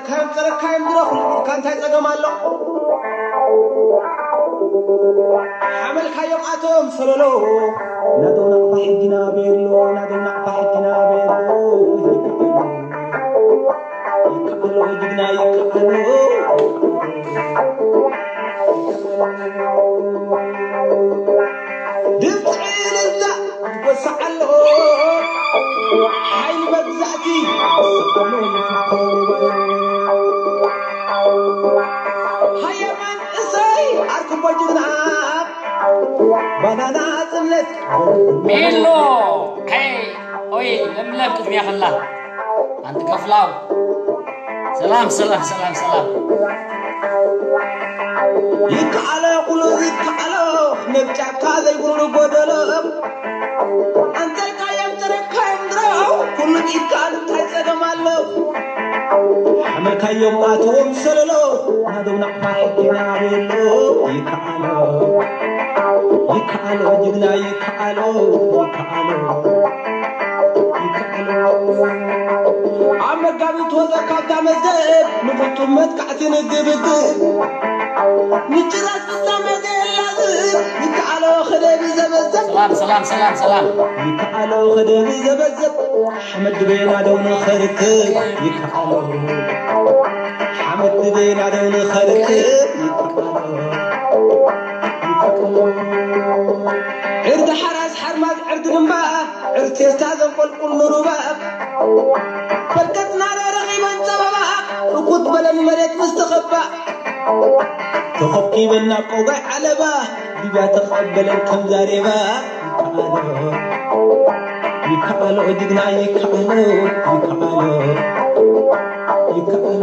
ካም ጸረካዮም ድረኹ ኢልካ እንታይ ጸገም ኣሎ? ሓመልካዮም ኣቶም ሰለሎ ናተው ናቕፋ ሕጂ ናበየሎ ናተው ናቕፋ ሕጂ ናበየሎ ይከኣሎ ይከኣሎ ጅግና ይከኣሎ ድምፂ እልልታ ይጎስዕ ኣሎ ሓይሊ መግዛእቲ ይስቕ ኣሎ ይፍኮ ሃየማን እሰይ ኣርክቦ ጅግና ባናና ጽነት ሜሎ ከይ ኦይ ለምለም ቅድሚያ ከላ ኣንቲ ከፍላው ሰላም ሰላም ሰላም ሰላም ይከኣሎ ኩሉ ይከኣሎ ነብጫካ ዘይብሉ ጎደሎ ኣንተልካዮም ተረካዮም ድሮ ኩሉ ይከኣል እንታይ ጸገም ኣሎ ሓመልካዮም ኣትዎም ሰለሎ ናደው ናቕፋ ሕጊና ቤሎ ይከኣሎ ይከኣሎ ጅግና ይከኣሎ ይከኣሎ ይከኣሎ ኣብ መጋቢት ወፀ ካብታ መዝገብ ንፍጹም መጥቃዕቲ ንግብግብ ምጭራስ ፍጻመ ዘየላዝብ ይከኣሎ ክደቢ ዘበዘብ ሰላም ሰላም ሰላም ሰላም ይከኣሎ ክደቢ ዘበዘብ ሓመድ ድቤና ደው ንኸርክብ ይከኣሎ ሓመድ ድቤና ደው ንኸርክብ ይከኣሎ ይከኣሎ ዕርዲ ሓራስ ሓርማዝ ዕርዲ ድምባ ዕርቴስታ ዘንቆልቁል ንሩባ በርከትና ረኺበን ጸበባ እኩት በለን መሬት ምስ ተኸባ ተኸብኪበን ናብ ቆጋይ ዓለባ ሊብያ ተቐበለን ከም ዛሬባ ይከኣሎ ይከኣሎ ጅግና ይከኣሎ ይከኣሎ ይከኣሎ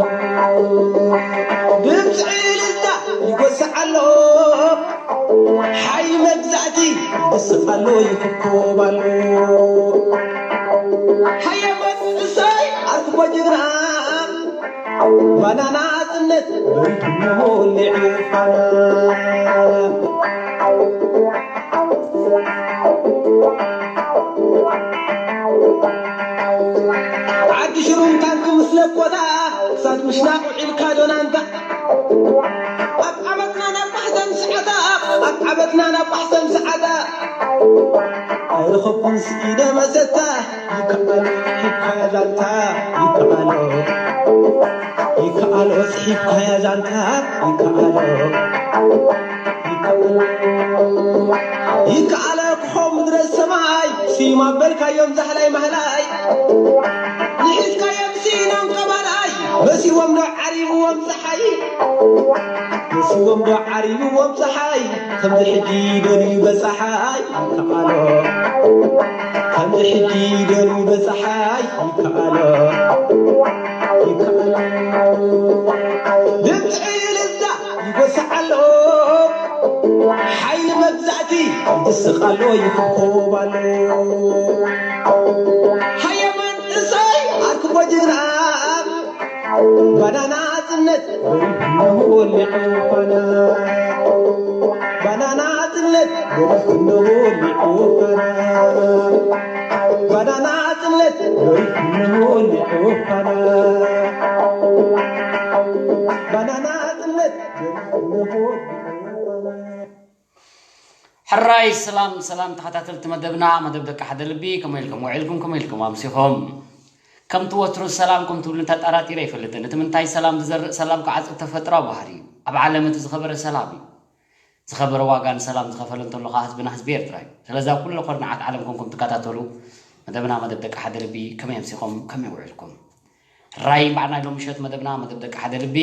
ድምፂ እልልታ ይጎስዕ ኣሎ ሓይሊ መግዛእቲ ይስቕ ኣሎ ይኽኮብ ኣሎ ሃየመት እሰይ ኣርክቦ ጅግና ባናና ጽነት በሪቱ እነሆ ሊዑ ፋና ዓዲ ሽሩም ታንኪ ምስ ለኮታ ክሳድ ምሽናቕ ውዒልካ ዶናንታ ኣብ ዓመትና ናብ ማሕተም ሰዓታ ኣብ ዓመትና ናብ ማሕተም ሰዓታ ኣይረኸብኩን ስኢደ መሰታ ይከኣሎ ሒብካያ ዛንታ ይከኣሎ ይከኣሎ ጽሒፍካያ ዛንታ ይከኣሎ ይከኣሎ ይከኣሎ ክኾ ምድረ ሰማይ ስዩም ኣበልካዮም ዛህላይ ማህላይ ንሒዝካዮም ስኢኖም ቀባላይ መሲዎም ዶ ዓሪብዎም ፀሓይ መሲዎም ዶ ዓሪብዎም ፀሓይ ከምዚ ሕጂ ደልዩ በፀሓይ ይከኣሎ ከምዚ ሕጂ ደልዩ በፀሓይ ይከኣሎ ይከኣሎ ድምፂ እልልታ ይጎስዕ ኣሎ ሓይሊ መግዛእቲ ይስቕ ኣሎ ይኽኮብ ኣሎ ሃየማን እሰይ ኣርክቦ ጅግና ባናና ጽነት ወሊዑ ባና ባናና ጽነት ወሊዑ ባና ባናና ጽነት ወሊዑ ባና ባናና ጽነት ወሊዑ ባና ሕራይ ሰላም ሰላም ተኸታተልቲ መደብና መደብ ደቂ ሓደ ልቢ ከመይ ኢልኩም ውዒልኩም ከመይ ኢልኩም ኣምሲኹም ከምቲ ወትሩ ሰላም ከም ትብሉ ተጠራጢረ ይፈልጥን እቲ ምንታይ ሰላም ዝዘርእ ሰላም ክዓፅድ ተፈጥራዊ ባህሪ እዩ ኣብ ዓለም እቲ ዝኸበረ ሰላም እዩ ዝኸበረ ዋጋ ንሰላም ዝኸፈለ እንተሎ ከዓ ህዝብና ህዝቢ ኤርትራ እዩ ስለዚ ኣብ ኩሉ ኮርናዓት ዓለም ኮንኩም ትከታተሉ መደብና መደብ ደቂ ሓደ ልቢ ከመይ ኣምሲኹም ከመይ ውዒልኩም ሕራይ በዓል ናይ ሎሚ ምሸት መደብና መደብ ደቂ ሓደ ልቢ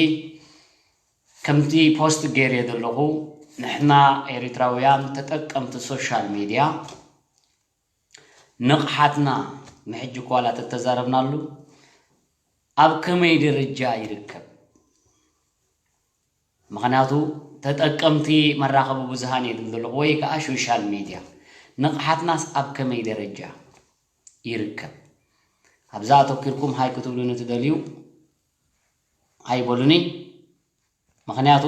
ከምቲ ፖስት ገይረ ዘለኹ ንሕና ኤሪትራውያን ተጠቀምቲ ሶሻል ሚድያ ንቕሓትና ንሕጂ ኳላ ተተዛረብናሉ ኣብ ከመይ ደረጃ ይርከብ ምኽንያቱ ተጠቀምቲ መራኸቢ ብዙሃን እየ ዝብል ዘለኹ ወይ ከዓ ሶሻል ሚድያ ንቕሓትናስ ኣብ ከመይ ደረጃ ይርከብ ኣብዛ ኣተኪርኩም ሃይ ክትብሉኒ ትደልዩ ሃይ በሉኒ ምኽንያቱ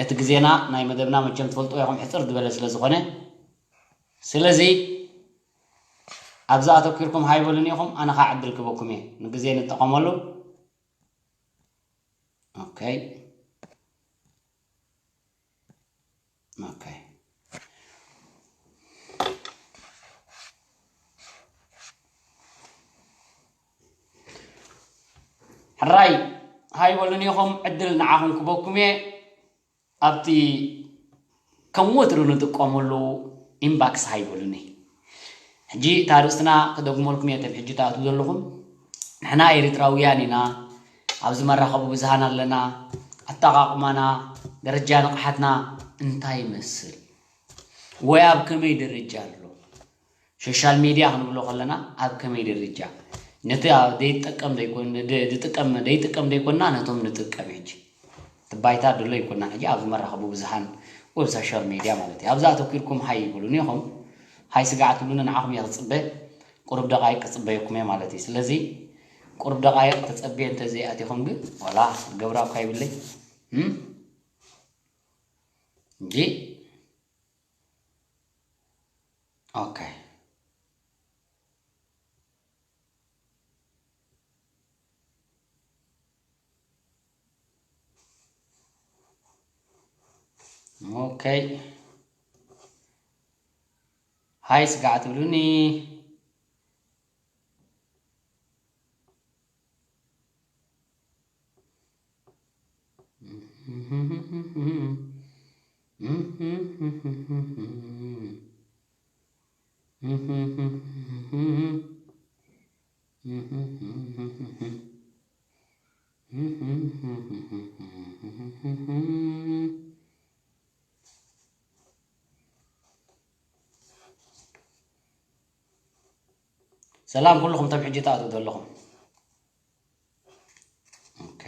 እቲ ግዜና ናይ መደብና መቸም ትፈልጥዎ ኢኹም ሕፅር ዝበለ ስለ ዝኾነ ስለዚ ኣብዛ ኣተኪርኩም ሃይ በሉኒ ኢኹም፣ ኣነ ኸዓ ዕድል ክበኩም እየ። ንግዜ ንጠቐመሉ። ኦኬ። ኦኬ። ሕራይ ሃይ በሉኒ ኢኹም፣ ዕድል ንዓኹም ክበኩም እየ። ኣብቲ ከም ወትሩ ንጥቀመሉ ኢንባክስ ሃይ በሉኒ። ሕጂ እታ ርእስትና ክደግመልኩም እየ፣ እቶም ሕጂ ትኣትዉ ዘለኹም። ንሕና ኤርትራውያን ኢና፣ ኣብዚ መራኸቢ ብዙሃን ኣለና። ኣጠቓቕማና፣ ደረጃ ንቕሓትና እንታይ ይመስል? ወይ ኣብ ከመይ ደረጃ ኣሎ? ሶሻል ሚድያ ክንብሎ ከለና ኣብ ከመይ ደረጃ? ነቲ ኣብ ዘይጥቀም ዘይኮን-፣ ደ-፣ ዝጥቀም፣ ዘይጥቀም ዘይኮንና ነቶም ንጥቀም። ሕጂ እቲ ባይታ ድሎ ኣይኮንና። ሕጂ ኣብዚ መራኸቢ ብዙሃን ወይ ኣብ ሶሻል ሚድያ ማለት እዩ። ኣብዚ ኣተኪርኩም ሃይ ይብሉኒ ኢኹም። ሃይ ስጋዕ ትብሉኒ፣ ንዓኹም እየ ክጽበ። ቁሩብ ደቓይቕ ክጽበየኩም እየ ማለት እዩ። ስለዚ ቁሩብ ደቓይቕ ተጸብየ እንተ ዘይኣቲኹም ግን ዋላ ገብራ እኳ ይብለይ። እም? እንጂ ኦኬ። ኦኬ። ሃይ ስጋዕ ትብሉኒ። ሰላም ኩልኹም፣ ቶም ሕጂ ትኣትዉ ዘለኹም። ኦኬ።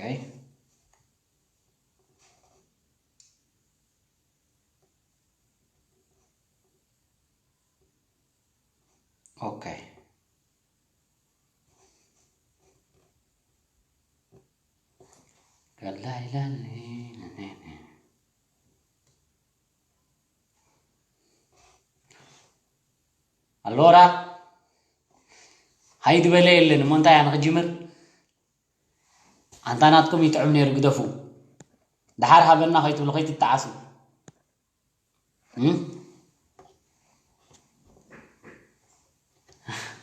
ኦኬ። ገላ ኢላኒ። ኣሎራ፣ ሃይ ዝበለ የለን። እሞ እንታይ ኣነ ክጅምር? ኣንታ ናትኩም ይጥዕም ነይሩ፣ ግደፉ። ደሓር ሃበና ከይትብሉ፣ ከይትጠዓሱ። እም?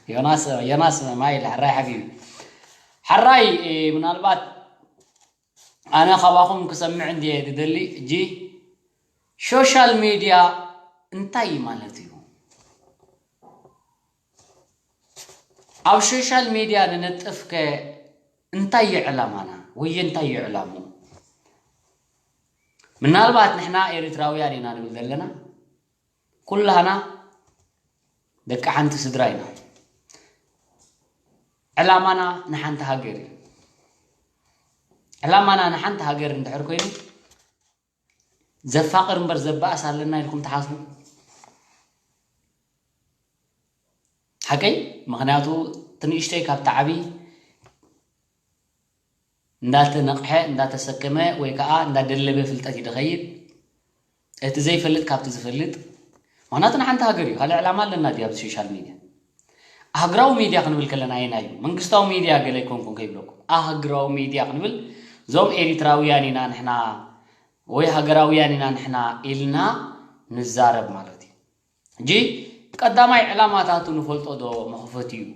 ዮናስ፣ ዮናስ ማይ ኢለ፣ ሕራይ ሓቢቢ። ሕራይ፣ እ፣ ምናልባት ኣነ ካባኹም ክሰምዕ እንድየ ዝደሊ። እጂ ሶሻል ሚድያ እንታይ ማለት እዩ? ኣብ ሶሻል ሚድያ ንነጥፍከ እንታይ እዩ ዕላማና? ወይ እንታይ እዩ ዕላምኡ? ምናልባት ንሕና ኤርትራውያን ኢና ንብል ዘለና፣ ኩላህና ደቂ ሓንቲ ስድራ ኢና። ዕላማና ንሓንቲ ሃገር እዩ። ዕላማና ንሓንቲ ሃገር እንድሕር ኮይኑ፣ ዘፋቕር እምበር ዘባእስ ኣለና ኢልኩም ትሓስቡ? ሓቀይ? ምኽንያቱ እቲ ንእሽተይ ካብቲ ዓብዪ እንዳተነቕሐ፣ እንዳተሰከመ ወይ ከዓ እንዳደለበ ፍልጠት እዩ ዝኸይድ። እቲ ዘይፈልጥ ካብቲ ዝፈልጥ። ምኽንያቱ ንሓንቲ ሃገር እዩ። ካልእ ዕላማ ኣለና ድዩ ኣብዚ ሶሻል ሚድያ? ኣህግራዊ ሚድያ ክንብል ከለና ኣየናይ እዩ? መንግስታዊ ሚድያ ገለ ኣይኮንኩን ከይብለኩም። ኣህግራዊ ሚድያ ክንብል እዞም ኤሪትራውያን ኢና ንሕና ወይ ሃገራውያን ኢና ንሕና ኢልና ንዛረብ ማለት እዩ። ሕጂ ቀዳማይ ዕላማታቱ ንፈልጦ ዶ መኽፈቲ እዩ?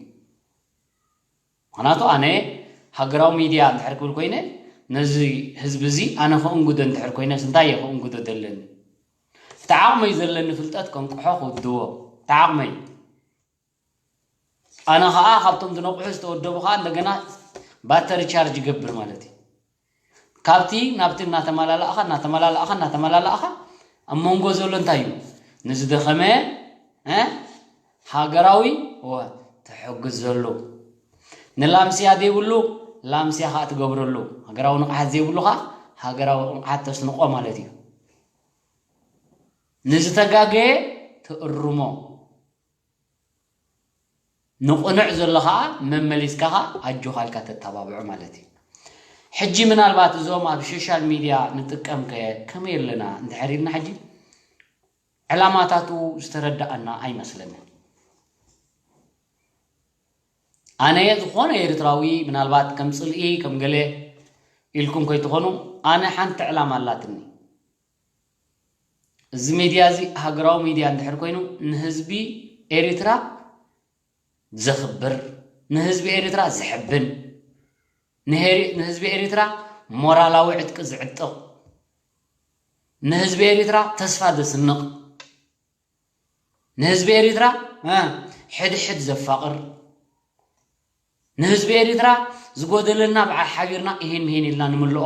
ምኽንያቱ ኣነ ሃገራዊ ሚድያ እንድሕር ክብል ኮይነ፣ ነዚ ህዝቢ እዚ ኣነ ክእንግዶ እንድሕር ኮይነስ እንታይ እየ ክእንግዶ ዘለኒ? እቲ ዓቕመይ ዘለኒ ፍልጠት ከንቅሖ ክውድቦ፣ እቲ ዓቕመይ። ኣነ ኸኣ ካብቶም ዝነቕሑ ዝተወደቡ ኸኣ እንደገና ባተሪ ቻርጅ ይገብር ማለት እዩ። ካብቲ ናብቲ እናተመላላእኻ፣ እናተመላላእኻ፣ እናተመላላእኻ ኣብ መንጎ ዘሎ እንታይ እዩ? ንዝደኸመ፣ እ? ሃገራዊ ወ-፣ ትሕግዝ ዘሎ። ንላምስያ ዘይብሉ ላምስያ ኸኣ ትገብረሉ። ሃገራዊ ንቕሓት ዘይብሉ ኸኣ ሃገራዊ ንቕሓት ተስንቖ ማለት እዩ። ንዝተጋገየ ትእርሞ። ንቕኑዕ ዘሎ ኸኣ መመሊስካ ኸኣ ኣጆኻ ኢልካ ተተባብዖ ማለት እዩ። ሕጂ ምናልባት እዞም ኣብ ሶሻል ሚድያ ንጥቀም ከ ከመይ ኣለና እንድሕር ኢልና ሕጂ ዕላማታቱ ዝተረድኣና ኣይመስለንን። ኣነ ዝኾነ ኤርትራዊ ምናልባት ከም ጽልኢ ከም ገለ ኢልኩም ከይትኾኑ፣ ኣነ ሓንቲ ዕላማ ኣላትኒ። እዚ ሚድያ እዚ ሃገራዊ ሚድያ እንድሕር ኮይኑ ንህዝቢ ኤርትራ ዘኽብር፣ ንህዝቢ ኤርትራ ዝሕብን፣ ንሄሪ- ንህዝቢ ኤርትራ ሞራላዊ ዕጥቂ ዝዕጥቕ፣ ንህዝቢ ኤርትራ ተስፋ ዘስንቕ፣ ንህዝቢ ኤርትራ ሕድሕድ ዘፋቕር፣ ንህዝቢ ኤርትራ ዝጎደለና ብዓል ሓቢርና ይሄን ምሄን ኢልና ንምልኦ፣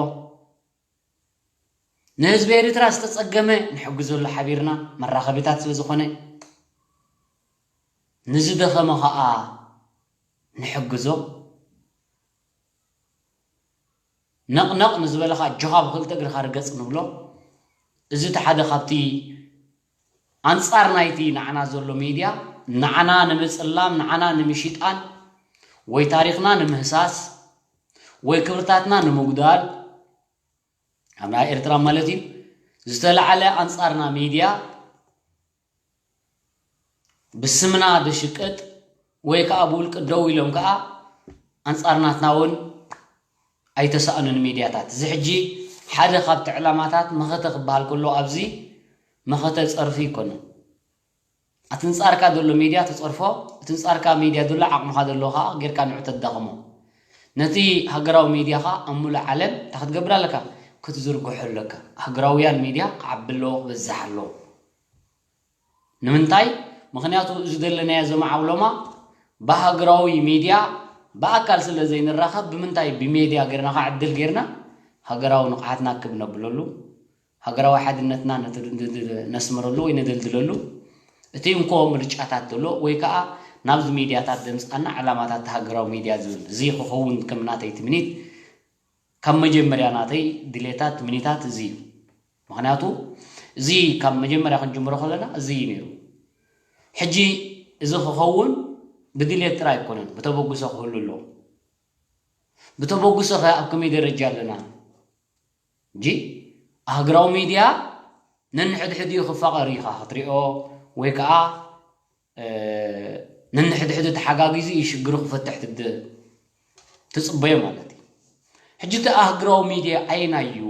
ንህዝቢ ኤርትራ ዝተጸገመ ንሕግዘሉ ሓቢርና መራኸቢታት ስለ ዝኾነ፣ ንዝደኸመ ኸኣ ንሕግዞ። ነቕነቕ ንዝበለ ኸኣ ኣጆኻ ብኽልተ እግርኻ ርገጽ ንብሎ። እዚ እቲ ሓደ ካብቲ ኣንጻር ናይቲ ንዓና ዘሎ ሚድያ፣ ንዓና ንምጽላም፣ ንዓና ንምሽጣን፣ ወይ ታሪኽና ንምህሳስ፣ ወይ ክብርታትና ንምጉዳል፣ ኣብ ናይ ኤርትራ ማለት እዩ፣ ዝተላዕለ ኣንጻርና ሚድያ ብስምና ዝሽቅጥ ወይ ከዓ ብውልቂ ደው ኢሎም ከዓ ኣንጻር ናትና እውን ኣይተሳእኑን ሚድያታት። እዚ ሕጂ ሓደ ካብቲ ዕላማታት መኸተ ክበሃል ከሎ ኣብዚ መኸተ ጸርፊ ይኮነ። ኣቲ ንጻርካ ዘሎ ሚድያ ተጸርፎ፣ እቲ ንጻርካ ሚድያ ዘሎ ዓቕምኻ ዘሎ ከዓ ጌርካ ንዑ ተዳኽሞ። ነቲ ሃገራዊ ሚድያ ከዓ ኣብ ሙሉእ ዓለም እንታይ ክትገብር ኣለካ? ክትዝርግሖ ኣለካ። ሃገራውያን ሚድያ ክዓቢ ኣለዎ፣ ክበዝሕ ኣለዎ። ንምንታይ? ምኽንያቱ እዚ ዘለናዮ ዘመዓውሎማ ብሃገራዊ ሚድያ ብኣካል ስለ ዘይንራኸብ ብምንታይ ብሜድያ ጌርና ከዓ ዕድል ጌርና ሃገራዊ ንቕሓትና ክብ ነብለሉ፣ ሃገራዊ ሓድነትና ነስምረሉ ወይ ነደልድለሉ እቲ እንኮ ምርጫታት ዘሎ ወይ ከዓ ናብዚ ሚድያታት ዘምፅኣና ዕላማታት ሃገራዊ ሚድያ ዝብል እዚ ክኸውን ከም ናተይ ትምኒት ካብ መጀመርያ ናተይ ድሌታት ትምኒታት እዚ እዩ። ምኽንያቱ እዚ ካብ መጀመርያ ክንጅምሮ ከለና እዚ እዩ ነይሩ። ሕጂ እዚ ክኸውን ብድሌት ጥራይ ኣይኮነን፣ ብተበግሶ ክህሉ ኣለዎ። ብተበግሶ ከ ኣብ ከመይ ደረጃ ኣለና? እንጂ ኣህግራዊ ሚድያ ነንሕድሕዲኡ ክፋቐር ኢኻ ክትሪኦ ወይ ከዓ ነንሕድሕዱ ተሓጋጊዙ እዩ ሽግሩ ክፈትሕ ትጽበዮ ማለት እዩ። ሕጂ እቲ ኣህግራዊ ሚድያ ኣየናይ እዩ?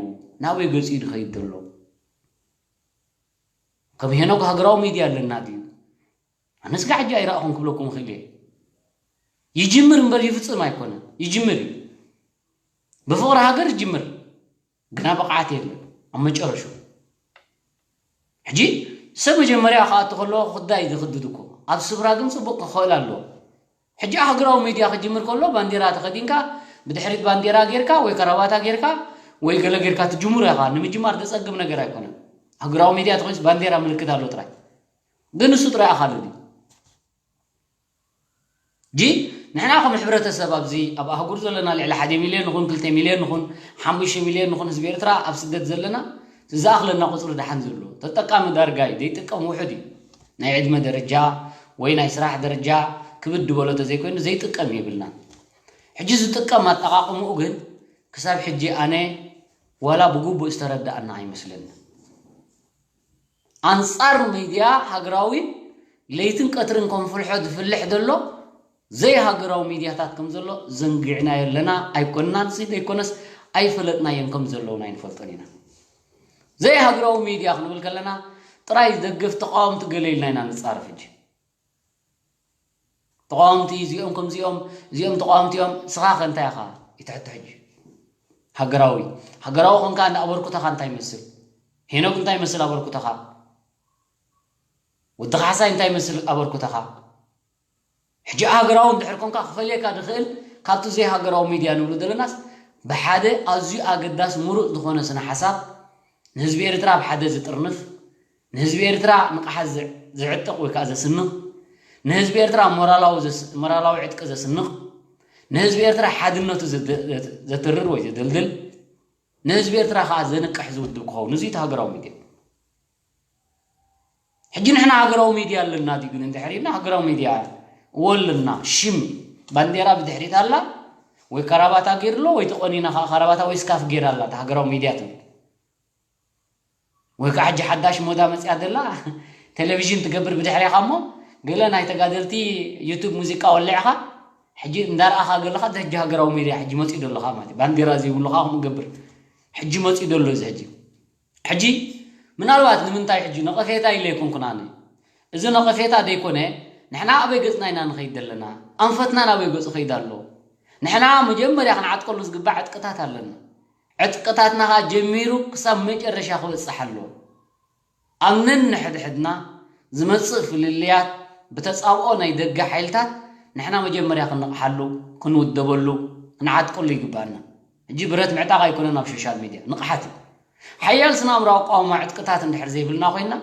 ናበይ ገፂኡ ዝኸይድ ዘሎ? ከም ሄኖክ ሃገራዊ ሚድያ ኣለና ድዩ? ኣነስ ጋዕ ሕጂ ኣይረኣኹን ክብለኩም እኽእል እየ። ይጅምር እምበር ይፍፅም ኣይኮነን። ይጅምር እዩ። ብፍቕሪ ሃገር ይጅምር፣ ግና ብቕዓት የለን ኣብ መጨረሹ። ሕጂ ሰብ መጀመርያ ክኣቱ ከለዎ ክዳይ ዝኽድድ እኮ ኣብ ስፍራ ግን ፅቡቕ ክኽእል ኣለዎ። ሕጂ ኣህግራዊ ሚድያ ክጅምር ከሎ ባንዴራ ተኸዲንካ ብድሕሪት ባንዴራ ጌርካ ወይ ከራባታ ጌርካ ወይ ገለ ጌርካ ትጅምሮ ኢኻ። ንምጅማር ዘፀግም ነገር ኣይኮነን። ኣህግራዊ ሚድያ ተኾይኑስ ባንዴራ ምልክት ኣሎ ጥራይ። ግን እሱ ጥራይ ኣኻልድ እዩ። ጂ ንሕና ከም ሕብረተሰብ ኣብዚ ኣብ ኣህጉር ዘለና ልዕሊ ሓደ ሚልዮን ንኹን ክልተ ሚልዮን ንኹን ሓሙሽተ ሚልዮን ንኹን ህዝቢ ኤርትራ ኣብ ስደት ዘለና ዝኣኽለና ቁፅሪ ደሓን ዘሎ ተጠቃሚ ዳርጋ እዩ። ዘይጥቀም ውሑድ እዩ። ናይ ዕድመ ደረጃ ወይ ናይ ስራሕ ደረጃ ክብድ በሎ ተዘይኮይኑ ዘይጥቀም የብልናን። ሕጂ ዝጥቀም ኣጠቓቕምኡ ግን ክሳብ ሕጂ ኣነ ዋላ ብግቡእ ዝተረዳእና ኣይመስለኒ። ኣንጻር ሚድያ ሃገራዊ ለይትን ቀትርን ከም ፍልሖ ዝፍልሕ ዘሎ ዘይሃገራዊ ሚድያታት ከም ዘሎ ዘንጊዕናዮ ኣለና ኣይኮንናን፣ ሲ ዘይኮነስ ኣይፈለጥናዮን ከም ዘለውን ኣይንፈልጦን ኢና። ዘይሃገራዊ ሚድያ ክንብል ከለና ጥራይ ዝደግፍ ተቃወምቲ ገለ ኢልና ኢና ንጻረፍ። ሕጂ ተቃወምቲ እዚኦም ከምዚኦም እዚኦም ተቃወምቲ እዮም። ስኻ ከ እንታይ ኢኻ? ይትሕቶ ሕጂ ሃገራዊ ሃገራዊ ኮንካ እንዳ ኣበርኩተኻ እንታይ ይመስል? ሄኖክ እንታይ ይመስል ኣበርኩተኻ? ወዲ ካሕሳይ እንታይ ይመስል ኣበርኩተኻ? ሕጂ ሃገራዊ እንድሕር ኮንካ ክፈልየካ ዝኽእል ካብቲ ዘይሃገራዊ ሚድያ ንብሉ ዘለናስ ብሓደ ኣዝዩ ኣገዳሲ ምሩፅ ዝኾነ ስነ ሓሳብ ንህዝቢ ኤርትራ ኣብ ሓደ ዝጥርንፍ ንህዝቢ ኤርትራ ንቕሓት ዝዕጥቕ ወይ ከዓ ዘስንቕ ንህዝቢ ኤርትራ ሞራላዊ ዕጥቂ ዘስንቕ ንህዝቢ ኤርትራ ሓድነቱ ዘትርር ወይ ዘደልድል ንህዝቢ ኤርትራ ከዓ ዘንቅሕ ዝውድብ ክኸውን እዚ እቲ ሃገራዊ ሚድያ። ሕጂ ንሕና ሃገራዊ ሚድያ ኣለና ድዩ ግን እንድሕር ኢልና ሃገራዊ ሚድያ ወልና ሽም ባንዴራ ብድሕሪት ኣላ ወይ ካራባታ ገይርሎ ወይ ተቆኒና ከዓ ካራባታ ወይ ስካፍ ገይራ ኣላ ሃገራዊ ሚድያ ትብል ወይ ከዓ ሕጂ ሓዳሽ ሞዳ መፅያ ዘላ ቴሌቪዥን ትገብር ብድሕሪኻ እሞ ገለ ናይ ተጋደልቲ ዩቱብ ሙዚቃ ወሊዕኻ ሕጂ እንዳረኣኻ ዘለኻ፣ እዚ ሕጂ ሃገራዊ ሜድያ ሕጂ መፂኡ ደለኻ ማለት እዩ። ባንዴራ ዘይብሉ ከዓ ከምኡ ገብር። ሕጂ መፂኡ ደሎ እዚ ሕጂ። ሕጂ ምናልባት ንምንታይ ሕጂ ነቐፌታ ኢለ ኣይኮንኩን ኣነ። እዚ ነቐፌታ ደይኮነ፣ ንሕና ኣበይ ገፅና ኢና ንኸይድ ዘለና? ኣንፈትና ናበይ ገፁ ኸይድ ኣሎ? ንሕና መጀመርያ ክንዓጥቀሉ ዝግባእ ዕጥቅታት ኣለና። ዕጥቅታትና ኸዓ ጀሚሩ ክሳብ መጨረሻ ክበፅሕ ኣለዎ። ኣብ ነንሕድሕድና ዝመፅእ ፍልልያት ብተፃብኦ ናይ ደገ ሓይልታት ንሕና መጀመርያ ክንነቕሓሉ፣ ክንውደበሉ፣ ክንዓጥቀሉ ይግባኣና። ሕጂ ብረት ምዕጣቕ ኣይኮነን ኣብ ሶሻል ሚድያ፣ ንቕሓት እዩ። ሓያል ስነ ኣእምራዊ ኣቃውማ ዕጥቅታት እንድሕር ዘይብልና ኮይና፣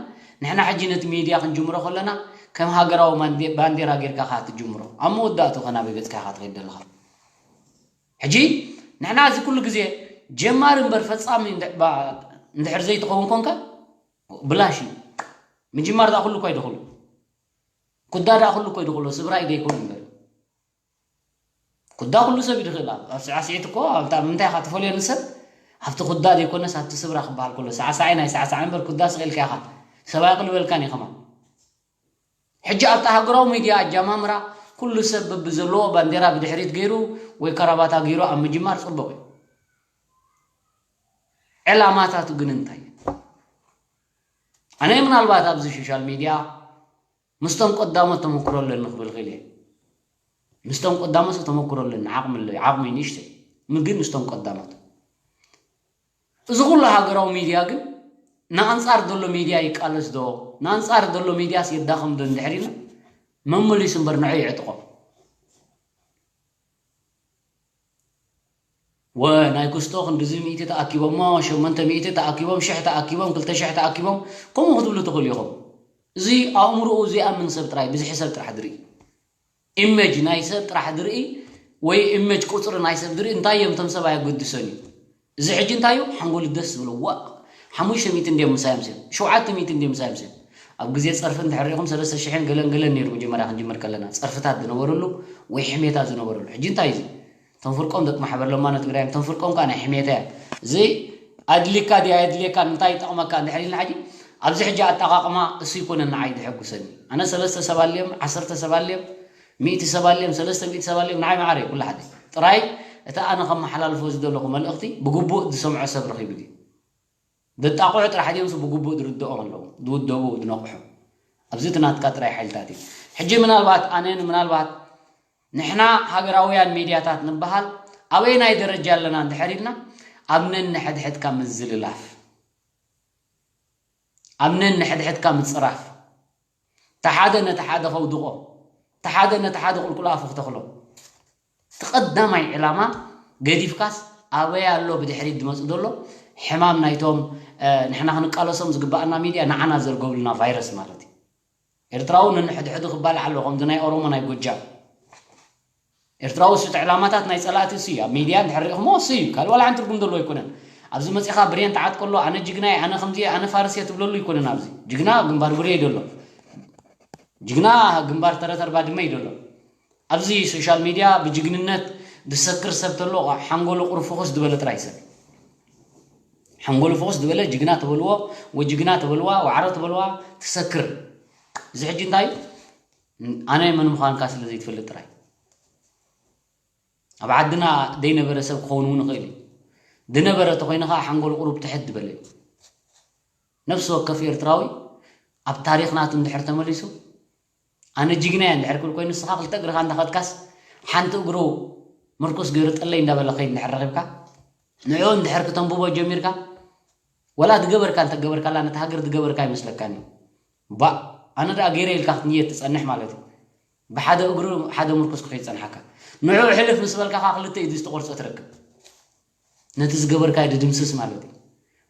ንሕና ሕጂ ነቲ ሚድያ ክንጅምሮ ከለና ከም ሃገራዊ ማንዴ-፣ ባንዴራ ጌርካ ኢኻ ትጅምሮ። ኣብ መወዳእቱ ከ ናበይ ገጽካ ኢኻ ትኸይድ ዘለኻ? ሕጂ ንሕና እዚ ኩሉ ግዜ ጀማሪ እምበር ፈጻሚ እንድ-፣ ባ-፣ እንድሕር ዘይትኸውን ኮንካ ብላሽ እዩ። ምጅማር ደኣ ኩሉ እኮ ይድኽሉ። ኩዳ ደኣ ኩሉ እኮ ይድኽሎ፣ ስብራይ ደይኮን እምበር። ኩዳ ኩሉ ሰብ ይድኽል። ኣብ ስዓስዒት እኮ ኣብታ ምንታይ ኢኻ ትፈልዮ ንሰብ? ኣብቲ ኩዳ ዘይኮነስ ኣብቲ ስብራ ክበሃል ከሎ፣ ሳዕሳዒ ናይ ሳዕሳዒ እምበር ኩዳ ስቕ ኢልካ ኢኻ። ሰብ ኣይቕልበልካን እዩ ከማን። ሕጂ ኣብታ ሃገራዊ ሚድያ ኣጀማምራ ኩሉ ሰብ በብዘለዎ ባንዴራ ብድሕሪት ገይሩ ወይ ከራባታ ገይሩ ኣብ ምጅማር ጽቡቕ እዩ። ዕላማታቱ ግን እንታይ እዩ? ኣነ ምናልባት ኣብዚ ሶሻል ሚድያ ምስቶም ቀዳሞት ተመክሮ ኣለኒ ክብል ክእል እየ። ምስቶም ቀዳሞት ተመክሮ ኣለኒ፣ ዓቕሚ ኣለኒ፣ ዓቕሚ ንእሽተይ። ም-፣ ግን ምስቶም ቀዳሞት። እዚ ኩሉ ሃገራዊ ሚድያ ግን ንኣንጻር ዘሎ ሚድያ ይቃለስ ዶ? ንኣንጻር ዘሎ ሚድያስ የዳኽም ዶ እንድሕር ኢልና መመሊሱ እምበር ንዑ ይዕጥቖ። ወ-፣ ናይ ኩስቶ ክንድዚ ሚእቲ ተኣኪቦሞ፣ ሸሞንተ ሚእቲ ተኣኪቦም፣ ሽሕ ተኣኪቦም፣ ክልተ ሽሕ ተኣኪቦም፣ ከምኡ ክትብሉ ትኽእሉ ኢኹም። እዚ ኣእምሮኡ ዘይኣምን ሰብ ጥራይ፣ ብዝሒ ሰብ ጥራሕ ድርኢ። ኢሜጅ ናይ ሰብ ጥራሕ ድርኢ፣ ወይ ኢሜጅ ቁጽሪ ናይ ሰብ ድርኢ፣ እንታይ እዮም እቶም ሰብ ኣየገድሶን እዩ። እዚ ሕጂ እንታይ እዩ? ሓንጎሉ ደስ ዝብሎ፣ ዋእ፣ ሓሙሽተ ሚእቲ እንድዮም ምሳይ ኣምስዮም፣ ሸውዓተ ሚእቲ እንድዮም ምሳይ ኣምስዮም። ኣብ ግዜ ጸርፊ እንድሕር ሪኢኹም፣ ሰለስተ ሽሕን ገለን ገለን ነይሩ መጀመርያ ክንጅምር ከለና፣ ጸርፍታት ዝነበረሉ ወይ ሕሜታ ዝነበረሉ። ሕጂ እንታይ እዩ እዚ? እቶም ፍርቆም ደቂ ማሕበር ለማኖ ትግራይ እዮም። እቶም ፍርቆም ከዓ ናይ ሕሜታ እዮም። እዚ ኣድልካ ድዩ ኣየድልየካን፣ እንታይ ይጠቕመካ እንድሕር ኢልና ሕጂ፣ ኣብዚ ሕጂ ኣጠቓቕማ እሱ ይኮነን ንዓይ ዘሐጉሰኒ። ኣነ ሰለስተ ሰብ ኣልዮም፣ ዓሰርተ ሰብ ኣልዮም፣ ሚእቲ ሰብ ኣልዮም፣ ሰለስተ ሚእቲ ሰብ ኣልዮም፣ ንዓይ መዓረ እዩ ኩሉ ሓደ። ጥራይ እቲ ኣነ ከመሓላልፎ ዝደለኹ መልእኽቲ ብግቡእ ዝሰምዖ ሰብ ረኺቡ ድዩ? ዘጣቕዑ ጥራሕ ድዮም ብግቡእ ዝርድኦም ኣለዉ፣ ዝውደቡ፣ ዝነቕሑ? ኣብዚ እቲ ናትካ ጥራይ ሓይልታት እዩ። ሕጂ ምናልባት ኣነ ምናልባት ንሕና ሃገራውያን ሚድያታት ንበሃል ኣበየናይ ደረጃ ኣለና እንድሕር ኢልና፣ ኣብ ነንሕድሕድካ ምዝልላፍ፣ ኣብ ነንሕድሕድካ ምጽራፍ፣ እቲ ሓደ ነቲ ሓደ ከውድቖ፣ እቲ ሓደ ነቲ ሓደ ቁልቁል ኣፉ ክተኽሎ። እቲ ቀዳማይ ዕላማ ገዲፍካስ ኣበይ ኣሎ ብድሕሪት ዝመጽእ ዘሎ ሕማም ናይቶም፣ እ፣ ንሕና ክንቃለሶም ዝግባኣና ሚድያ ንዓና ዘርገቡልና ቫይረስ ማለት እዩ። ኤርትራዊ ነንሕድሕዱ ክባላዕ ኣለዎ፣ ከምዚ ናይ ኦሮሞ ናይ ጎጃም። ኤርትራዊ እሱ እቲ ዕላማታት ናይ ጸላእቲ እሱ እዩ። ኣብ ሚድያ እንድሕር ርኢኹሞ እሱ እዩ። ካልእ ዋላ ሓንቲ ትርጉም ዘለዎ ኣይኮነን። ኣብዚ መጺኻ ብሬን ትዓጥቀሉ፣ ኣነ ጅግና እየ፣ ኣነ ከምዚ እየ፣ ኣነ ፋርስ እየ ትብለሉ ኣይኮነን። ኣብዚ ጅግና ግንባር ቡሬ እዩ ዘሎ። ጅግና ግንባር ተረተር ባድመ እዩ ዘሎ። ኣብዚ ሶሻል ሚድያ ብጅግንነት ዝሰክር ሰብ ተሎ፣ ሓንጎሉ ቁሩብ ፍኹስ ዝበለ ጥራይ ሰብ። ሓንጎሉ ፍኹስ ዝበለ ጅግና ተበልዎ፣ ወይ ጅግና ተበልዋ፣ ዋዕሮ ተበልዋ፣ ትሰክር። እዚ ሕጂ እንታይ እዩ? ኣነ መን ምዃንካ ስለ ዘይትፈልጥ ጥራይ። ኣብ ዓድና ዘይነበረ ሰብ ክኸውን እውን ይኽእል እዩ። ዝነበረ ተኾይኑ ኸዓ ሓንጎሉ ቁሩብ ትሕት ዝበለ እዩ። ነፍሲ ወከፍ ኤርትራዊ ኣብ ታሪኽ ናቱ እንድሕር ተመሊሱ፣ ኣነ ጅግና እየ እንድሕር ክብል ኮይኑ፣ ንስኻ ክልተ እግርኻ እንዳኸድካስ ሓንቲ እግሩ ምርኩስ ገይሩ ጠለይ እንዳበለ ኸይድ እንድሕር ረኺብካ፣ ንዕኡ እንድሕር ክተንብቦ ጀሚርካ፣ ወላ ዝገበርካ እንተገበርካላ ነቲ ሃገር ዝገበርካ ኣይመስለካን እዩ። ባእ፣ ኣነ ደኣ ገይረ ኢልካ ክትንየት ትጸንሕ ማለት እዩ። ብሓደ እግሩ ሓደ ምርኩስ ክኸይድ ጸንሓካ። ንዕኡ ሕልፍ ምስ በልካ ኸዓ ክልተ ኢዱ ዝተቖርጸ ትረክብ። ነቲ ዝገበርካዮ ድድምስስ ማለት እዩ።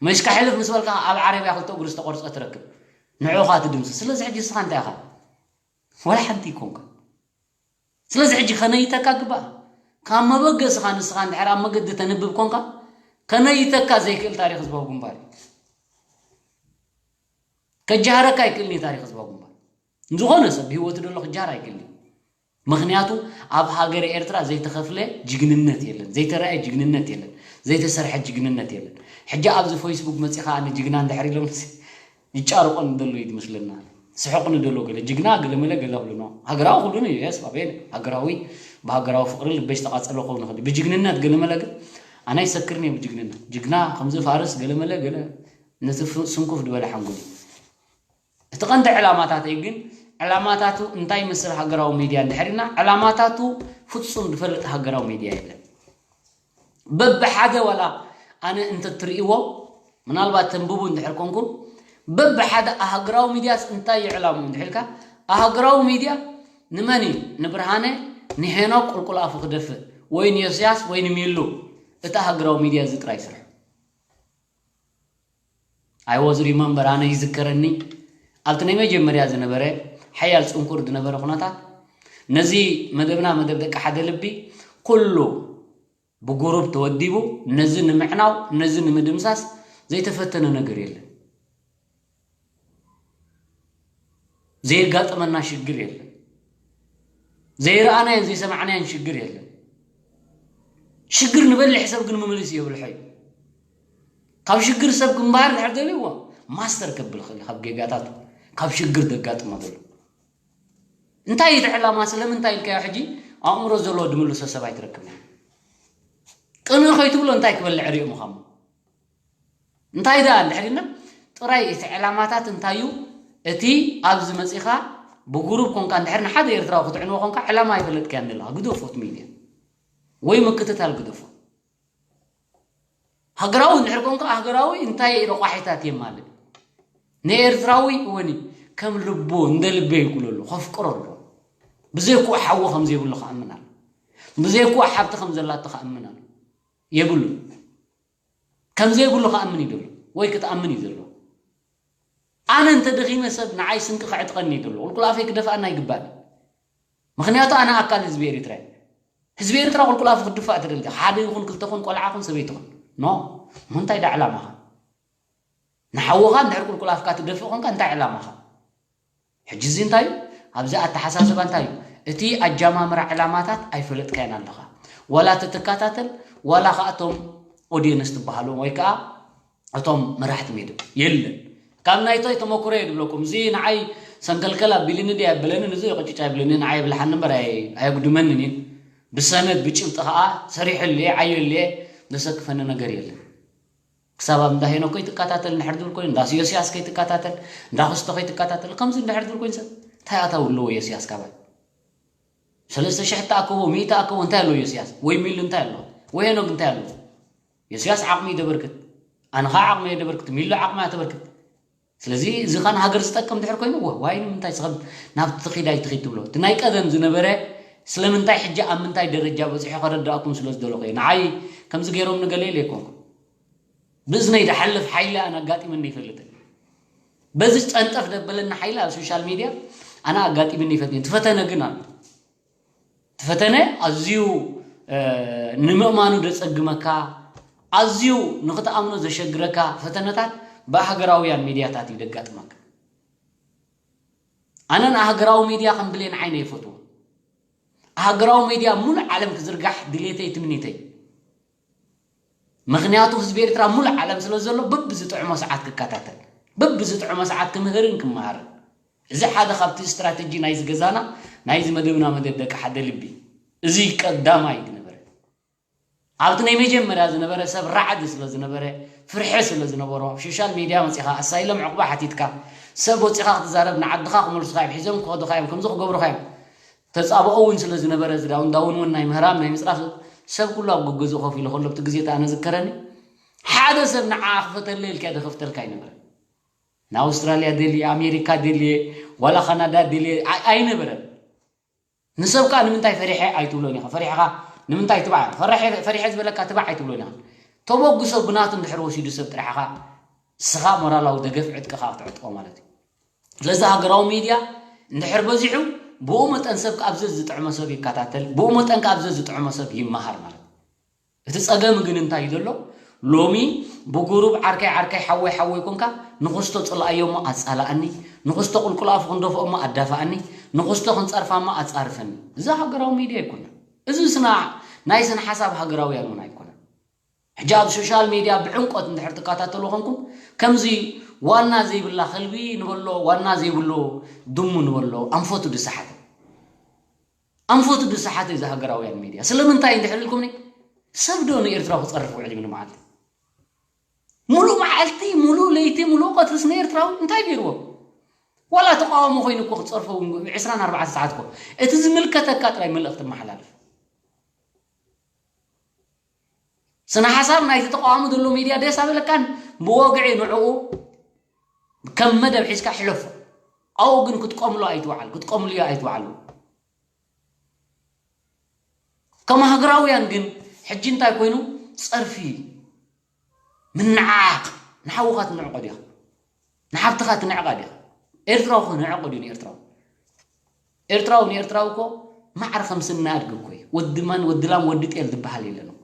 መሽካ ሕልፍ ምስ በልካ ኣብ ዓረብያ ክልተ እግሩ ዝተቖርጸ ትረክብ። ንዕኡ ኸዓ ትድምስስ። ስለዚ ሕጂ ንስኻ እንታይ ኢኻ? ወላ ሓንቲ ኣይኮንካ። ስለዚ ሕጂ ከነይተካ ግባእ። ካብ መበገስኻ ንስኻ እንድሕር ኣብ መገዲ ተንብብ ኮንካ፣ ከነይተካ ዘይክእል ታሪኽ ህዝባዊ ግንባር እዩ። ከጃሃረካ ኣይክእልን እዩ ታሪኽ ህዝባዊ ግንባር። ዝኾነ ሰብ ብህይወቱ ዘሎ ክጃሃር ኣይክእልን እዩ። ምኽንያቱ ኣብ ሃገረ ኤርትራ ዘይተኸፍለ ጅግንነት የለን፣ ዘይተረኣየ ጅግንነት የለን፣ ዘይተሰርሐ ጅግንነት የለን። ሕጂ ኣብዚ ፌስቡክ መጺኻ ኣነ ጅግና እንድሕር ኢሎም ይጫርቆን እንደሎ እዩ ዝመስለና። ስሕቁን እንደሎ ገለ ጅግና ገለ መለ ገለ ክብሉ ነው። ሃገራዊ ኩሉን እዩ፣ የስ፣ ኣቤል ሃገራዊ ብሃገራዊ ፍቕሪ ልበይ ዝተቓጸለ ክኸውን ይኽእል እዩ። ብጅግንነት ገለመለ ግን ኣነ ኣይሰክርን እየ። ብጅግንነት ጅግና ከምዚ ፋርስ ገለመለ ገለ ነቲ ፍ- ስንኩፍ ዝበለ ሓንጎል እዩ። እቲ ቀንዲ ዕላማታተይ ግን ዕላማታቱ እንታይ ይመስል ሃገራዊ ሚድያ እንድሕር ኢልና ዕላማታቱ ፍጹም ዝፈልጥ ሃገራዊ ሚድያ የለን። በብሓደ ዋላ ኣነ እንተትርእይዎ ምናልባት ተንብቡ እንድሕር ኮንኩም በብሓደ ኣህግራዊ ሚድያስ እንታይ ይዕላሙ እንድሕልካ ኣህግራዊ ሚድያ ንመን እዩ ንብርሃነ ንሄኖክ ቁልቁል ኣፉ ክደፍእ ወይ ንዮስያስ ወይ ንሚሉ እቲ ኣህግራዊ ሚድያ እዚ ጥራይ ይስርሑ። I was remember ኣነ ይዝከረኒ ኣብቲ ናይ መጀመርያ ዝነበረ ሓያል ጽንኩር ዝነበረ ኩነታት ነዚ መደብና መደብ ደቂ ሓደ ልቢ ኩሉ ብጉሩብ ተወዲቡ ነዚ ንምዕናው ነዚ ንምድምሳስ ዘይተፈተነ ነገር የለን። ዘየጋጠመና ሽግር የለን። ዘይረኣናዮን ዘይሰማዕናዮን ሽግር የለን። ሽግር ንበልሕ ሰብ ግን ምምልስ የብልሖ እዩ። ካብ ሽግር ሰብ ክምባር ድሕር ደልይዎ ማስተር ከብል ኽእል ካብ ጌጋታቱ ካብ ሽግር ዘጋጥሞ ዘሎ እንታይ እዩ እቲ ዕላማ ስለምንታይ ኢልካዮ ሕጂ ኣእምሮ ዘለዎ ድምልሶ ሰብ ኣይትረክብን ቅንኢ ከይትብሎ እንታይ ክበልዕ ሪኡ ምኻሞ እንታይ ደኣ እንድሕር ኢልና ጥራይ እቲ ዕላማታት እንታይ እዩ እቲ ኣብዚ መፂኻ ብጉሩብ ኮንካ እንድሕር ንሓደ ኤርትራዊ ክትዕንዎ ኮንካ ዕላማ ኣይፈለጥካያን ዘለኻ ግደፎ እቲ ሚድያ ወይ ምክትታል ግደፎ ሃገራዊ እንድሕር ኮንካ ሃገራዊ እንታይ ረቋሒታት የማልእ ንኤርትራዊ እውን ከም ልቡ እንደ ልበ ይጉለሉ ከፍቅሮ ኣሎ ብዘይኩ ሓዊ ከም ዘይብሉ ከኣምን ኣሎ ብዘይኩ ሓብቲ ከም ዘላቶ ከኣምን ኣሎ የብሉ ከም ዘይብሉ ከኣምን እዩ ዘሎ ወይ ክትኣምን እዩ ዘሎ ኣነ እንተ ደኺመ ሰብ ንዓይ ስንቂ ከዕጥቐኒ እዩ ዘሎ ቁልቁል ኣፈይ ክደፍኣና ይግባእ ምኽንያቱ ኣነ ኣካል ህዝቢ ኤሪትራ ህዝቢ ኤርትራ ቁልቁል ኣፉ ክድፋእ ትደልካ ሓደ ይኹን ክልተ ኹን ቆልዓ ኹን ሰበይቲ ኹን ኖ እንታይ ዳ ዕላማኻ ንሓውኻ እንድሕር ቁልቁል ኣፍካ ትደፍእ ኾንካ እንታይ ዕላማኻ ሕጂ እዚ እንታይ ኣብዚ ኣተሓሳስባ እንታይ እዩ እቲ ኣጃማምራ ዕላማታት ኣይፈለጥካዮን ኣለኻ ዋላ ትትከታተል ዋላ ከኣቶም ኦዲየንስ ትበሃሉ ወይ ከዓ እቶም መራሕቲ ሜድያ የለን ካብ ናይታይ ተመክሮ እየ ዝብለኩም እዚ ንዓይ ሰንከልከል ኣቢልኒ ድያ የበለንን እዚ ቅጭጭ ኣይብለኒ ንዓይ የብልሓኒ እምበር ኣየጉድመንን እዩ ብሰነድ ብጭብጢ ከዓ ሰሪሐሉ እየ ዓየሉ እየ ዘሰክፈኒ ነገር የለን ክሳብ ኣብ እንዳ ሄኖክ ከይትከታተል እንድሕር ዝብል ኮይኑ እንዳ ዮስያስ ከይትከታተል እንዳ ክስቶ ከይትከታተል ከምዚ እንድሕር ዝብል ኮይኑ ሰብ እንታይ ኣታዊ ኣለዎ ዮስያስ ካባይ ሰለስተ ሽሕ ተኣከቦ ሚእቲ ኣከቦ እንታይ ኣለዎ ዮስያስ ወይ ሚሉ እንታይ ኣለዎ ወይ ሄኖክ እንታይ ኣለዎ ዮስያስ ዓቕሚ እዩ ደበርክት ኣነ ከዓ ዓቕሚ እየ ደበርክት ሚሉ ዓቕማ ተበርክት ስለዚ እዚ ኸን ሃገር ዝጠቅም ድሕር ኮይኑ ወ ዋይ ንምንታይ ስኸም ናብቲ ትኺድ ኣይትኺድ ትብሎ እቲ ናይ ቀደም ዝነበረ ስለምንታይ ሕጂ ኣብ ምንታይ ደረጃ በፂሑ ከረዳእኩም ስለ ዝደለኹ እየ ንዓይ ከምዚ ገይሮም ንገለ ኢለ ኣይኮንኩ ብእዝነይ ዝሓልፍ ሓይሊ ኣነ ኣጋጢመኒ ይፈልጥን በዚ ጠንጠፍ ደበለኒ ሓይሊ ኣብ ሶሻል ሚድያ ኣነ ኣጋጢመኒ ይፈልጥን ትፈተነ ግን ኣሎ ትፈተነ ኣዝዩ ንምእማኑ ደጸግመካ ኣዝዩ ንክትኣምኖ ዘሸግረካ ፈተነታት ብኣህገራውያን ሚድያታት እዩ ደጋጥመካ ኣነ ንኣህገራዊ ሚድያ ከም ብሌን ዓይነ ይፈትዎ ኣህገራዊ ሚድያ ሙሉእ ዓለም ክዝርጋሕ ድሌተይ ትምኒተይ ምኽንያቱ ህዝቢ ኤርትራ ሙሉእ ዓለም ስለ ዘሎ በብዝጥዕሞ ሰዓት ክከታተል በብዝጥዕሞ ሰዓት ክምህርን ክመሃርን እዚ ሓደ ካብቲ ስትራተጂ ናይዚ ገዛና ናይዚ መደብና መደብ ደቂ ሓደ ልቢ እዚ ቀዳማይ ዝነበረ ኣብቲ ናይ መጀመርያ ዝነበረ ሰብ ራዕዲ ስለ ዝነበረ ፍርሒ ስለ ዝነበሮ ኣብ ሶሻል ሚድያ መፂኻ ኣሳይሎም ዕቑባ ሓቲትካ ሰብ ወፂኻ ክትዛረብ ንዓድኻ ክመልሱኻ እዮም ሒዞም ክኸዱኻ እዮም ከምዚ ክገብሩኻ እዮም ተፃብኦ እውን ስለ ዝነበረ እዚ ዳውን ዳውን እውን ናይ ምህራም ናይ ምፅራፍ ሰብ ኩሉ ኣብ ገገዝኡ ኮፍ ኢሉ ከሎ ኣብቲ ግዜ እቲ ኣነ ዝከረኒ ሓደ ሰብ ንዓ ክፈተለ ኢልካ ደኸፍተልካ ኣይነበረ ንኣውስትራልያ ደልየ ኣሜሪካ ደልየ ዋላ ካናዳ ደልየ ኣይነበረን ንሰብ ከዓ ንምንታይ ፈሪሐ ኣይትብሎን ኢኻ ፈሪሕኻ ንምንታይ ትባዕ ፈሪሐ ዝበለካ ትባዕ ኣይትብሎን ኢኻ ተበግሶ ብናቱ እንድሕር ወሲዱ ሰብ ጥራሕኻ ስኻ ሞራላዊ ደገፍ ዕጥቅኻ ክትዕጥቆ ማለት እዩ ስለዚ ሃገራዊ ሚድያ እንድሕር በዚሑ ብኡ መጠን ሰብ ኣብ ዘዝጥዕሞ ሰብ ይከታተል ብኡ መጠን ኣብ ዘዝጥዕሞ ሰብ ይመሃር ማለት እዩ እቲ ጸገም ግን እንታይ እዩ ዘሎ ሎሚ ብጉሩብ ዓርከይ ዓርከይ ሓወይ ሓወይ ኮንካ ንኽስቶ ጽልኣዮ እሞ ኣጻልኣኒ ንኽስቶ ቁልቁል ኣፉ ክንደፍኦ እሞ ኣዳፍኣኒ ንኽስቶ ክንጸርፋ እሞ ኣጻርፈኒ እዚ ሃገራዊ ሚድያ ኣይኮነን እዚ ስና ናይ ስነ ሓሳብ ሃገራውያን እውን ኣይኮነን ሕጂ ኣብ ሶሻል ሚድያ ብዕምቆት እንድሕር ትከታተሉ ኮንኩም ከምዚ ዋና ዘይብላ ከልቢ ንበሎ ዋና ዘይብሉ ድሙ ንበሎ ኣንፈቱ ዝሰሓተ ኣንፈቱ ዝሰሓተ እዚ ሃገራውያን ሚድያ። ስለምንታይ እንድሕር ኢልኩምኒ፣ ሰብ ዶ ንኤርትራዊ ክጸርፍ ውዕል እዩ ንመዓልቲ? ሙሉእ መዓልቲ፣ ሙሉእ ለይቲ፣ ሙሉእ ቀትርስ ንኤርትራዊ እንታይ ገይርዎ? ዋላ ተቃዋሚ ኮይኑ እኮ ክጸርፎ እውን ዕስራን ኣርባዕተ ሰዓት እኮ። እቲ ዝምልከተካ ጥራይ መልእኽቲ መሓላልፍ። ስነ ሓሳብ ናይቲ ተቃዋሚ ዘሎ ሚድያ ደስ ኣበለካን ብወግዒ ንዕኡ ከም መደብ ሒዝካ ሕለፎ። ኣብኡ ግን ክትቆምሎ ኣይትውዓል፣ ክትቆምልዮ ኣይትውዓሉ። ከም ሃገራውያን ግን ሕጂ እንታይ ኮይኑ? ጸርፊ፣ ምንዓቕ። ንሓውኻ ትንዕቆ ዲኻ? ንሓብትኻ ትንዕቃ ዲኻ? ኤርትራዊ ኸ ንዕቆ ድዩ ንኤርትራዊ? ኤርትራዊ ንኤርትራዊ እኮ ማዕረ ከም ስና ኣድጊ እኮ እዩ። ወዲ ማን፣ ወዲ ላም፣ ወዲ ጤል ዝበሃል የለን እኮ።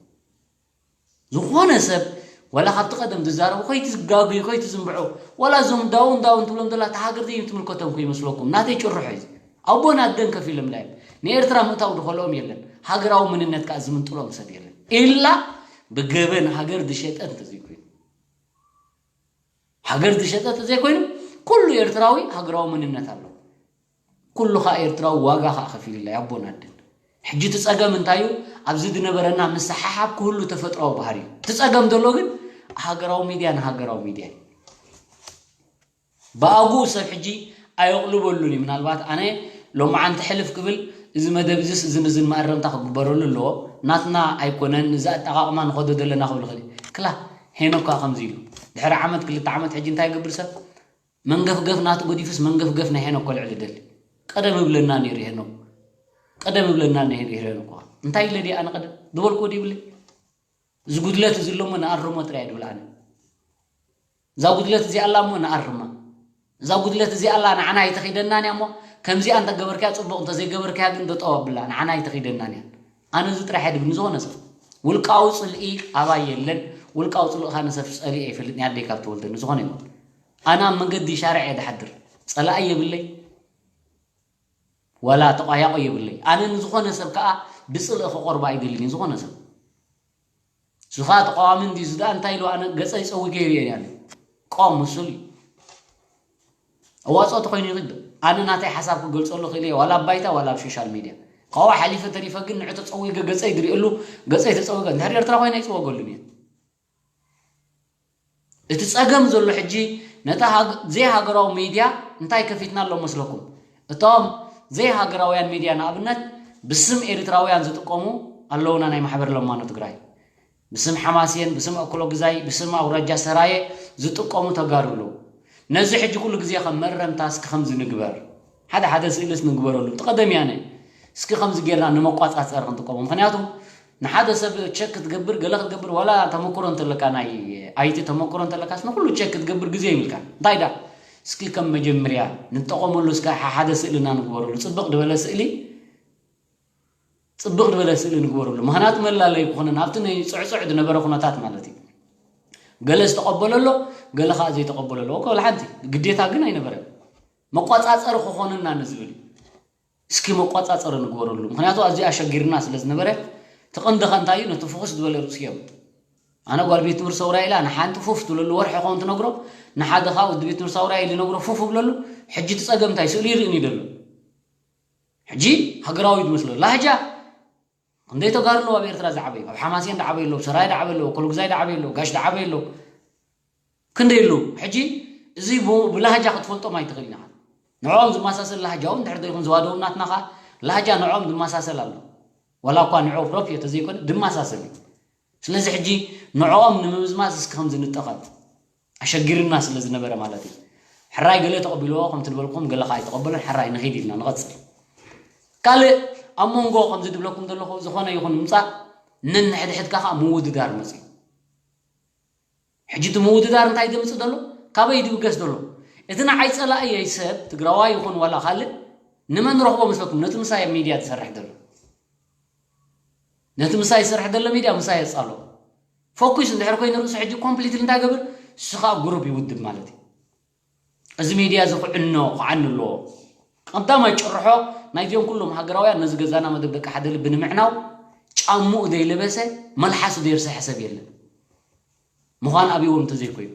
ዝኾነ ሰብ ዋላ ካብቲ ቀደም ዝዛረቡ ከይትጋግዩ፣ ከይትዝንብዑ፣ ዋላ እዞም ዳውን ዳውን ትብሎም ዘላ እታ ሃገር ዘይትምልከቶም ከይመስለኩም። ናተይ ጭርሖ እዩ። ኣቦን ኣደን ከፊሎም ላዮም ንኤርትራ ምእታው ዝኸልኦም የለን። ሃገራዊ መንነት ከኣ ዝምንጥሎም ሰብ የለን። ኢላ ብገበን ሃገር ዝሸጠ እንተዘይኮይኑ፣ ሃገር ዝሸጠ እንተዘይኮይኑ፣ ኩሉ ኤርትራዊ ሃገራዊ መንነት ኣለዎ። ኩሉ ኸኣ ኤርትራዊ ዋጋ ኸኣ ከፊሉላ ኣቦን ኣደን። ሕጂ እቲ ጸገም እንታይ እዩ? ኣብዚ ዝነበረና ምስሓሓብ ክህሉ ተፈጥሮኣዊ ባህሪ እዩ። እቲ ጸገም ዘሎ ግን ሃገራዊ ሚድያ ንሃገራዊ ሚድያ እዩ። ብኣግኡ ሰብ ሕጂ ኣየቕልበሉን እዩ። ምናልባት ኣነ ሎማዓንቲ ሕልፍ ክብል እዚ መደብ እዚስ እዝን እዝን መኣረምታ ክግበረሉ ኣለዎ። ናትና ኣይኮነን፣ እዚ ኣጠቓቕማ ንኸዶ ዘለና ክብል ይኽእል እዩ። ክላ ሄኖክ ከኣ ከምዚ ኢሉ። ድሕሪ ዓመት ክልተ ዓመት ሕጂ እንታይ ይገብር ሰብ? መንገፍገፍ ናቱ ገዲፉስ መንገፍገፍ ናይ ሄኖክ ከልዕል ይደሊ። ቀደም እብለና ነይሩ ሄኖክ። ቀደም እብለና ነይሩ ሄኖክ። እንታይ ኢለ ድየ ኣነ ቀደም? ዝበልኩዎ ድይብለይ? እዚ ጉድለት እዚ ኣሎ እሞ ንኣርሞ ጥራይ እየ ድብል ኣነ። እዛ ጉድለት እዚኣ ኣላ እሞ ንኣርማ። እዛ ጉድለት እዚኣ ኣላ ንዓና ኣይተኺደናን እያ እሞ ከምዚኣ እንተገበርካያ ጽቡቕ፣ እንተዘይገበርካያ ግን ደጠው ኣብላ፣ ንዓና ኣይተኺደናን እያ። ኣነ እዚ ጥራሕ እየ ድብል ንዝኾነ ሰብ። ውልቃዊ ጽልኢ ኣባይ የለን። ውልቃዊ ጽልኢ ኸኣ ንሰብ ጸሊኤ ኣይፈልጥን እየ፣ ኣደይ ካብ ትወልደኒ ዝኾነ ይኹን። ኣነ ኣብ መንገዲ ሻርዕ እየ ድሓድር። ጸላኢ የብለይ። ዋላ ተቋያቆ የብለይ። ኣነ ንዝኾነ ሰብ ከኣ ብጽልኢ ክቆርባ ኣይደልን እየ፣ ዝኾነ ሰብ። እሱ ኸኣ ተቃዋሚ እንድዩ፣ እዚ ደኣ እንታይ ኢሉ ኣነ ገጸይ ጸዊገ ይርእየኒ ኣነ። ቆም ምስሉ እዩ። ኣዋጽኦ ተኾይኑ ይኽእል። ኣነ ናተይ ሓሳብ ክገልጸሉ ክእል እየ፣ ዋላ ኣብ ባይታ ዋላ ኣብ ሶሻል ሚድያ። ካብኡ ሓሊፈ ተሪፈ ግን ንዑ ተጸዊገ ገጸይ ዝርእየሉ፣ ገጸይ ተጸዊገ። እንድሕር ኤርትራ ኮይነ ኣይጽወገሉን እየ። እቲ ጸገም ዘሎ ሕጂ ነታ ሃግ-፣ ዘይሃገራዊ ሚድያ እንታይ ከፊትና ኣሎ መስለኩም? እቶም ዘይሃገራውያን ሚድያ ንኣብነት ብስም ኤርትራውያን ዝጥቀሙ ኣለውና፣ ናይ ማሕበር ለማኖ ትግራይ። ብስም ሓማሴን፣ ብስም ኣክሎ ግዛይ፣ ብስም ኣውራጃ ሰራየ ዝጥቀሙ ተጋሩ ኣለዉ። ነዚ ሕጂ ኩሉ ግዜ ከም መእረምታ እስኪ ከምዚ ንግበር። ሓደ ሓደ ስእልስ ንግበረሉ። እቲ ቀደም ያነ እስኪ ከምዚ ጌርና ንመቋጻጸሪ ክንጥቀሞ። ምኽንያቱ ንሓደ ሰብ ቸክ ክትገብር፣ ገለ ክትገብር፣ ዋላ ተመክሮ እንተለካ፣ ናይ ኣይቲ ተመክሮ እንተለካስ ንኹሉ ቸክ ክትገብር ግዜ ይብልካ። እንታይ ደኣ እስኪ ከም መጀመርያ ንጠቐመሉ፣ እስከ ሓ-፣ ሓደ ስእልና ንግበረሉ። ጽብቕ ዝበለ ስእሊ፣ ጽብቕ ዝበለ ስእሊ ንግበረሉ። ምኽንያቱ መላለይ ክኾነና ኣብቲ ናይ ጽዕጽዕ ዝነበረ ኩነታት ማለት እዩ። ገለ ዝተቐበለ ኣሎ፣ ገለ ኸኣ ዘይተቐበለ ኣሎ። ወላ ሓንቲ ግዴታ ግን ኣይነበረን። መቋጻጸሪ ክኾነና ንዝብል እዩ። እስኪ መቋጻጸሪ ንግበረሉ። ምኽንያቱ ኣዝዩ ኣሸጊርና ስለ ዝነበረ፣ እቲ ቀንዲ ኸ እንታይ እዩ? ነቲ ፍኹስ ዝበለ ርእሲ እዮም። ኣነ ጓል ቤት ትምህርቲ ሰውራ ኢላ ንሓንቲ ፉፍ ትብለሉ ወርሒ ኸውን ትነግሮ፣ ንሓደ ኸኣ ወዲ ቤት ትምህርቲ ሰውራ ኢሉ ይነግሮ፣ ፉፍ ይብለሉ። ሕጂ እቲ ጸገም እንታይ? ስእሊ ይርእን እዩ ዘሎ። ሕጂ ሃገራዊ ዝመስሎ ላህጃ። ክንደይ ተጋሩ ኣለዉ ኣብ ኤርትራ ዝዓበዩ? ኣብ ሓማሴን ዝዓበዩ ኣለዉ፣ ሰራይ ዝዓበዩ ኣለዉ፣ ኮሎግዛይ ዝዓበዩ ኣለዉ፣ ጋሽ ዝዓበዩ ኣለዉ። ክንደይ ኣለዉ? ሕጂ እዚ ብ-፣ ብላህጃ ክትፈልጦም ኣይትኽእልን ኢኻ። ንዕኦም ዝመሳሰል ላህጃ እውን እንድሕር ዘይኮን ዝዋደዎም ናትና ኸኣ ላህጃ ንዕኦም ዝመሳሰል ኣሎ። ዋላ እኳ ንዕኡ ፕሮፕ እዮ ተዘይኮነ፣ ዝመሳሰል እዩ። ስለዚ ሕጂ ንዕኦም ንምምዝማዝ እስኪ ከምዚ ንጠቐም። ኣሸጊርና ስለ ዝነበረ ማለት እዩ። ሕራይ ገለ ተቐቢልዎ፣ ከምቲ ዝበልኩም ገለ ኸኣ ኣይተቐበሎን፣ ሕራይ ንኺድ ኢልና ንቐጽል። ካልእ ኣብ መንጎ ከምዚ ዝብለኩም ዘለኹ ዝኾነ ይኹን ምምጻእ ነንሕድሕድካ ኸኣ ምውድዳር መጽዩ። ሕጂ እቲ ምውድዳር እንታይ ዘምጽእ ዘሎ? ካበይ ድብገስ ዘሎ? እቲ ንዓይ ጸላእየይ ሰብ ትግራዋይ ይኹን ዋላ ካልእ ንመን ረኽቦ መስለኩም? ነቲ ምሳይ ኣብ ሚድያ ዝሰርሕ ዘሎ። ነቲ ምሳይ ዝሰርሕ ዘሎ ሚድያ ምሳይ የጻሎ። ፎኩስ እንድሕር ኮይኑ ርእሱ ሕጂ ኮምፕሊትሊ እንታይ ገብር? ንሱ ኸኣ ግሩፕ ይውድብ ማለት እዩ። እዚ ሚድያ እዚ ክዕኖ፣ ክዓኑ ኣለዎ። ቀዳማይ ጭርሖ ናይዚኦም ኩሎም ሃገራውያን ነዚ ገዛና መደብ ደቂ ሓደ ልቢ ንምዕናው ጫምኡ ዘይለበሰ መልሓሱ ዘይርሰሐ ሰብ የለን። ምዃን ኣብይዎም እንተዘይኮይኑ።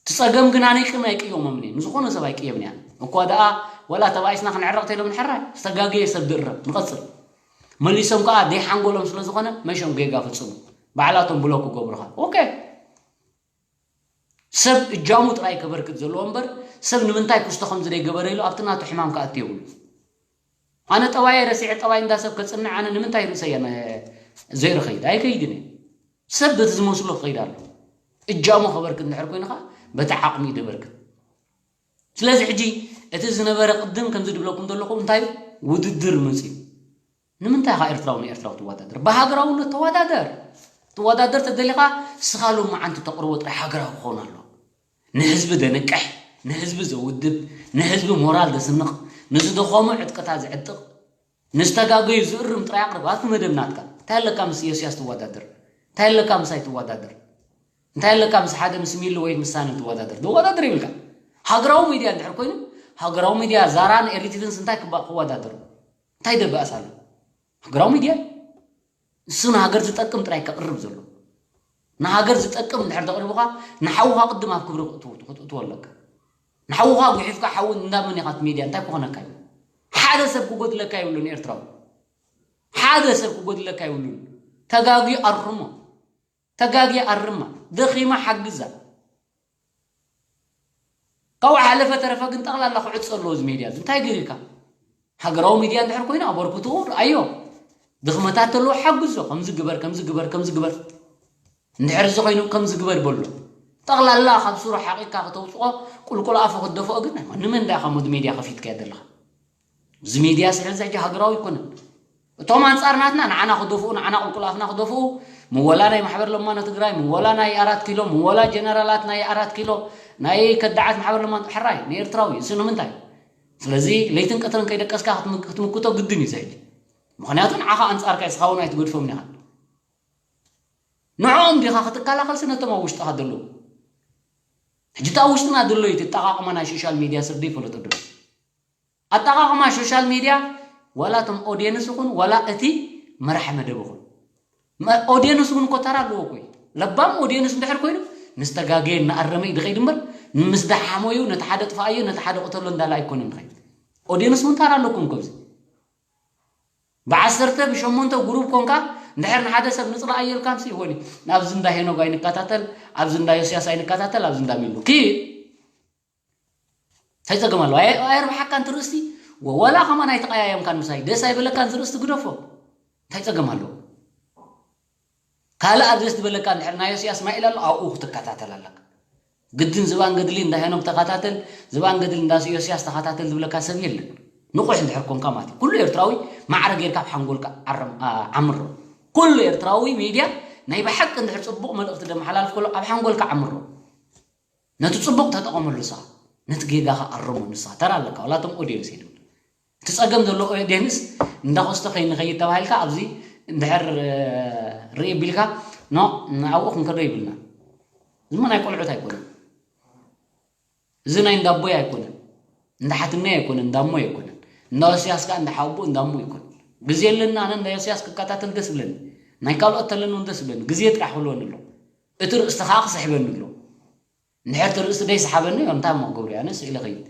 እቲ ጸገም ግን ኣነ ይቅም ኣይቅየሞምን እየ። ንዝኾነ ሰብ ኣይቅየምን እየ። እኳ ደኣ ወላ ተባኢስና ክንዕረቕ ተኢሎም ንሕራይ ዝተጋገየ ሰብ ድእረም ንቐጽል። መሊሶም ከዓ ደይሓንጎሎም ስለ ዝኾነ መሾም ጌጋ ፍጽሙ። ባዕላቶም ብሎክ ክገብሩኻ። ኦኬ። ሰብ እጃሙ ጥራይ ከበርክት ዘለዎ እምበር ሰብ ንምንታይ ክስቶ ከም ዝደይገበረ ኢሉ ኣብቲ ናቱ ሕማም ክኣቱ የብሉ። ኣነ ጠባየ ረሲዐ ጠባይ እንዳ ሰብ ከጽንዕ ኣነ ንምንታይ ርእሰይ ኣነ ዘይርኸይድ ኣይከይድን እየ። ሰብ በቲ ዝመስሎ ክኸይድ ኣሎ። እጃሙ ከበርክት እንድሕር ኮይኑ ከዓ በቲ ዓቕሚ እዩ ደበርክት። ስለዚ ሕጂ እቲ ዝነበረ ቅድም ከምዚ ድብለኩም ዘለኹ እንታይ ውድድር መፅዩ። ንምንታይ ኢኻ ኤርትራዊ ንኤርትራዊ ትወዳደር? ብሃገራውነት ተወዳደር። ትወዳደር ተደሊኻ ስኻ ሎም መዓንቲ ተቕርቦ ጥራይ ሃገራዊ ክኸውን ኣሎ። ንህዝቢ ደንቅሕ፣ ንህዝቢ ዘውድብ፣ ንህዝቢ ሞራል ዘስንቕ፣ ንዝደኸሙ ዕጥቅታት ዝዕጥቕ፣ ንዝተጋገዩ ዝእርም ጥራይ ኣቕርብ ኣብቲ መደብ ናትካ። እንታይ ኣለካ ምስ ኢዮስያስ ትወዳደር? እንታይ ኣለካ ምሳይ ትወዳደር? እንታይ ኣለካ ምስ ሓደ ምስ ሚሊ ወይ ምስ ሳነ ትወዳደር? ዝወዳደር ይብልካ። ሃገራዊ ሚድያ እንድሕር ኮይኑ ሃገራዊ ሚድያ ዛራን ኤሪቲቪንስ እንታይ ክባ- ክወዳደሩ እንታይ ደበኣስ ኣሎ? ሃገራዊ ሚድያ እሱ ንሃገር ዝጠቅም ጥራይ ከቕርብ ዘሎ ንሃገር ዝጠቅም እንድሕር ተቕርብኻ ንሓውኻ ቅድም ኣብ ክብሪ ክትእትዎ ኣለካ። ንሓውኻ ጉሒፍካ ሓዊ እንዳመን ኢኻ እቲ ሚድያ እንታይ ክኾነካ እዩ? ሓደ ሰብ ክጎድለካ የብሉን ኤርትራዊ። ሓደ ሰብ ክጎድለካ የብሉን። ተጋጊ ኣርሞ። ተጋጊ ኣርማ። ደኺማ ሓግዛ። ካብኡ ሓለፈ ተረፈ ግን ጠቕላላ ክዕጾ ኣለዎ እዚ ሚድያ እዚ። እንታይ ገይርካ? ሃገራዊ ሚድያ እንድሕር ኮይኑ ኣበርክትኡ ርኣዮ። ድኽመታት ተለዎ ሓግዞ። ከምዚ ግበር፣ ከምዚ ግበር፣ ከምዚ ግበር። እንድሕር እዚ ኮይኑ ከምዚ ግበር በሎ። ጠቕላላ ካብ ሱሩ ሓቒካ ከተውፅኦ ቁልቁል ኣፉ ክትደፍኦ ግን ኣይኮን። ንመን ዳ ኢኻ ሞድ ሚድያ ከፊትካዮ ዘለኻ? እዚ ሚድያ ስለ እዚ ሕጂ ሃገራዊ ኣይኮነን። እቶም ኣንጻር ናትና ንዓና ክደፍኡ ንዓና ቁልቁል ኣፍና ክደፍኡ ምወላ ናይ ማሕበር ለማኖ ትግራይ ምወላ ናይ ኣራት ኪሎ ምወላ ጀነራላት ናይ ኣራት ኪሎ ናይ ከዳዓት ማሕበር ለማኖ ሕራይ ንኤርትራዊ እሱ ንምንታይ ስለዚ ለይትን ቀትርን ከይደቀስካ ክትምክቶ ግድን እዩ ዘሕጂ ምክንያቱ ንዓኻ ኣንጻርካ ስኻ እውን ኣይትገድፎም ኢኻ ንዕኦም ዲኻ ክትከላኸልሲ ነቶም ኣብ ውሽጥኻ ዘለዉ ሕጂ እቲ ኣብ ውሽጥና ዘሎ እዩ እቲ ኣጠቓቕማ ናይ ሶሻል ሚድያ ስርዲ ይፈለጦ ድሮ ኣጠቓቕማ ሶሻል ሚድያ ዋላ እቶም ኦድየንስ ይኹን ዋላ እቲ መራሒ መደብ ይኹን ኦድየንስ እውን እኮ ተራ ኣለዎ እኮ ለባም ኦድየንስ እንድሕር ኮይኑ ምስ ተጋገየ እናኣረመ እዩ ድኸይድ እምበር ምስ ደሓመዩ ነቲ ሓደ ጥፋኣዮ ነቲ ሓደ ቅተሎ እንዳለ ኣይኮነን ድኸይድ ኦድየንስ እውን ተራ ኣለኩም እኮ ኣብዚ ብዓሰርተ ብሸሞንተ ጉሩብ ኮንካ እንድሕር ንሓደ ሰብ ንፅላእ ኣየልካምሲ ይኾን ኣብዚ እንዳ ሄኖግ ኣይንከታተል ኣብዚ እንዳ ዮስያስ ኣይንከታተል ኣብዚ እንዳ ሚሉ ኪድ እንታይ ጸገም ኣለዎ? ኣየርብሓካን ትርእስቲ ወላ ከማን ኣይተቐያየምካን ምሳይ ደስ ኣይበለካን ዝርእስቲ ግደፎ እንታይ ጸገም ኣለዎ? ካልእ ኣብ ደስ ዝበለካ እንድሕር ናይ ዮስያስ ማኢል ኣሎ ኣብኡ ክትከታተል ኣለካ። ግድን ዝባን ገድሊ እንዳ ሄኖክ ተኸታተል ዝባን ገድሊ እንዳ ዮስያስ ተኸታተል ዝብለካ ሰብ የለን። ንቑሕ እንድሕር ኮንካ ማለት እዩ። ኩሉ ኤርትራዊ ማዕረ ጌርካ ኣብ ሓንጎልካ ዓምሮ። ኩሉ ኤርትራዊ ሚድያ ናይ ብሓቂ እንድሕር ጽቡቕ መልእኽቲ ደመሓላልፍ ከሎ ኣብ ሓንጎልካ ዓምሮ። ነቲ ጽቡቕ ተጠቐመሉ ንስኻ፣ ነቲ ጌጋኻ ኣርሞ ንስኻ። ተራ ኣለካ፣ ዋላ እቶም ኦድየንስ የድብል። እቲ ጸገም ዘሎ ኦድየንስ እንዳኸስቶ ከይንኸይድ ተባሂልካ ኣብዚ እንድሕር ርኢ ቢልካ ኖ ኣብኡ ክንከዶ ይብልና። እዚ ናይ ቆልዑት ኣይኮነን። እዚ ናይ እንዳቦይ ኣይኮነን። እንዳሓትነይ ኣይኮነን፣ እንዳሞ ኣይኮነን። እንዳ ዮስያስ ከኣ እንዳሓቦ እንዳሞ ኣይኮነን። ግዜ ኣለና ኣነ እንዳ ዮስያስ ክከታተል ደስ ብለኒ። ናይ ካልኦት ተለኒ እውን ደስ ብለኒ። ግዜ ጥራሕ ክህልወኒ ኣሎ። እቲ ርእስቲ ከኣ ክስሕበኒ ኣሎ። እንድሕር እቲ ርእሲ ደይሰሓበኒ እንታይ እሞ ክገብር እየ ኣነ ስኢለ ኸይድ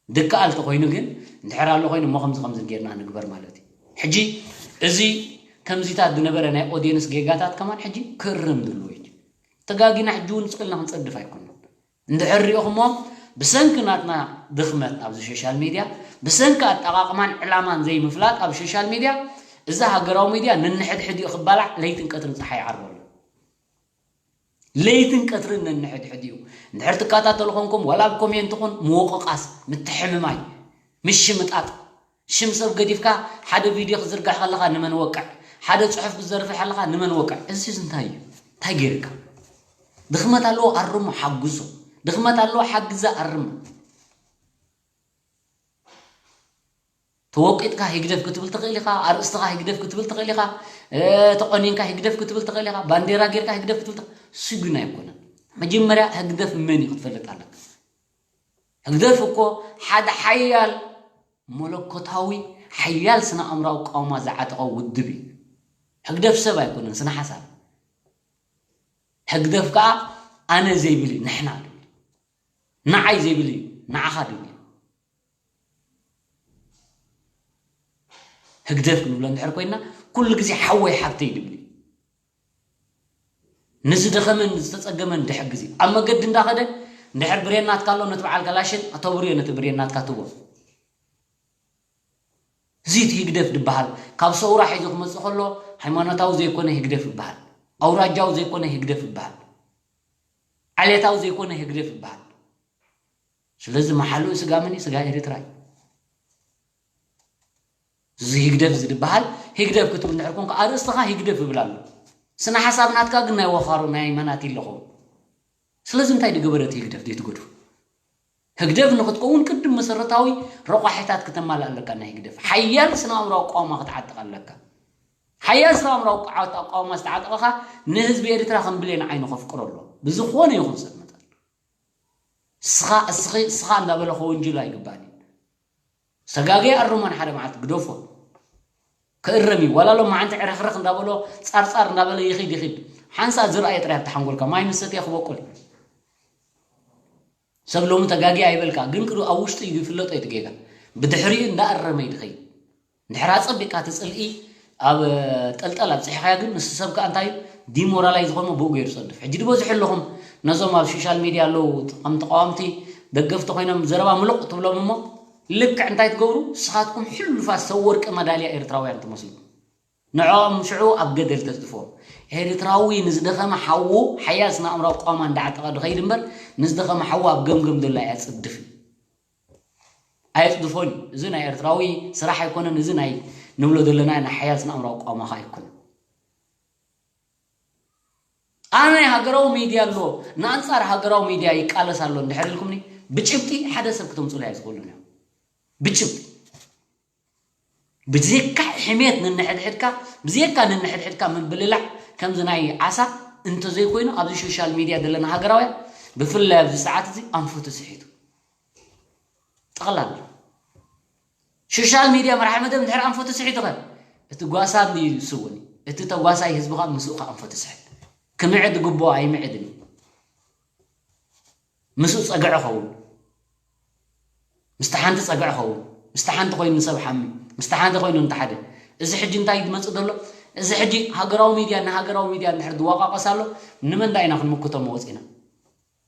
ድከኣል ተኾይኑ ግን እንድሕር ኣሎ ኮይኑ እሞ ከምዚ ከምዚ ጌርና ንግበር ማለት እዩ ሕጂ እዚ ከምዚታት ዝነበረ ናይ ኦድየንስ ጌጋታት ከማን ሕጂ ክእረም ዘለዎ እዩ ተጋጊና ሕጂ እውን ስቅልና ክንፀድፍ ኣይኮንና እንድሕር ሪኦኹሞ ብሰንኪ ናትና ድኽመት ኣብዚ ሶሻል ሚድያ ብሰንኪ ኣጠቓቕማን ዕላማን ዘይምፍላጥ ኣብ ሶሻል ሚድያ እዚ ሃገራዊ ሚድያ ነንሕድሕድ እዩ ክባላዕ ለይትን ቀትርን ፀሓይ ይዓርበሉ ለይትን ቀትርን ነንሕድሕድ እዩ። እንድሕር ትከታተሉ ኮንኩም ዋላ ኣብ ኮሜንት ኹን ምውቕቓስ፣ ምትሕምማይ፣ ምሽምጣጥ፣ ሽም ሰብ ገዲፍካ ሓደ ቪድዮ ክዝርጋሕ ከለኻ ንመን ወቅዕ፣ ሓደ ጽሑፍ ክዘርፍሕ ከለኻ ንመን ወቅዕ። እዚስ እንታይ እዩ? እንታይ ገይርካ? ድኽመት ኣለዎ ኣርሞ ሓግዞ። ድኽመት ኣለዎ ሓግዛ ኣርሞ። ተወቂጥካ ህግደፍ ክትብል ትኽእል ኢኻ፣ ኣርእስትኻ ህግደፍ ክትብል ትኽእል ኢኻ፣ ተቆኒንካ ህግደፍ ክትብል ትኽእል ኢኻ፣ ባንዴራ ጌርካ ህግደፍ ክትብል ትኽእል ስጉን ኣይኮነን። መጀመርያ ህግደፍ መን እዩ ክትፈልጥ ኣለካ። ህግደፍ እኮ ሓደ ሓያል መለኮታዊ ሓያል ስነ ኣእምራዊ ቃውማ ዝዓጠቐ ውድብ እዩ። ህግደፍ ሰብ ኣይኮነን፣ ስነ ሓሳብ። ህግደፍ ከዓ ኣነ ዘይብል እዩ፣ ንሕና ድብል። ንዓይ ዘይብል እዩ፣ ንዓኻ ድብል እዩ። ህግደፍ ክንብሎ እንድሕር ኮይና፣ ኩሉ ግዜ ሓወይ ሓብተይ ድብል እዩ። ንዝደኸመን ዝተጸገመን ድሕግዝ እዩ። ኣብ መገዲ እንዳኸደ እንድሕር ብሬን ናትካ ኣሎ፣ ነቲ በዓል ከላሽን ኣተብርዮ፣ ነቲ ብሬን ናትካ ትቦ። እዚ እቲ ህግደፍ ድበሃል ካብ ሰውራ ሒዙ ክመጽእ ከሎ ሃይማኖታዊ ዘይኮነ ህግደፍ ይበሃል። ኣውራጃዊ ዘይኮነ ህግደፍ ይበሃል። ዓሌታዊ ዘይኮነ ህግደፍ ይበሃል። ስለዚ መሓልኡ ስጋ መን እዩ? ስጋ ኤርትራ እዩ። እዚ ህግደፍ እዚ ዝበሃል ህግደፍ ክትብል እንድሕር ኮንካ ኣርእስትኻ ህግደፍ ይብል ኣሎ። ስነ ሓሳብ ናትካ ግን ናይ ወፋሮ ናይ መናት ኣለኹም። ስለዚ እንታይ ድገበረ እቲ ህግደፍ ዘይትገድፉ? ህግደፍ ንክትከውን ቅድም መሰረታዊ ረቋሒታት ክተማልእ ኣለካ። ናይ ህግደፍ ሓያል ስነ ኣእምራዊ ኣቋውማ ክትዓጥቕ ኣለካ። ሓያል ስነ ኣእምራዊ ኣቋ- ኣቋውማ ዝተዓጠቐኻ ንህዝቢ ኤርትራ ከም ብሌን ዓይኑ ከፍቅሮ ኣሎ። ብዝኾነ ይኹን ሰብ መጠን ስኻ እስኺ ስኻ እንዳበለ ከወንጅሉ ኣይግባእን እዩ። ሰጋገየ ኣርሞን ሓደ መዓልቲ ግደፎ ክእረም እዩ። ዋላ ሎም መዓንቲ ዕረኽረኽ እንዳበሎ ጻርጻር እንዳበለ ይኺድ ይኺድ። ሓንሳ ዝረኣየ ጥራይ ኣብቲ ሓንጎልካ ማይ ምስ ሰትየ ክበቁል እዩ። ሰብ ሎሚ ተጋጊ ኣይበልካ፣ ግን ቅዱ ኣብ ውሽጡ እዩ ይፍለጦ እዩ እቲ ጌጋ። ብድሕሪኡ እንዳኣረመ እዩ ድኸይድ። እንድሕር ኣጸቢቕካ እቲ ጽልኢ ኣብ ጠልጠል ኣብጽሕኻዮ ግን ንሱ ሰብ ከኣ እንታይ እዩ? ዲሞራላይዝ ዝኾኑ ብኡ ገይሩ ጸድፍ። ሕጂ ድበዝሑ ኣለኹም ነዞም ኣብ ሶሻል ሚድያ ኣለዉ ከም ተቃወምቲ ደገፍቲ ኮይኖም ዘረባ ምሉቕ ትብሎም እሞ ልክዕ እንታይ ትገብሩ? ንስኻትኩም ሕሉፋት ሰብ ወርቂ መዳልያ ኤርትራውያን ትመስሉ። ንዕኦም ሽዑ ኣብ ገደል ተጽድፎም። ኤርትራዊ ንዝደኸመ ሓዉ ሓያል ስነ ኣእምራዊ ቋማ እንዳዓጠቐ ድኸይድ እምበር ንዝደኸመ ሓዉ ኣብ ገምገም ዘሎ ኣየጽድፍን። ኣየጽድፎን እዩ። እዚ ናይ ኤርትራዊ ስራሕ ኣይኮነን። እዚ ናይ ንብሎ ዘለና ናይ ሓያል ስነ ኣእምራዊ ቋማኻ ኣይኮነን። ኣነ ናይ ሃገራዊ ሚድያ ኣሎ ንኣንጻር ሃገራዊ ሚድያ ይቃለስ ኣሎ እንድሕር ኢልኩምኒ ብጭብጢ ሓደ ሰብ ክተምጹሉ ኣይትኽእሉን እዮም። ብጭብጢ ብዘይካ ሕሜት ንንሕድሕድካ ብዘይካ ንንሕድሕድካ ምብልላዕ ከምዚ ናይ ዓሳ እንተዘይኮይኑ ኣብዚ ሶሻል ሚድያ ዘለና ሃገራውያን ብፍላይ ኣብዚ ሰዓት እዚ ኣንፈቱ ስሒቱ ጠቕላላ ሶሻል ሚድያ መርሓ መደብ እንድሕር ኣንፈቱ ስሒቱ ኸ እቲ ጓሳ እንድዩ ዝስውን እቲ ተጓሳይ ህዝቢ ኸ ምስኡ ኸ ኣንፈቱ ስሕት ክምዕድ ግቦ ኣይምዕድን እዩ ምስኡ ጸግዒ ኸውን ምስቲ ሓንቲ ጸግዒ ኸውን ምስቲ ሓንቲ ኮይኑ ንሰብ ሓሚ ምስቲ ሓንቲ ኮይኑ እንተሓደ እዚ ሕጂ እንታይ ዝመጽእ ዘሎ እዚ ሕጂ ሃገራዊ ሚድያ ንሃገራዊ ሚድያ እንድሕር ዝዋቃቀስ ኣሎ ንመን ዳ ኢና ክንምክቶ መወፂና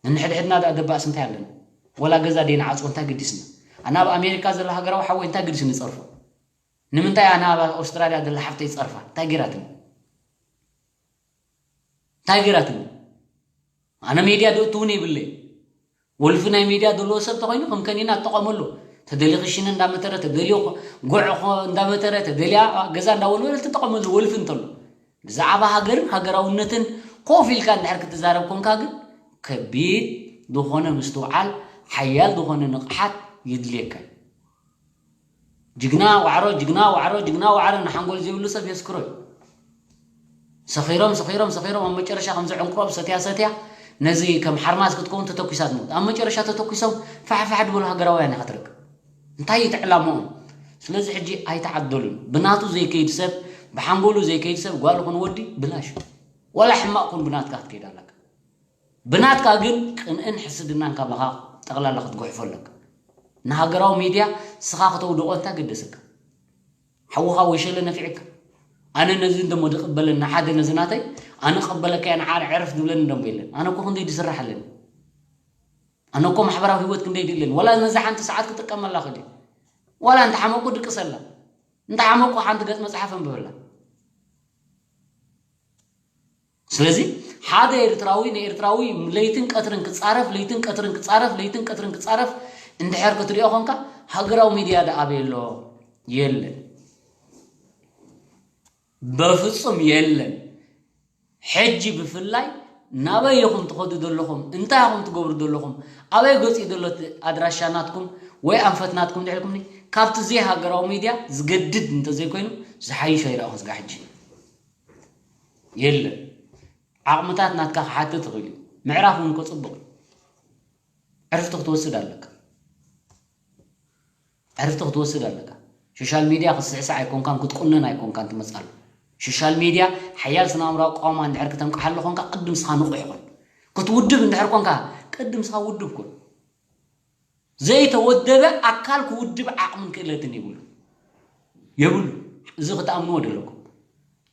ንንሕድሕድና ደኣ ደባእስ እንታይ ኣለና ወላ ገዛ ደይ ንዓፅዎ እንታይ ግዲስና ኣነ ኣብ ኣሜሪካ ዘሎ ሃገራዊ ሓወይ እንታይ ግዲስኒ ፀርፎ ንምንታይ ኣነ ኣብ ኣውስትራልያ ዘሎ ሓፍተይ ፀርፋ እንታይ ገይራትኒ እንታይ ገይራትኒ ኣነ ሜድያ ዶ እትውን ይብለይ ወልፊ ናይ ሜድያ ዘለዎ ሰብ ተኮይኑ ከም ከኒና እጠቀመሉ ተደሊ ክሽነ እንዳመተረ ተደሊ ጉዕ እንዳመተረ ተደልያ ገዛ እንዳወልወለ ትጠቀመሉ ወልፊ እንተሎ ብዛዕባ ሃገርን ሃገራውነትን ኮፍ ኢልካ እንድሕር ክትዛረብ ኮንካ ግን ከቢድ ዝኾነ ምስትውዓል ሓያል ዝኾነ ንቕሓት የድልየካ እዩ። ጅግና ዋዕሮ ጅግና ዋዕሮ ጅግና ዋዕሮ ንሓንጎል ዘይብሉ ሰብ የስክሮ እዩ። ሰኺሮም ሰኺሮም ሰኺሮም ኣብ መጨረሻ ከምዚ ዕንቁሮም ሰትያ ሰትያ ነዚ ከም ሓርማዝ ክትከውን ተተኩሳ ትሞት ኣብ መጨረሻ ተተኩሶም ፋሕፋሕ ድበሉ ሃገራውያን ኢኻ ትረክብ። እንታይ እዩ እቲ ዕላምኦም? ስለዚ ሕጂ ኣይተዓደሉን። ብናቱ ዘይከይድ ሰብ ብሓንጎሉ ዘይከይድ ሰብ ጓል ኹን ወዲ ብላሽ ዋላ ሕማቕ ኩን ብናትካ ክትከይድ ኣለካ። ብናትካ ግን ቅንእን ሕስድናን ካባኻ ጠቕላላ ክትጉሕፎ ኣለካ። ንሃገራዊ ሚድያ ስኻ ክተውድቖ እንታይ ገደሰካ? ሓውኻ ወሸለ ነፊዕካ ኣነ ነዚ እንደሞ ድቕበለና ሓደ ነዚ ናተይ ኣነ ቀበለካያ ንዓረ ዕረፍ ዝብለኒ እንደሞ የለን ኣነ እኮ ክንደይ ድስራሕ ኣለኒ ኣነ እኮ ማሕበራዊ ህይወት ክንደይ ድለን ወላ ነዚ ሓንቲ ሰዓት ክጥቀመላ ክእል ዋላ እንተ ሓመቁ ድቅሰላ እንተ ሓመቁ ሓንቲ ገጽ መጽሓፍ ኣንብበላ ስለዚ ሓደ ኤርትራዊ ንኤርትራዊ ለይትን ቀትርን ክጻረፍ ለይትን ቀትርን ክጻረፍ ለይትን ቀትርን ክጻረፍ እንድሕር ክትሪኦ ኮንካ ሃገራዊ ሚድያ ዳ ኣበይ ኣሎ የለን በፍጹም የለን ሕጂ ብፍላይ ናበይ ኢኹም ትኸዱ ዘለኹም እንታይ ኢኹም ትገብሩ ዘለኹም ኣበይ ገጺ ዘሎ ኣድራሻ ናትኩም ወይ ኣንፈት ናትኩም ድሕልኩምኒ ካብቲ ዘይሃገራዊ ሚድያ ዝገድድ እንተዘይኮይኑ ዝሓይሽ ኣይረኣኹ ስጋ ሕጂ የለን ዓቕምታት ናትካ ክሓትት ይኽእል እዩ ምዕራፍ እውን ከፅቡቕ እዩ ዕርፍቲ ክትወስድ ኣለካ ዕርፍቲ ክትወስድ ኣለካ ሶሻል ሚድያ ክትስዕስዕ ኣይኮንካን ክትቁነን ኣይኮንካን ትመፅእ ኣሎ ሶሻል ሚድያ ሓያል ስነ ኣእምራዊ ቃውማ እንድሕር ክተንቅሓሉ ኮንካ ቅድም ስኻ ንቑሕ ኮን ክትውድብ እንድሕር ኮንካ ቅድም ስኻ ውድብ ኮን ዘይተወደበ ኣካል ክውድብ ዓቕምን ክእለትን የብሉ የብሉ እዚ ክትኣምንዎ ደለኩም።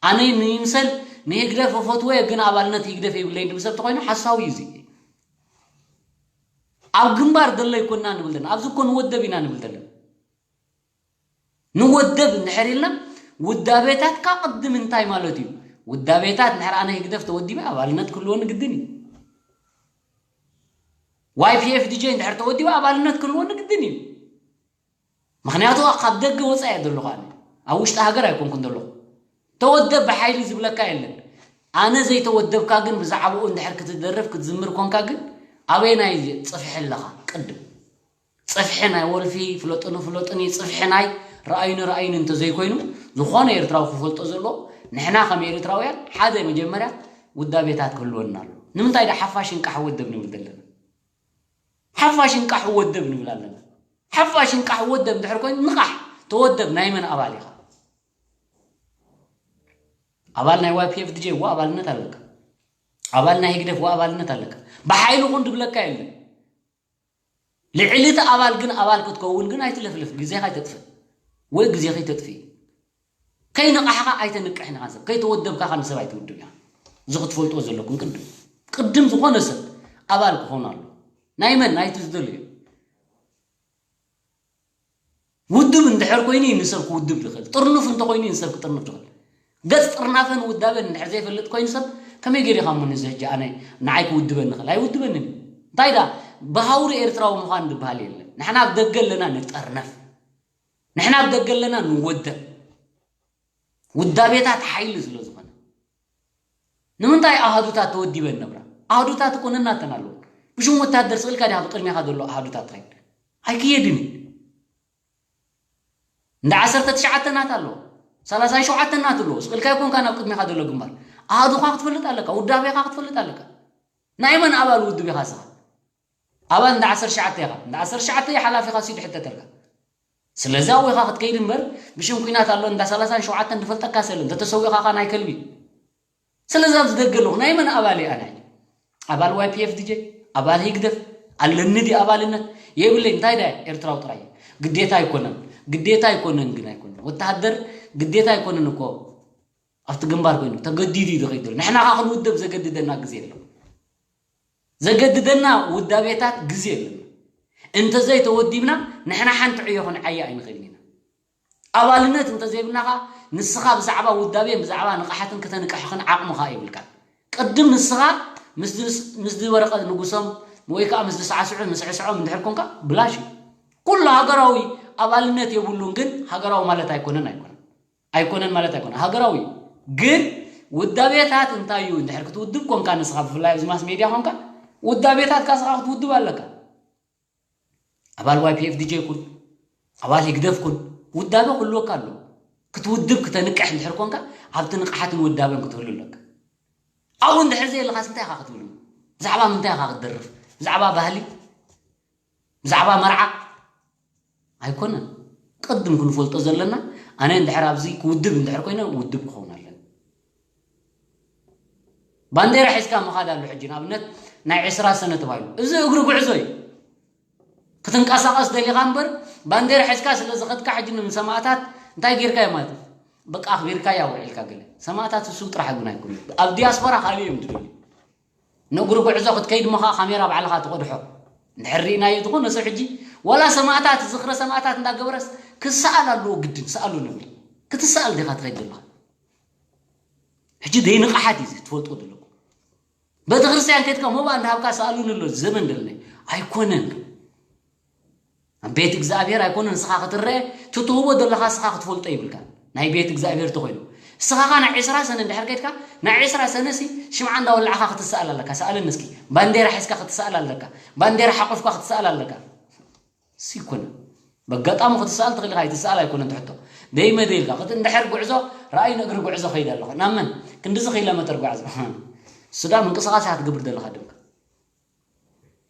ኣነ ንይምሰል ንህግደፍ እፈትዎ እየ፣ ግን ኣባልነት ህግደፍ የብለይን ድብል ሰብ ተኾይኑ ሓሳዊ እዩ እዚ። ኣብ ግንባር ደሎ ኣይኮንና ንብል ዘለና፣ ኣብዚ እኮ ንወደብ ኢና ንብል ዘለና። ንወደብ እንድሕር ኢልና ውዳቤታትካ ቅድም እንታይ ማለት እዩ? ውዳቤታት እንድሕር ኣነ ህግደፍ ተወዲበ ኣባልነት ክህልወኒ ግድን እዩ። ዋይ ፒ ኤፍ ዲ ጄ እንድሕር ተወዲበ ኣባልነት ክህልወኒ ግድን እዩ። ምኽንያቱ ካብ ደገ ወፃኢ እየ ዘለኹ ኣነ፣ ኣብ ውሽጢ ሃገር ኣይኮንኩን ዘለኹ። ተወደብ ብሓይሊ ዝብለካ የለን። ኣነ ዘይተወደብካ ግን ብዛዕባኡ እንድሕር ክትደርፍ ክትዝምር ኮንካ ግን ኣበየናይ ፅፍሒ ኣለኻ? ቅድም ፅፍሒ ናይ ወልፊ ፍለጥኒ ፍለጥኒ፣ ፅፍሒ ናይ ረኣዩኒ ረኣዩኒ እንተዘይኮይኑ፣ ዝኾነ ኤርትራዊ ክፈልጦ ዘለዎ፣ ንሕና ከም ኤርትራውያን ሓደ መጀመርያ ውዳቤታት ክህልወና ኣሎ። ንምንታይ ዳ ሓፋሽ እንቃሕ ወደብ ንብል ዘለና? ሓፋሽ እንቃሕ ወደብ ንብል ኣለና። ሓፋሽ እንቃሕ ወደብ እንድሕር ኮይኑ ንቃሕ፣ ተወደብ። ናይ መን ኣባል ኢኻ? ኣባል ናይ ዋይ ፒ ኤፍ ዲ ጄ ዋ ኣባልነት ኣለካ። ኣባል ናይ ህግደፍ ዋ ኣባልነት ኣለካ። ብሓይሊ ኩን ድብለካ የለን። ልዕሊ እቲ ኣባል ግን ኣባል ክትከውን ግን ኣይትለፍልፍ፣ ግዜኻ ኣይተጥፍእ ወይ ግዜኺ ተጥፍኢ። ከይነቃሕኻ ኣይተንቅሕን ኢኻ ንሰብ፣ ከይተወደብካ ኸኣ ንሰብ ኣይትውድብ ኢኻ። እዚ ክትፈልጥዎ ዘለኩም ቅድም፣ ቅድም ዝኾነ ሰብ ኣባል ክኾን ኣሎ። ናይ መን? ናይቲ ዝደልዮ። ውድብ እንድሕር ኮይኑ እዩ ንሰብ ክውድብ ዝኽእል። ጥርኑፍ እንተኾይኑ እዩ ንሰብ ክጥርንፍ ዝኽእል። ገጽ ጥርናፈን ውዳበን እንድሕር ዘይፈልጥ ኮይኑ ሰብ ከመይ ገይሩ ኢኻ እሞ ንዚ ሕጂ ኣነ ንዓይ ክውድበኒ ይኽእል? ኣይውድበንን እዩ። እንታይ ደኣ ብሃውሪ ኤርትራዊ ምዃን ዝበሃል የለን። ንሕና ኣብ ደገ ኣለና ንጠርነፍ። ንሕና ኣብ ደገ ኣለና ንወደብ። ውዳቤታት ሓይሊ ስለ ዝኾነ። ንምንታይ ኣሃዱታት ተወዲበን ነብራ? ኣሃዱታት እኮ ነናተን ኣለዎ። ብሽም ወታደር ስቕ ኢልካ ዲኻ ብቅድሜኻ ዘሎ ኣሃዱታት ትኸይድ? ኣይክየድን እዩ። እንዳ ዓሰርተ ትሽዓተ ናት ኣለዎ። ሰላሳን ሸውዓተን ናት ኣለዎ። ስቕ ኢልካ ኣይኮንካ ናብ ቅድሜኻ ዘሎ ግንባር። ኣሃዱኻ ክትፈልጥ ኣለካ፣ ውዳቤኻ ክትፈልጥ ኣለካ። ናይ መን ኣባል ውድብ ኢኻ ንስኻ? ኣባል እንዳ ዓሰርተ ትሽዓተ ኢኻ። እንዳ ዓሰርተ ትሽዓተ ሓላፊኻ ሲዱ ሕተተልካ። ስለዚ ኣብኡ ኢኻ ክትከይድ እምበር ብሽም ኲናት ኣሎ እንዳ ሰላሳን ሸውዓተን ዝፈልጠካ ሰብ የለን። እንተተሰዊእኻ ኸኣ ናይ ከልቢ። ስለዚ ኣብዚ ደገ ኣለኹ ናይ መን ኣባል እየ ኣነ ሕጂ? ኣባል ዋይ ፒ ኤፍ ዲ ጄ፣ ኣባል ህግደፍ ኣለኒ ድዩ ኣባልነት? የብለይ። እንታይ ደኣ ኤርትራዊ ጥራይ እየ። ግዴታ ኣይኮነን። ግዴታ ኣይኮነን ግን ኣይኮነን። ወተሃደር ግዴታ ኣይኮነን እኮ ኣብቲ ግንባር ኮይኑ ተገዲዱ እዩ ዝኸይድ ዘሎ። ንሕና ኸኣ ክንውደብ ዘገድደና ግዜ ኣሎ። ዘገድደና ውዳቤታት ግዜ ኣለና። እንተዘይተወዲብና ንሕና ሓንቲ ዕዮ ክንዓዪ ኣይንኽእልን ኢና። ኣባልነት እንተዘይብልና ኸኣ ንስኻ ብዛዕባ ውዳቤን ብዛዕባ ንቕሓትን ከተንቅሕኽን ዓቕሚ ኸኣ የብልካን። ቅድም ንስኻ ምስዚ ምስዚ ወረቐት ንጉሶም ወይ ከኣ ምስዚ ሳዕስዑ ምስዕስዖም እንድሕር ኮንካ ብላሽ እዩ። ኩሉ ሃገራዊ ኣባልነት የብሉን ግን ሃገራዊ ማለት ኣይኮነን ኣይኮነን። ኣይኮነን ማለት ኣይኮነን። ሃገራዊ እዩ። ግን ውዳቤታት እንታይ እዩ? እንድሕር ክትውድብ ኮንካ ንስኻ ብፍላይ ኣብዚ ማስ ሜድያ ኮንካ ውዳቤታትካ ስኻ ክትውድብ ኣለካ። ኣባል ዋይ ፒ ኤፍ ዲ ጄ ኩን፣ ኣባል ህግደፍ ኩን፣ ውዳበ ክህልወካ ኣለዎ። ክትውድብ ክተንቅሕ እንድሕር ኮንካ ኣብቲ ንቕሓትን ውዳበን ክትህሉ ኣለካ። ኣብኡ እንድሕር ዘየለኻስ እንታይ ኢኻ ክትብል? ብዛዕባ ምንታይ ኢኻ ክትደርፍ? ብዛዕባ ባህሊ? ብዛዕባ መርዓ? ኣይኮነን። ቅድም ክንፈልጦ ዘለና ኣነ እንድሕር ኣብዚ ክውድብ እንድሕር ኮይነ ውድብ ክኸውን ኣለኒ። ባንዴራ ሒዝካ ምኻድ ኣሎ። ሕጂ ንኣብነት ናይ ዕስራ ሰነ ተባሂሉ እዚ እግሪ ጉዕዞ እዩ። ክትንቀሳቐስ ደሊኻ እምበር ባንዴራ ሒዝካ ስለ ዝኸድካ ሕጂ ንሰማእታት እንታይ ጌርካዮ ማለት እዩ? በቃ ኣኽቢርካያ ውዒልካ ገለ። ሰማእታት እሱ ጥራሕ ግን ኣይኮኑን። ኣብ ዲያስፖራ ካልእ እዮም ዝደልዩ። ንእግሪ ጉዕዞ ክትከይድ እሞ ኸዓ ካሜራ ባዕልኻ ትቐድሖ። እንድሕር ርኢናዮ ዝኾነ ሰብ ሕጂ ዋላ ሰማእታት ዝኽረ ሰማእታት እንዳገበረስ ክሰኣል ኣለዎ ግድን ሰኣሉ ንብል። ክትሰኣል ዲኻ ትኸይድ ዘለኻ? ሕጂ ዘይንቕሓት እዩ እዚ ትፈልጥዎ ዘለኩም። ቤተክርስትያን ከድካ ሞባእ እንዳሃብካ ሰኣሉኒ ኣሎ ዘመን ደለና ኣይኮነን። ኣብ ቤት እግዚኣብሔር ኣይኮነን ንስኻ ክትረአ ትትህቦ ዘለኻ ንስኻ ክትፈልጦ ይብልካ ናይ ቤት እግዚኣብሔር ተኾይኑ ንስኻ ኸዓ ናይ ዕስራ ሰነ እንድሕር ከድካ ናይ ዕስራ ሰነ ሲ ሽምዓ እንዳወላዕኻ ክትሰኣል ኣለካ ሰኣለኒ እስኪ ባንዴራ ሒዝካ ክትሰኣል ኣለካ ባንዴራ ሓቑፍካ ክትሰኣል ኣለካ ሲኮነ በጋጣሚ ክትሰኣል ትኽእል ኢኻ ኣይትሰኣል ኣይኮነን ትሕቶ ደይመደ ኢልካ ክት እንድሕር ጉዕዞ ረኣይ ንእግሪ ጉዕዞ ከይደ ኣለኹ ናብ መን ክንድዚ ኪሎ መተር ጓዕዞ ሱዳ ምንቅስቃስ ኢኻ ትገብር ዘለኻ ድምካ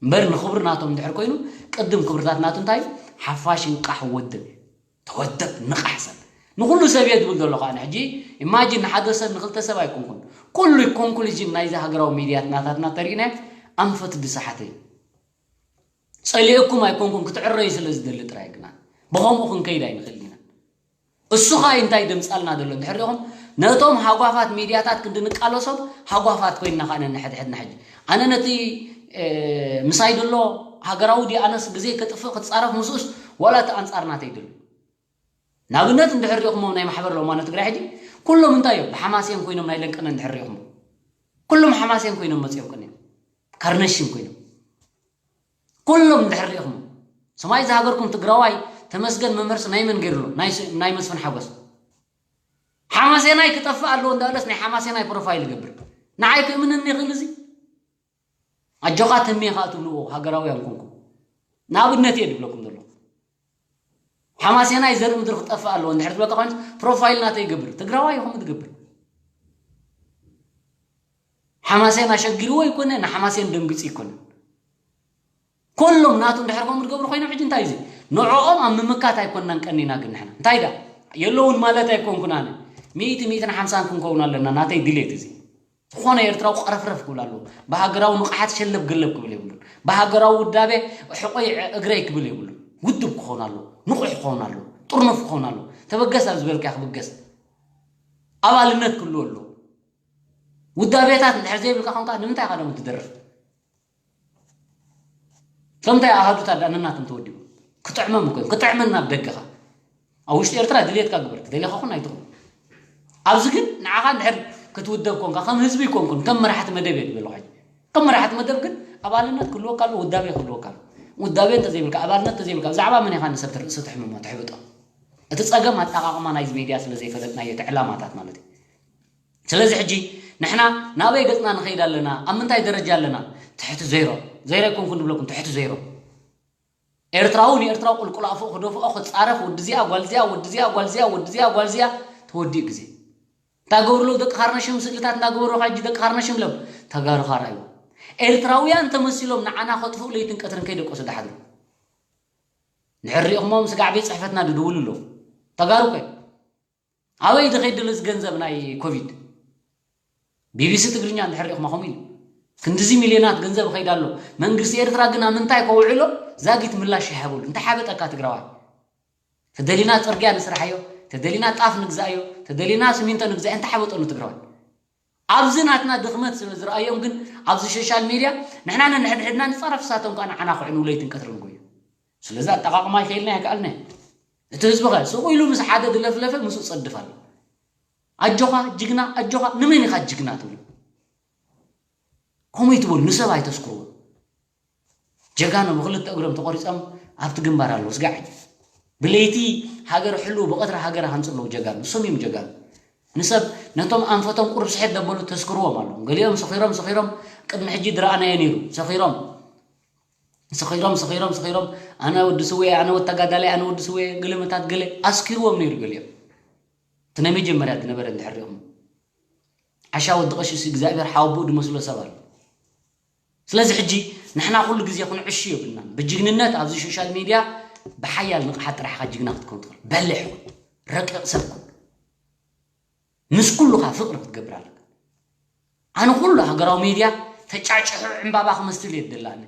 እምበር ንኽብሪ ናቶም እንድሕር ኮይኑ ቅድም ክብርታት ናቱ እንታይ እዩ ሓፋሽ እንቃሕ ወድብ ተወደብ ንቃሕ ሰብ ንኩሉ ሰብ እየ ዝብል ዘሎ ከዓ ሕጂ ኢማጂን ንሓደ ሰብ ንክልተ ሰብ ኣይኮንኩን ኩሉ ኮንክሉዥን ናይዚ ሃገራዊ ሚድያት ናታትና ተሪእናዮ ኣንፈት ዝሰሓተ እዩ ፀሊእኩም ኣይኮንኩን ክትዕረዩ ስለ ዝደሊ ጥራይ ግና ብኸምኡ ክንከይድ ኣይንኽእል ኢና እሱ ኸኣ እንታይ ደምጻልና ዘሎ እንድሕር ሪኹም፣ ነቶም ሃጓፋት ሚድያታት ክንዲ ንቃለሶም ሃጓፋት ኮይንና ኸኣ ነንሕድሕድና። ሕጂ ኣነ ነቲ ምሳይ ዘሎ ሃገራዊ ድዩ ኣነስ ግዜ ክጥፍእ ክጻረፍ ምስኡስ ዋላ እቲ ኣንጻር ናተይ ድሉ። ንኣብነት እንድሕር ሪኹሞ ናይ ማሕበር ሎማኖ ትግራይ ሕጂ ኩሎም እንታይ እዮም ብሓማሴን ኮይኖም ናይ ለንቀነ እንድሕር ሪኹሞ፣ ኩሎም ሓማሴን ኮይኖም መጽኦም ቀኒዮም ካርነሽም ኮይኖም ኩሎም እንድሕር ሪኹሞ። ሰማይ ዝሃገርኩም ትግራዋይ ተመስገን መምህርስ ናይ መን ገይርሎ? ናይ መስፍን ሓጎስ። ሓማሴናይ ክጠፍእ ኣለዎ እንዳበለስ ናይ ሓማሴናይ ፕሮፋይል ይገብር። ንዓይ ክእምነኒ ይኽእል እዚ? ኣጆኻ ተሜ ኸኣ ትብልዎ ሃገራውያን ኮንኩም። ንኣብነት እየ ድብለኩም ዘሎ። ሓማሴናይ ዘርኢ ምድሪ ክጠፍእ ኣለዎ እንድሕር ትብለካ ኮይኑ ፕሮፋይል ናተይ ይገብር። ትግራዋይ ይኹም ትገብር። ሓማሴን ኣሸጊርዎ ይኮነ ንሓማሴን ደንግጽ ይኮነ። ኩሎም ናቱ እንድሕር ከምኡ ዝገብሩ ኮይኖም ሕጂ እንታይ እዚ ንዕኦም ኣብ ምምካት ኣይኮንናን ቀኒና። ግን ንሕና እንታይ ዳ የለውን ማለት ኣይኮንኩን። ኣነ ሚእቲ ሚእትን ሓምሳን ክንከውን ኣለና ናተይ ድሌት እዚ ዝኾነ ኤርትራዊ ቀረፍረፍ ክብል ኣለዎ። ብሃገራዊ ንቕሓት ሸለብ ገለብ ክብል የብሉን። ብሃገራዊ ውዳቤ ሕቆይ እግረይ ክብል የብሉን። ውድብ ክኸውን ኣለዎ። ንቑሕ ክኸውን ኣለዎ። ጥርኑፍ ክኸውን ኣለዎ። ተበገስ ኣብ ዝበልካ ክብገስ ኣባልነት ክህልዎ ኣለዎ። ውዳቤታት እንድሕር ዘይብልካ ኮንካ ንምንታይ ኢኻ ደሞ ትደርፍ? ከምታይ ኣሃዱታት ዳ ነናቶም ተወዲቦም ክጥዕሞም እኮ እዮም። ክጥዕመና ኣብ ደገኻ ኣብ ውሽጢ ኤርትራ ድልየትካ ግበር ክደልኻ ኩን ኣይትኹን። ኣብዚ ግን ንዓኻ እንድሕር ክትውደብ ኮንካ ከም ህዝቢ ይኮንኩን ከም መራሕቲ መደብ እየ ዝበለኹ። ከም መራሕቲ መደብ ግን ኣባልነት ክህልወካ ኣሎ፣ ውዳቤ ክህልወካ ኣሎ። ውዳቤ እንተዘይብልካ ኣባልነት እንተዘይብልካ ብዛዕባ መን ኢኻ ንሰብ ርእሲ ትሕምሞ ትሕብጦ? እቲ ጸገም ኣጠቓቕማ ናይዚ ሜድያ ስለ ዘይፈለጥናዮ እቲ ዕላማታት ማለት እዩ። ስለዚ ሕጂ ንሕና ናበይ ገጽና ንኸይድ ኣለና? ኣብ ምንታይ ደረጃ ኣለና? ትሕቲ ዜሮ። ዜሮ ኣይኮንኩን ንብለኩም፣ ትሕቲ ዜሮ። ኤርትራዊ ንኤርትራዊ ቁልቁል ኣፉ ክደፍኦ ክጻረፍ፣ ወዲ እዚኣ ጓል እዚኣ፣ ወዲ እዚኣ ጓል እዚኣ፣ ወዲ እዚኣ ጓል እዚኣ፣ ተወዲኡ ግዜ። እንታይ ገብርሎ ደቂ ካርነሽም ስእልታት እናገበሩ ኸዓ ሕጂ ደቂ ካርነሽም ለም ተጋሩ ኻራ እዩ። ኤርትራውያን ተመሲሎም ንዓና ከጥፍኡ ለይትን ቀትርን ከይደቆሱ ድሓድሩ። ንሕር ሪእኹሞም ስጋዕ ቤት ጽሕፈትና ድድውሉ ኣለዉ። ተጋሩ እኮ እዮም። ኣበይ ዝኸይድ ዘሎ እዚ ገንዘብ ናይ ኮቪድ? ቢቢሲ ትግርኛ እንድሕር ሪእኹማ ከምኡ ኢሉ ክንድዚ ሚልዮናት ገንዘብ ይኸይድ ኣሎ። መንግስቲ ኤርትራ ግን ኣብ ምንታይ ከውዕሎ ዛጊት ምላሽ ይሃበሉ። እንታይ ሓበጠካ ትግራዋይ? ተደሊና ጽርግያ ንስርሓዮ፣ ተደሊና ጣፍ ንግዛእዮ፣ ተደሊና ስሚንቶ ንግዛእዮ እንታይ ሓበጠኑ ትግራዋይ? ኣብዚ ናትና ድኽመት ስለ ዝረኣዮም ግን ኣብዚ ሶሻል ሜድያ ንሕና ነንሕድሕድና ንጻረፍ፣ ንሳቶም ከኣ ንዓና ክዕኑ ለይትን ቀትርን ጎዩ። ስለዚ ኣጠቓቕማ ይኸይልና ኣይከኣልናዮ። እቲ ህዝቢ ኸ ስቕ ኢሉ ምስ ሓደ ዝለፍለፈ ምስኡ ጸድፍ ኣሎ። ኣጆኻ ጅግና ኣጆኻ ንመን ኢኻ ጅግና ትብሎ? ከምኡ ይትበሉ ንሰብ ኣይተስክርዎ። ጀጋኑ ብክልተ እግሮም ተቆሪጾም ኣብቲ ግንባር ኣለዉ ስጋዕ እዩ። ብለይቲ ሃገር ሕልው ብቐትሪ ሃገር ሃንጹ ኣለዉ ጀጋኑ ንሶም እዮም ጀጋኑ። ንሰብ ነቶም ኣንፈቶም ቁሩብ ስሕት ደበሉ ተስክርዎም ኣለዉ። ገሊኦም ሰኺሮም ሰኺሮም ቅድሚ ሕጂ ድረኣናዮ ነይሩ ሰኺሮም ስኺሮም ስኺሮም ስኺሮም ኣነ ወዲ ስወየ ኣነ ወተጋዳላይ ኣነ ወዲ ስወየ ገለመታት ገለ ኣስኪርዎም ነይሩ ገሊኦም። እቲ ናይ መጀመርያ ዝነበረ እንድሕር ሪኹም ዓሻ ወዲ ቀሺስ እግዚኣብሔር ሓወቦኡ ዝመስሎ ሰብ ኣሎ። ስለዚ ሕጂ ንሕና ኩሉ ግዜ ክንዕሹ የብልናን። ብጅግንነት ኣብዚ ሶሻል ሚድያ ብሓያል ንቕሓት ጥራሕኻ ጅግና ክትከውን ትኽእል። በሊሕ እውን ረቂቕ ሰብ ኩን። ምስ ኩሉኻ ፍቕሪ ክትገብር ኣለካ። ኣነ ኩሉ ሃገራዊ ሚድያ ተጫጭሑ ዕምባባ ክመስል እየ ዝደሊ። ኣነ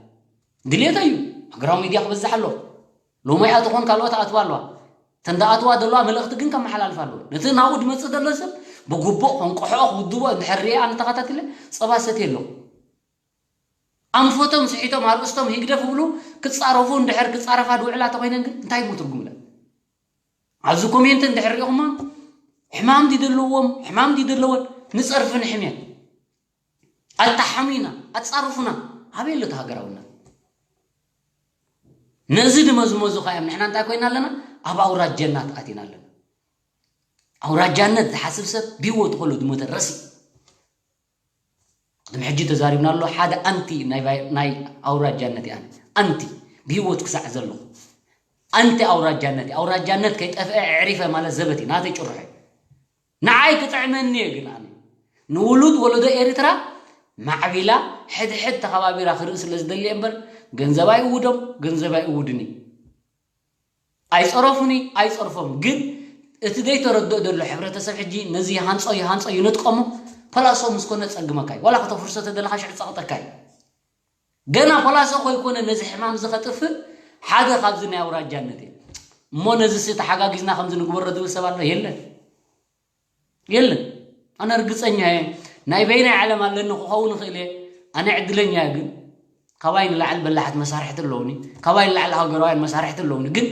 ድሌተይ እዩ። ሃገራዊ ሚድያ ክበዝሕ ኣለዎ። ሎሚ እያ ትኾን ካልኦት ኣእትዋ ኣለዋ። እተን ዝኣትዋ ዘለዋ መልእኽቲ ግን ከመሓላልፍ ኣለዎ። ነቲ ናብኡ ዝመጽእ ዘሎ ሰብ ብግቡእ ከንቅሖ ክውድቦ እንድሕር ሪኣ ኣነ ተኸታቲለ ጸባ ሰትየ ኣለኹ። ኣንፈቶም ስሒቶም ኣርእስቶም ሂግደፍ ይብሉ ክጻረፉ እንድሕር ክጻረፋ ዝውዕላ ተኾይነን ግን እንታይ እሞ ትርጉም እለን? ኣብዚ ኮሜንት እንድሕር ሪእኹማ ሕማም ድዩ ዘለዎም ሕማም ድዩ ዘለወን ንጸርፊ ንሕምየን ኣታሓሙና ኣጻርፉና ኣበይ ኣሎ እቲ ሃገራውነት? ነዚ ድመዝመዙ ኸ እዮም ንሕና እንታይ ኮይና ኣለና? ኣብ ኣውራጃናት ኣቲና ኣለና። ኣውራጃነት ዝሓስብ ሰብ ብህይወቱ ከሎ ዝሞተ ረሲእ። ቅድሚ ሕጂ ተዛሪብና ኣሎ ሓደ ኣንቲ ናይ ቫይ- ናይ ኣውራጃነት እያ ኣንቲ ብህይወት ክሳዕ ዘለኹ ኣንቲ ኣውራጃነት እዩ። ኣውራጃነት ከይጠፍአ ኣዕሪፈ ማለት ዘበት እዩ ናተይ ጭርሖ እዩ። ንዓይ ክጥዕመኒ እየ ግን ኣነ ንውሉድ ወለዶ ኤርትራ ማዕቢላ ሕድሕድ ተኸባቢራ ክርኢ ስለ ዝደሊ እየ እምበር ገንዘብ ኣይእውዶም ገንዘብ ኣይእውድኒ ኣይጸረፉኒ ኣይጸርፎም ግን እቲ ዘይተረድኦ ዘሎ ሕብረተሰብ ሕጂ ነዚ ይሃንጾ ይሃንጾ ይነጥቀሞ ፐላሶ ምስ ኮነ ጸግመካ እዩ ዋላ ከተፍርሶ ተደለኻ ሽዕ ጸቕጠካ እዩ ገና ፖላሶ ኮይኮነ ነዚ ሕማም እዚ ከጥፍእ ሓደ ካብዚ ናይ ኣውራጃነት እዩ እሞ ነዚ ሲ ተሓጋጊዝና ከምዚ ንግበሮ ዝብል ሰብ ኣሎ? የለን፣ የለን። ኣነ እርግፀኛ እየ፣ ናይ በይናይ ዓለም ኣለኒ ክኸውን ይኽእል እየ። ኣነ ዕድለኛ እየ። ግን ካባይ ንላዕሊ በላሓት መሳርሕቲ ኣለውኒ፣ ካባይ ንላዕሊ ሃገራውያን መሳርሕቲ ኣለውኒ። ግን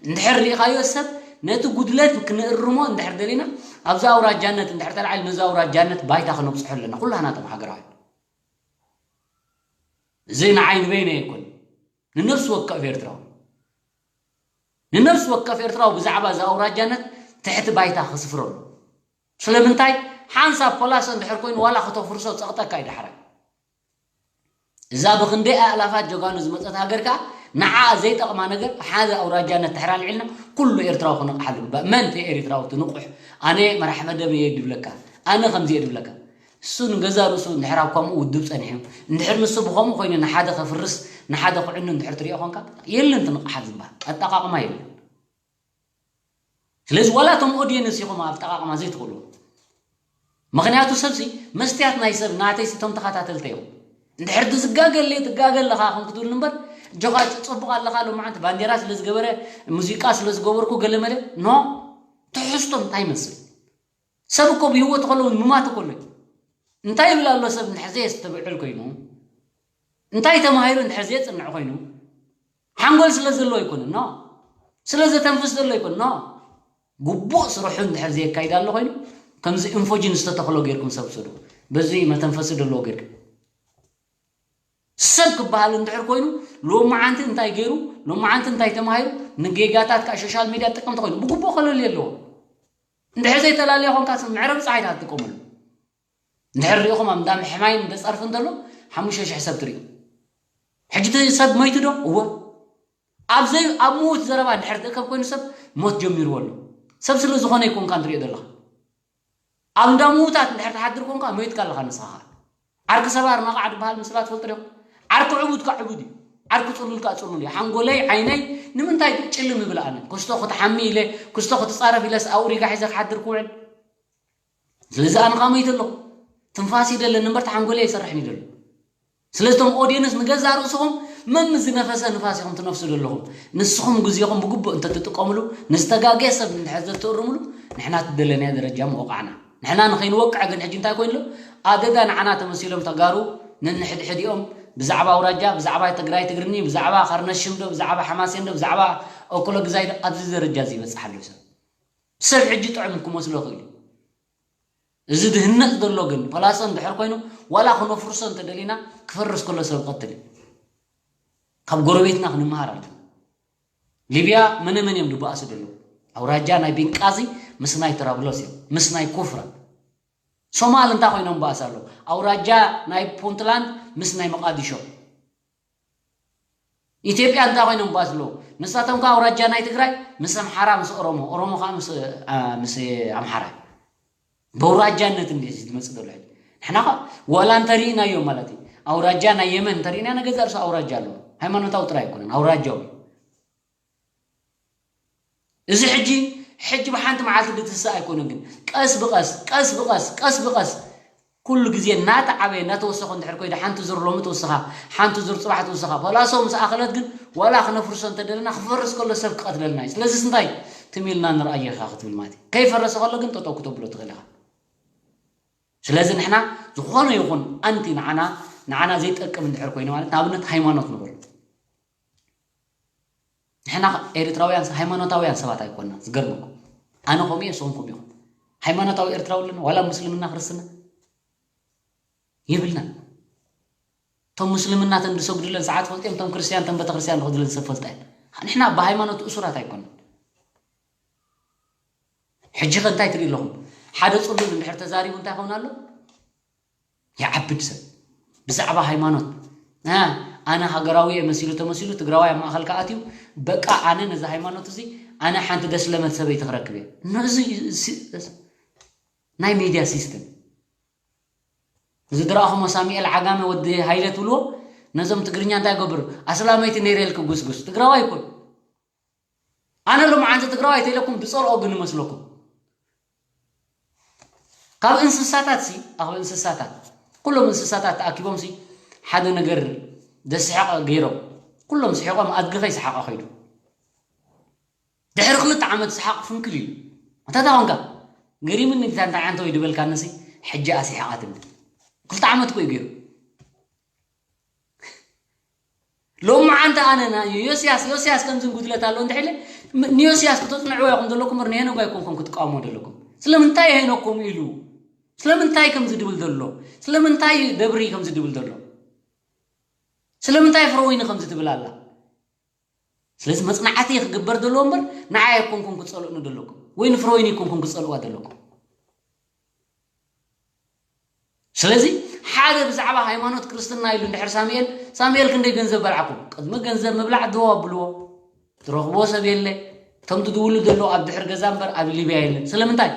እንድሕር ርኢኻዮ ሰብ ነቲ ጉድለት ክንእርሞ እንድሕር ደሊና፣ ኣብዚ ኣውራጃነት እንድሕር ተላዓሊ፣ ነዚ ኣውራጃነት ባይታ ክነብፅሖ ኣለና ኩላህናቶም ሃገራውያን። እዚ ንዓይ ንበይነ ኣይኮን፣ ንነፍሲ ወከፍ ኤርትራዊ፣ ንነፍሲ ወከፍ ኤርትራዊ ብዛዕባ እዚ ኣውራጃነት ትሕቲ ባይታ ክስፍረሉ። ስለምንታይ? ሓንሳብ ፖላስ እንድሕር ኮይኑ ዋላ ከተፍርሶ ጸቕጠካ እዩ ዳሕራይ። እዛ ብኽንደይ ኣእላፋት ጀጋኑ ዝመጸት ሃገር ከኣ ንዓኣ ዘይጠቕማ ነገር ሓደ ኣውራጃነት ድሕር ኣልዒልና ኩሉ ኤርትራዊ ክነቕሓሉ ይግባእ። መን እቲ ኤርትራዊ እቲ ንቑሕ? ኣነ መራሒ መደብ እየ ድብለካ፣ ኣነ ከምዚ እየ ድብለካ። እሱ ንገዛ ርእሱ እንድሕር ኣብ ከምኡ ውድብ ጸኒሑ፣ እንድሕር ንሱ ብኸምኡ ኮይኑ ንሓደ ከፍርስ፣ ንሓደ ክዕኑ እንድሕር ትሪኦ ኾንካ፣ የለን ትንቕሓት ዝበሃል። ኣጠቓቕማ የለን። ስለዚ ዋላ እቶም ኦድየንስ ኢኹም ኣብ ኣጠቓቕማ ዘይትኽእሉ። ምኽንያቱ ሰብሲ መስትያት ናይ ሰብ ናተይሲ እቶም ተኸታተልቲ እዮም። እንድሕር ትዝጋገ ኣለይ ትጋገ ኣለኻ ከም ክትብል እምበር፣ እጆኻ ጽቡቕ ኣለኻ ሎማዓንቲ ባንዴራ ስለ ዝገበረ፣ ሙዚቃ ስለ ዝገበርኩ ገለ መለ፣ ኖ። ትሕዝቶ እንታይ ይመስል? ሰብ እኮ ብህይወት ከሎ እውን ምማት እኮ ኣሎ እዩ። እንታይ ይብል ኣሎ ሰብ እንድሕር ዘየስተብዕል ኮይኑ፣ እንታይ ተማሂሩ እንድሕር ዘየጽንዕ ኮይኑ፣ ሓንጎል ስለ ዘለዎ ኣይኮነን፣ ኖ። ስለ ዘተንፍስ ዘሎ ኣይኮነን፣ ኖ። ግቡእ ስርሑ እንድሕር ዘየካይድ ኣሎ ኮይኑ፣ ከምዚ ኢንፎጂን ዝተተኽሎ ጌርኩም ሰብ ውሰዱ። በዚ መተንፈሲ ዘለዎ ጌርኩም። ሰብ ክበሃል እንድሕር ኮይኑ፣ ሎማዓንቲ እንታይ ገይሩ፣ ሎማዓንቲ እንታይ ተማሂሩ፣ ንጌጋታት ከዓ ሶሻል ሚድያ ተጠቀምቲ ኮይኑ፣ ብግቡእ ከለልዮ ኣለዎ። እንድሕር ዘይተላለየ ኾንካ፣ መዕረቢ ጸሓይ ትጥቀመሉ። እንድሕር ሪኢኹም ኣብ እንዳ ምሕማይን እንዳ ጸርፍን ዘሎ ሓሙሽተ ሽሕ ሰብ ትርእዩ። ሕጂ እቲ ሰብ መይቱ ዶ? እወ። ኣብ ዘይ-፣ ኣብ ምዉት ዘረባ እንድሕር ትእከብ ኮይኑ ሰብ ሞት ጀሚርዎ ኣሎ። ሰብ ስለ ዝኾነ ኣይኮንካን ትሪኦ ዘለኻ። ኣብ እንዳ ምዉታት እንድሕር ትሓድር ኮንካ መይትካ ኣለኻ ንስኻ ኸኣ። ዓርኪ ሰባር ነቓዕ ዝበሃል ምስላ ትፈልጡ ዲኹም? ዓርኪ ዕቡድ ከኣ ዕቡድ እዩ። ዓርኪ ጽሉል ከኣ ጽሉል እዩ። ሓንጎለይ፣ ዓይነይ ንምንታይ ጭልም ይብል ኣነ? ክስቶ ክትሓሚ ኢለ፣ ክስቶ ክትጻረፍ ኢለስ ኣውሪጋ ሒዘ ክሓድር ክውዕል? ስለዚ ኣነ ከኣ መይተ ኣለኹ። ትንፋስ ይደለኒ እምበር፣ ተሓንጎለይ ኣይሰርሕን እዩ ደሎ። ስለዚ እቶም ኦድየንስ ንገዛእ ርእስኹም መም ዝነፈሰ ንፋስ ኢኹም ትነፍሱ ዘለኹም። ንስኹም ግዜኹም ብግቡእ እንተትጥቀምሉ፣ ንዝተጋገየ ሰብ እንድሕር ዘትእርምሉ፣ ንሕና እቲ ደለናዮ ደረጃ ምወቃዕና። ንሕና ንኸይንወቅዕ ግን ሕጂ እንታይ ኮይኑ ኣሎ? ኣደዳ ንዓና ተመሲሎም ተጋሩ ነንሕድሕዲኦም ብዛዕባ ኣውራጃ፣ ብዛዕባ ትግራይ ትግርኒ፣ ብዛዕባ ኸርነሽም ዶ፣ ብዛዕባ ሓማሴን ዶ፣ ብዛዕባ ኦኮሎግዛይ ዶ፣ ኣብዚ ደረጃ እዚ ይበጽሕ ኣሎ ሰብ። ሰብ ሕጂ ጥዑም ክመስሎ ይኽእል እዩ። እዚ ድህነጽ ዘሎ ግን ፈላሶ እንድሕር ኮይኑ፣ ዋላ ክነፍርሶ እንተደሊና፣ ክፈርስ ከሎ ሰብ ቀትል እዩ። ካብ ጎረቤትና ክንመሃር ኣለና። ሊብያ መነ መን እዮም ድበኣሱ ዘለዉ? ኣውራጃ ናይ ቤንቃዚ ምስ ናይ ትራብሎስ እዮም፣ ምስ ናይ ኩፍራ። ሶማል እንታይ ኮይኖም በኣስ ኣለዉ? ኣውራጃ ናይ ፑንትላንድ ምስ ናይ መቃዲሾ። ኢትዮጵያ እንታይ ኮይኖም በኣስ ኣለዉ? ንሳቶም ከኣ ኣውራጃ ናይ ትግራይ ምስ ኣምሓራ፣ ምስ ኦሮሞ፣ ኦሮሞ ከኣ ምስ፣ ኣ፣ ምስ ኣምሓራ። በውራጃነት እንዲ ዝመጽእ ዘሎ ሕጂ። ንሕና ኸ ዋላ እንተሪእናዮ ማለት እዩ። ኣውራጃ ናይ የመን እንተሪእና፣ ንገዛእ ርእሱ ኣውራጃ ኣለዎ። ሃይማኖታዊ ጥራይ ኣይኮነን፣ ኣውራጃዊ እዩ። እዚ ሕጂ፣ ሕጂ ብሓንቲ መዓልቲ ድትስእ ኣይኮነን፣ ግን ቀስ ብቐስ፣ ቀስ ብቐስ፣ ቀስ ብቐስ፣ ኩሉ ግዜ እናተዓበየ፣ እናተወሰኸ እንድሕር ኮይደ፣ ሓንቲ ዙር ሎሚ ትውስኻ፣ ሓንቲ ዙር ጽባሕ ትውስኻ። ፈላሶ ምስ ኣኸለት ግን፣ ዋላ ክነፍርሶ እንተደለና፣ ክፈርስ ከሎ ሰብ ክቐትለልና እዩ። ስለዚ እንታይ ትም ኢልና ንርኣዮ ኢኻ ክትብል ማለት እዩ። ከይፈረሰ ከሎ ግን ጠጠው ክተብሎ ትኽእል ኢኻ። ስለዚ ንሕና ዝኾነ ይኹን ኣንቲ ንዓና፣ ንዓና ዘይጠቅም እንድሕር ኮይኑ ማለት፣ ንኣብነት ሃይማኖት ንበሎ። ንሕና ኤርትራውያን ሃይማኖታውያን ሰባት ኣይኮንና፣ ዝገርመኩም። ኣነ ከምኡ እየ፣ ንስኹም ከምኡ ኢኹም። ሃይማኖታዊ ኤርትራዊ ኣለና፣ ዋላ ምስልምና ክርስትና የብልናን። እቶም ምስልምና ተን ዝሰግዱለን ሰዓት ፈልጡ እዮም፣ እቶም ክርስትያን ተን ቤተክርስትያን ዝኸዱለን ሰብ ፈልጣ እየን። ንሕና ብሃይማኖት እሱራት ኣይኮንናን። ሕጂ ኸ እንታይ ትርኢ ኣለኹም? ሓደ ጽሉል እንድሕር ተዛሪቡ እንታይ ኸውን ኣሎ? ይዓብድ ሰብ። ብዛዕባ ሃይማኖት፣ እ፣ ኣነ ሃገራዊ እየ መሲሉ ተመሲሉ፣ ትግራዋይ ኣብ ማእኸል ከኣትዩ፣ በቃ ኣነ ነዚ ሃይማኖት እዚ፣ ኣነ ሓንቲ ደስ ለመት ሰበይቲ ክረክብ እየ። ነዚ ሲ-፣ ናይ ሜድያ ሲስተም። እዚ ዝረኣኹሞ ሳሙኤል ዓጋመ ወዲ ሃይለ ትብልዎ፣ ነዞም ትግርኛ እንታይ ይገብር? ኣስላመይቲ ነይረ ኢልክ ጉስጉስ። ትግራዋይ ይኩን። ኣነ ሎማዓንቲ ትግራዋይ ተኢለኩም ብጸልኦ ግን ይመስለኩም። ካብ እንስሳታት ሲ፣ ኣብ እንስሳታት፣ ኩሎም እንስሳታት ተኣኪቦም ሲ፣ ሓደ ነገር ዘስሕቕ ገይሮም። ኩሎም ስሒቖም፣ ኣድጊ ከይሰሓቐ ከይዱ። ድሕሪ ክልተ ዓመት ሰሓቕ ፍንክል ኢሉ። ኣታ እንታይ ኮንካ? ገሪምኒ፣ እንታይ እንታይ ዓንተ ወይ ድበልካንሲ፣ ሕጂ ኣስሒቓትኒ። ክልተ ዓመት እኮ እዩ ገይሩ። ሎሚ ዓንተ ኣነ ና ዮስያስ፣ ዮስያስ ከምዚ ጉድለት ኣሎ እንድሕለ፣ ም-፣ ንዮስያስ ክተጽንዕዎ ኢኹም ዘለኩም እምበር ንሄኖክ ኣይኮንኩም ክትቃወሞ ዘለኩም። ስለምንታይ ሄኖክ ከምኡ ኢሉ? ስለምንታይ ከምዚ ድብል ዘሎ? ስለምንታይ ደብሪ ከምዚ ድብል ዘሎ? ስለምንታይ ፍረወይኒ ከምዚ ትብል ኣላ? ስለዚ መጽናዕቲ ክግበር ዘለዎ እምበር ንዓይ ኣይኮንኩም ክጸልኡኒ ዘለኩም ወይ ንፍረወይኒ ኣይኮንኩም ክጸልዋ ዘለኩም። ስለዚ ሓደ ብዛዕባ ሃይማኖት ክርስትና ኢሉ እንድሕር ሳሙኤል፣ ሳሙኤል ክንደይ ገንዘብ በልዓኩም? ቅድሚ ገንዘብ ምብላዕ ድሮ ኣብልዎ። ትረኽብዎ ሰብ የለ። እቶም ትድውሉ ዘለዉ ኣብ ድሕር ገዛ እምበር ኣብ ሊብያ የለን። ስለምንታይ?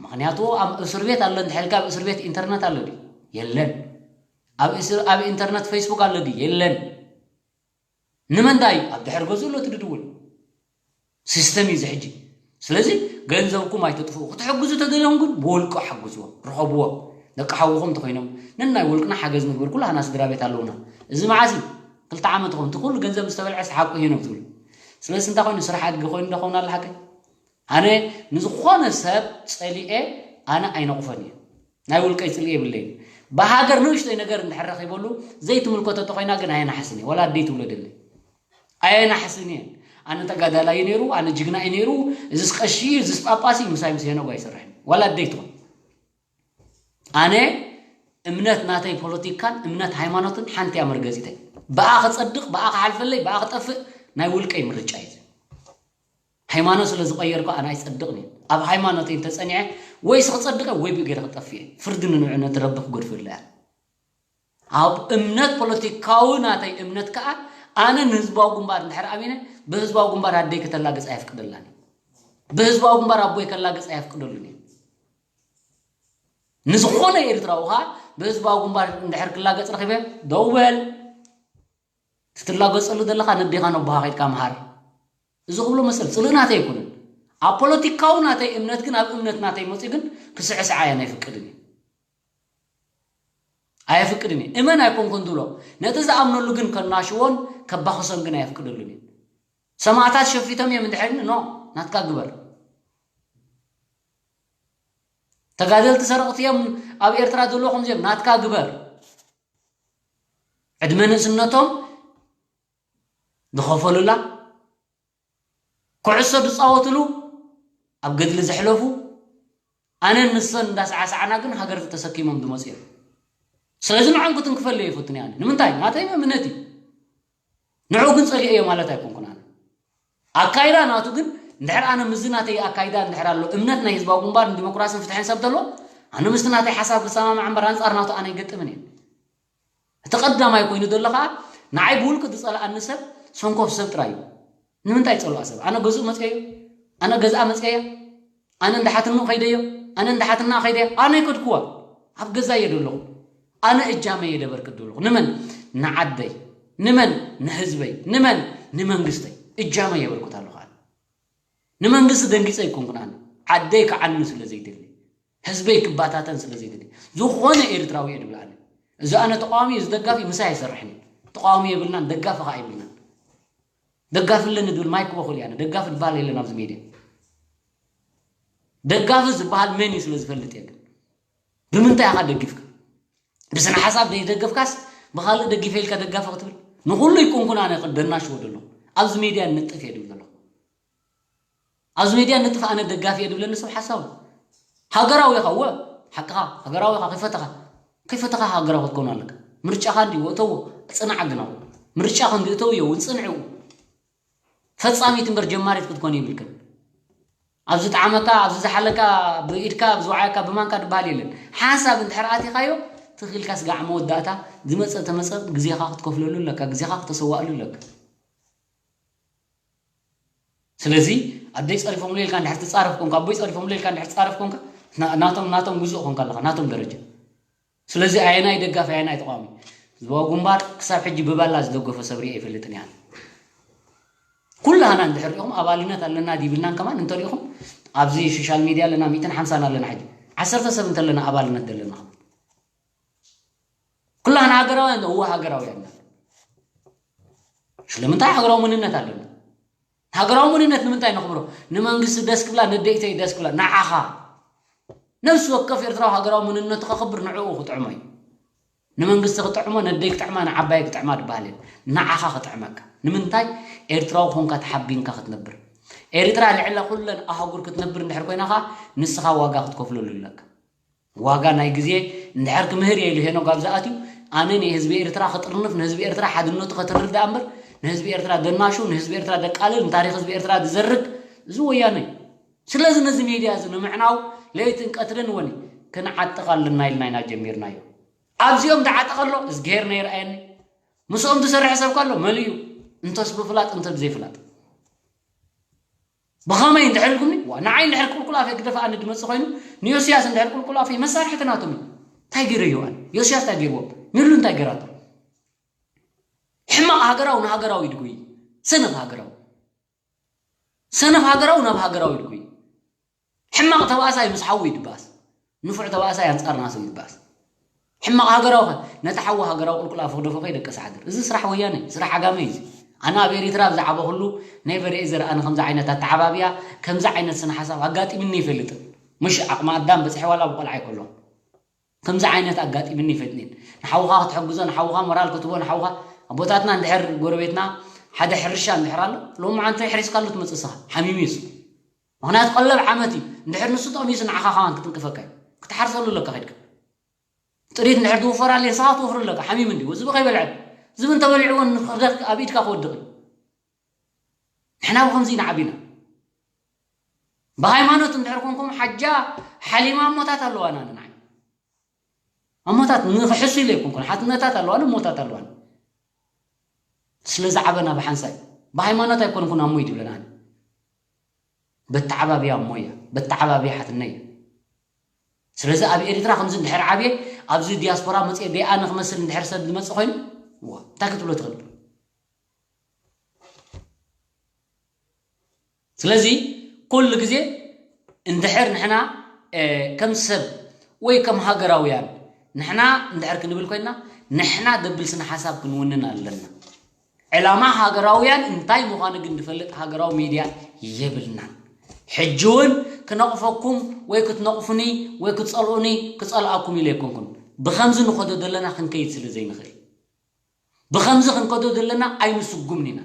ምኽንያቱ ኣብ እስር ቤት ኣሎ እንድሕልካ ኣብ እስር ቤት ኢንተርነት ኣሎ ድዩ? የለን። ኣብ እስር-፣ ኣብ ኢንተርነት ፌስቡክ ኣሎ ድዩ? የለን። ንመንታይ? ኣብ ድሕር ገዝኡ ኣሎ ትድውል። ሲስተም እዩ እዚ ሕጂ። ስለዚ ገንዘብኩም ኣይተጥፍኡ። ክትሕግዙ ተደልዮም ግን ብወልቂ ሓግዝዎ፣ ርኸብዎ። ደቂ ሓውኹም እንተኾይኖም ነናይ ውልቅና ሓገዝ ንግበር። ኩላህና ስድራ ቤት ኣለውና። እዚ መዓስ እዩ? ክልተ ዓመት ይኸውን። እቲ ኩሉ ገንዘብ ዝተበልዐ ሓቁ ሄኖክ ትብሉ። ስለዚ እንታይ ኮይኑ? ስራሕ ኣድጊ ኮይኑ ዶ ኸውን ኣሎ ሓቀይ? ኣነ ንዝኾነ ሰብ ጸሊኤ ኣነ ኣይነቕፎን እየ። ናይ ውልቀይ ጽልኢ የብለይን። ብሃገር ንእሽተይ ነገር እንድሕር ረኺበሉ ዘይትምልከቶ እንተኾይና ግን ኣየናሕስን እየ። ወላ ኣደይ ትውለደለይ። ኣየናሕስን እየ። ኣነ ተጋዳላይ እዩ ነይሩ፣ ኣነ ጅግና እዩ ነይሩ፣ እዚስ ቀሺ እዩ፣ እዚስ ጳጳስ እዩ፣ ምሳይ ምስ ሄኖግ ኣይሰርሕን። ወላ ኣደይ ትኹን። ኣነ እምነት ናተይ ፖለቲካን እምነት ሃይማኖትን ሓንቲ እያ መርገጺተይ። ብኣ ክጸድቕ፣ ብኣ ክሓልፈለይ፣ ብኣ ክጠፍእ ናይ ውልቀይ ምርጫ እዩ። ሃይማኖት ስለ ዝቐየርኩ ኣነ ኣይጸድቕን እየ። ኣብ ሃይማኖተይ እንተጸኒዐ ወይ ክጸድቕ እየ ወይ ብኡ ገይረ ክጠፍእ እየ። ፍርዲ ንንዑ ነቲ ረቢ ክገድፈሉ እያ። ኣብ እምነት ፖለቲካዊ ናተይ እምነት ከኣ ኣነ ንህዝባዊ ግንባር እንድሕር ኣሚነ ብህዝባዊ ግንባር ኣደይ ከተላግጽ ኣየፍቅደላን እየ። ብህዝባዊ ግንባር ኣቦይ ከላግጽ ኣየፍቅደሉን እየ። ንዝኾነ ኤርትራዊ ከኣ ብህዝባዊ ግንባር እንድሕር ክላገጽ ረኺበ ደው በል። ትትላገጸሉ ዘለኻ ነዴኻ ነቦኻ ከይድካ ምሃር። እዚ ክብሎ መሰል ጽልእ ናተይ ኣይኮነን። ኣብ ፖለቲካዊ ናተይ እምነት ግን ኣብ እምነት ናተይ መጺኡ ግን ክስዕስዓ እየ ኣይፍቅድን እየ። ኣየፍቅድን እየ። እመን ኣይኮንኩን ዝብሎ። ነቲ ዝኣምነሉ ግን ከናሽዎን ከባኽሶን ግን ኣየፍቅደሉን እየ። ሰማእታት ሸፊቶም እዮም እንድሕር ኖ ናትካ ግበር። ተጋደልቲ ሰረቕቲ እዮም ኣብ ኤርትራ ዘለዉ ከምዚኦም ናትካ ግበር። ዕድመ ንእስነቶም ዝኸፈሉላ፣ ኩዕሶ ዝጻወትሉ፣ ኣብ ገድሊ ዘሕለፉ፣ ኣነን ንሰን እንዳሰዓሰዓና ግን ሃገር ተሰኪሞም ዝመጹ እዮም። ስለዚ ንዖም ክትንክፈለይ ይፈቱን እየ ኣነ። ንምንታይ? ናተይ እምነት እዩ። ንዑ ግን ጸሊኤዮ ማለት ኣይኮንኩን ኣነ። ኣካይዳ ናቱ ግን እንድሕር ኣነ ምስዚ ናተይ ኣካይዳ እንድሕር ኣሎ እምነት ናይ ህዝባዊ ግንባር ንዲሞክራስን ፍትሕን ሰብ ተሎ ኣነ ምስቲ ናተይ ሓሳብ ክሰማማዕ እምበር ኣንጻር ናቱ ኣነ ኣይገጥምን እየ። እቲ ቀዳማይ ኮይኑ ዘሎ ኸዓ ንዓይ ብውልቂ ዝጸልኣኒ ሰብ ሰንኮፍ ሰብ ጥራይ እዩ። ንምንታይ ዝጸልኣ ሰብ? ኣነ ገዝኡ መጽኤዮ? ኣነ ገዝኣ መጽኤያ? ኣነ እንዳ ሓትንኡ ከይደዮ? ኣነ እንዳ ሓትና ከይደያ? ኣነ ኣይከድኩዋ። ኣብ ገዛ እየ ደለኹ። ኣነ እጃመ እየ ደበርክት ደለኹ። ንመን? ንዓደይ። ንመን? ንህዝበይ። ንመን? ንመንግስተይ። እጃመ እየ በርክት ኣለኹ ኣነ። ንመንግስቲ ደንጊጸ ኣይኮንኩን ኣነ። ዓደይ ክዓኑ ስለ ዘይደሊ። ህዝበይ ክባታተን ስለ ዘይደሊ። ዝኾነ ኤርትራዊ እየ ድብል ኣነ። እዚ ኣነ ተቃዋሚ፣ እዚ ደጋፊ ምሳይ ኣይሰርሕን እዩ። ተቃዋሚ የብልናን፣ ደጋፊ ኸዓ የብልናን። ደጋፊ ኣለኒ ድብል ማይክ በኹል እየ ኣነ። ደጋፊ ዝበሃል የለን ኣብዚ ሜድያ። ደጋፊ ዝበሃል መን እዩ ስለ ዝፈልጥ እየ ግን። ብምንታይ ኢኻ ደጊፍካ? ብስነ ሓሳብ ዘይደገፍካስ ብኻልእ ደጊፈ ኢልካ ደጋፊ ክትብል? ንኹሉ ይኮንኩን ኣነ ደናሽዎ ደለኹ። ኣብዚ ሜድያ ንጥፍ እየ ድብል ዘለኹ። ኣብዚ ሜድያ ንጥፍ ኣነ ደጋፊ እየ ድብለኒ ሰብ ሓሳቡ። ሃገራዊ ኢኻ፣ እወ፣ ሓቅኻ፣ ሃገራዊ ኢኻ፣ ከይፈተኻ፣ ከይፈተኻ ሃገራዊ ክትከውን ኣለካ። ምርጫኻ እንዲ ወእተዎ፣ ጽናዕ ግን ኣብኡ። ምርጫኻ እንዲ እተውዮ እውን ጽንዕኡ። ፈጻሚት እምበር ጀማሪት ክትኮን ይብልክን። ኣብዚ ጣዕመካ፣ ኣብዚ ዝሓለካ፣ ብኢድካ፣ ኣብዚ ወዓየካ፣ ብማንካ ድበሃል የለን። ሓንሳብ እንድሕር ኣቲኻዮ፣ ትኺልካ ስጋዕ መወዳእታ፣ ዝመጸ ተመጸ፣ ግዜኻ ክትከፍለሉ ኣለካ፣ ግዜኻ ክተሰዋእሉ ኣለካ። ስለዚ ኣደይ ጸሪፎምለይ ኢልካ እንድሕር ትጻረፍ ኮንካ፣ ኣቦይ ጸሪፎምለይ ኢልካ እንድሕር ትጻረፍ ኮንካ፣ ና-፣ ናቶም፣ ናቶም ግዙእ ኮንካ ኣለኻ፣ ናቶም ደረጃ። ስለዚ ኣየናይ ደጋፊ፣ ኣየናይ ተቃዋሚ? ህዝባዊ ግንባር ክሳብ ሕጂ ብባላ ዝደገፎ ሰብ ሪኤ ኣይፈልጥን እየ ኣነ። ኩላህና እንድሕር ሪኢኹም ኣባልነት ኣለና ዲብልናን ከማን እንተሪኢኹም ኣብዚ ሶሻል ሚድያ ኣለና ሚእትን ሓምሳን ኣለና ሕጂ። ዓሰርተ ሰብ እንተለና ኣባልነት ዘለና ከማን። ኩላህና ሃገራውያን፣ እወ ሃገራውያን ኢና። ስለምንታይ ሃገራዊ መንነት ኣለና? ሃገራዊ መንነት ንምንታይ ነኽብሮ? ንመንግስቲ ደስ ክብላ፣ ንደይተይ ደስ ክብላ፣ ንዓኻ። ነፍሲ ወከፍ ኤርትራዊ ሃገራዊ መንነቱ ከኽብር ንዕኡ ክጥዕሞ እዩ። ንመንግስቲ ክጥዕሞ፣ ነደይ ክጥዕማ፣ ንዓባይ ክጥዕማ ዝበሃል የለን። ንዓኻ ክጥዕመካ። ንምንታይ? ኤርትራዊ ኮንካ ተሓቢንካ ክትነብር። ኤርትራ ልዕለ ኩለን ኣህጉር ክትነብር እንድሕር ኮይና ኸኣ ንስኻ ዋጋ ክትከፍለሉ ኣለካ። ዋጋ ናይ ግዜ እንድሕር ክምህር እየ ኢሉ ሄኖግ ኣብዛ ኣትዩ፣ ኣነ ንህዝቢ ኤርትራ ክጥርንፍ፣ ንህዝቢ ኤርትራ ሓድነቱ ከተርር ደኣ እምበር፣ ንህዝቢ ኤርትራ ደናሹ፣ ንህዝቢ ኤርትራ ደቃልል፣ ንታሪኽ ህዝቢ ኤርትራ ዝዘርግ፣ እዚ ወያነ እዩ። ስለዚ ነዚ ሜድያ እዚ ንምዕናው ለይትን ቀትርን ወኒ ክንዓጥቕ ኣለና ኢልና ኢና ጀሚርናዮ። ኣብዚኦም ዝዓጠቐ ኣሎ፣ እዝግሄር ነይርኣየኒ። ምስኦም ዝሰርሕ ሰብ ከሎ መሊኡ፣ እንተስ ብፍላጥ እንተ ብዘይፍላጥ። ብኸመይ እንድሕር ኢልኩምኒ፣ ዋ፣ ንዓይ እንድሕር ቁልቁል ኣፈይ ክደፍኣኒ ድመጽእ ኮይኑ፣ ንዮስያስ እንድሕር ቁልቁል ኣፈይ መሳርሕቲ ናቶም እዩ። እንታይ ገይረዮ ኣነ? ዮስያስ እንታይ ገይርዎም? ንሉ እንታይ ገይራቶ? ሕማቕ ሃገራዊ ንሃገራዊ ድጉይ። ሰነፍ ሃገራዊ። ሰነፍ ሃገራዊ ናብ ሃገራዊ ድጉይ። ሕማቕ ተባእሳይ ምስ ሓዉ ይድባስ። ንፉዕ ተባእሳይ ኣንጻር ናሱ ይድባስ። ሕማቕ ሃገራዊ ኸ ነቲ ሓዉ ሃገራዊ ቁልቁል ኣፉ ክደፎ ከይደቀስ ሓድር። እዚ ስራሕ ወያነ፣ ስራሕ ዓጋመ እዩ እዚ። ኣነ ኣብ ኤሪትራ ኣብ ዝዓበኹሉ ኔቨር ኤዘር ኣነ ከምዚ ዓይነት ኣተዓባብያ፣ ከምዚ ዓይነት ስነ ሓሳብ ኣጋጢምኒ ይፈልጥን። ምሽ ዓቕሚ ኣዳም በጺሐ ዋላ ብቆልዓ ኣይኮሎን። ከምዚ ዓይነት ኣጋጢምኒ ይፈልጥን። ንሓውኻ ክትሕግዞ፣ ንሓውኻ ሞራል ክትቦ፣ ንሓውኻ ኣቦታትና እንድሕር ጎረቤትና ሓደ ሕርሻ እንድሕር ኣሎ፣ ሎም መዓንቲ ሕሪስካሉ ትመጽእ ስኻ፣ ሓሚሙ እዩ እሱ። ምኽንያቱ ቀለብ ዓመት እዩ። እንድሕር ንሱ ጠሚሱ ንዓኻ ከማን ክትንቅፈካ እዩ። ክትሓርሰሉ ኣለካ ከድካ። ጥሪት እንድሕር ትውፈር ኣለ ንስኻ ትወፍር ኣለካ። ሓሚሙ እንዲ ዝቢ ከይበልዐ ዝቢ እንተበሊዕዎ ንኽደክ ኣብ ኢድካ ክወድቕ እዩ። ንሕና ብኸምዚ ኢና ዓቢና። ብሃይማኖት እንድሕር ኮንኩም ሓጃ ሓሊማ እሞታት ኣለዋና ንዓይ። እሞታት ንኽሕሱ ኢለ ኣይኮንኩን። ሓትነታት ኣለዋን እሞታት ኣለዋን። ስለ ዝዓበና ብሓንሳይ። ብሃይማኖት ኣይኮንኩን ኣሞ ይድብለና። በተዓባብያ እሞ እያ። በተዓባብያ ሓትነ እያ። ስለዚ ኣብ ኤሪትራ ከምዚ እንድሕር ዓብየ፣ ኣብዚ ዲያስፖራ መጽየ ደኣ ንኽመስል እንድሕር ሰብ ዝመጽእ ኮይኑ፣ ዋ፣ እንታይ ክትብሎ ትኽእል? ስለዚ ኩሉ ግዜ እንድሕር ንሕና፣ እ፣ ከም ሰብ ወይ ከም ሃገራውያን ንሕና እንድሕር ክንብል ኮይንና፣ ንሕና ደብል ስነ ሓሳብ ክንውንን ኣለና። ዕላማ ሃገራውያን እንታይ ምዃኑ ግን ዝፈልጥ ሃገራዊ ሚድያ የብልናን። ሕጂ እውን ክነቕፈኩም ወይ ክትነቕፉኒ ወይ ክትጸልኡኒ ክጸልኣኩም ኢለ ኣይኮንኩን። ብኸምዚ ንኸዶ ዘለና ክንከይድ ስለ ዘይንኽእል። ብኸምዚ ክንከዶ ዘለና ኣይንስጉምን ኢና።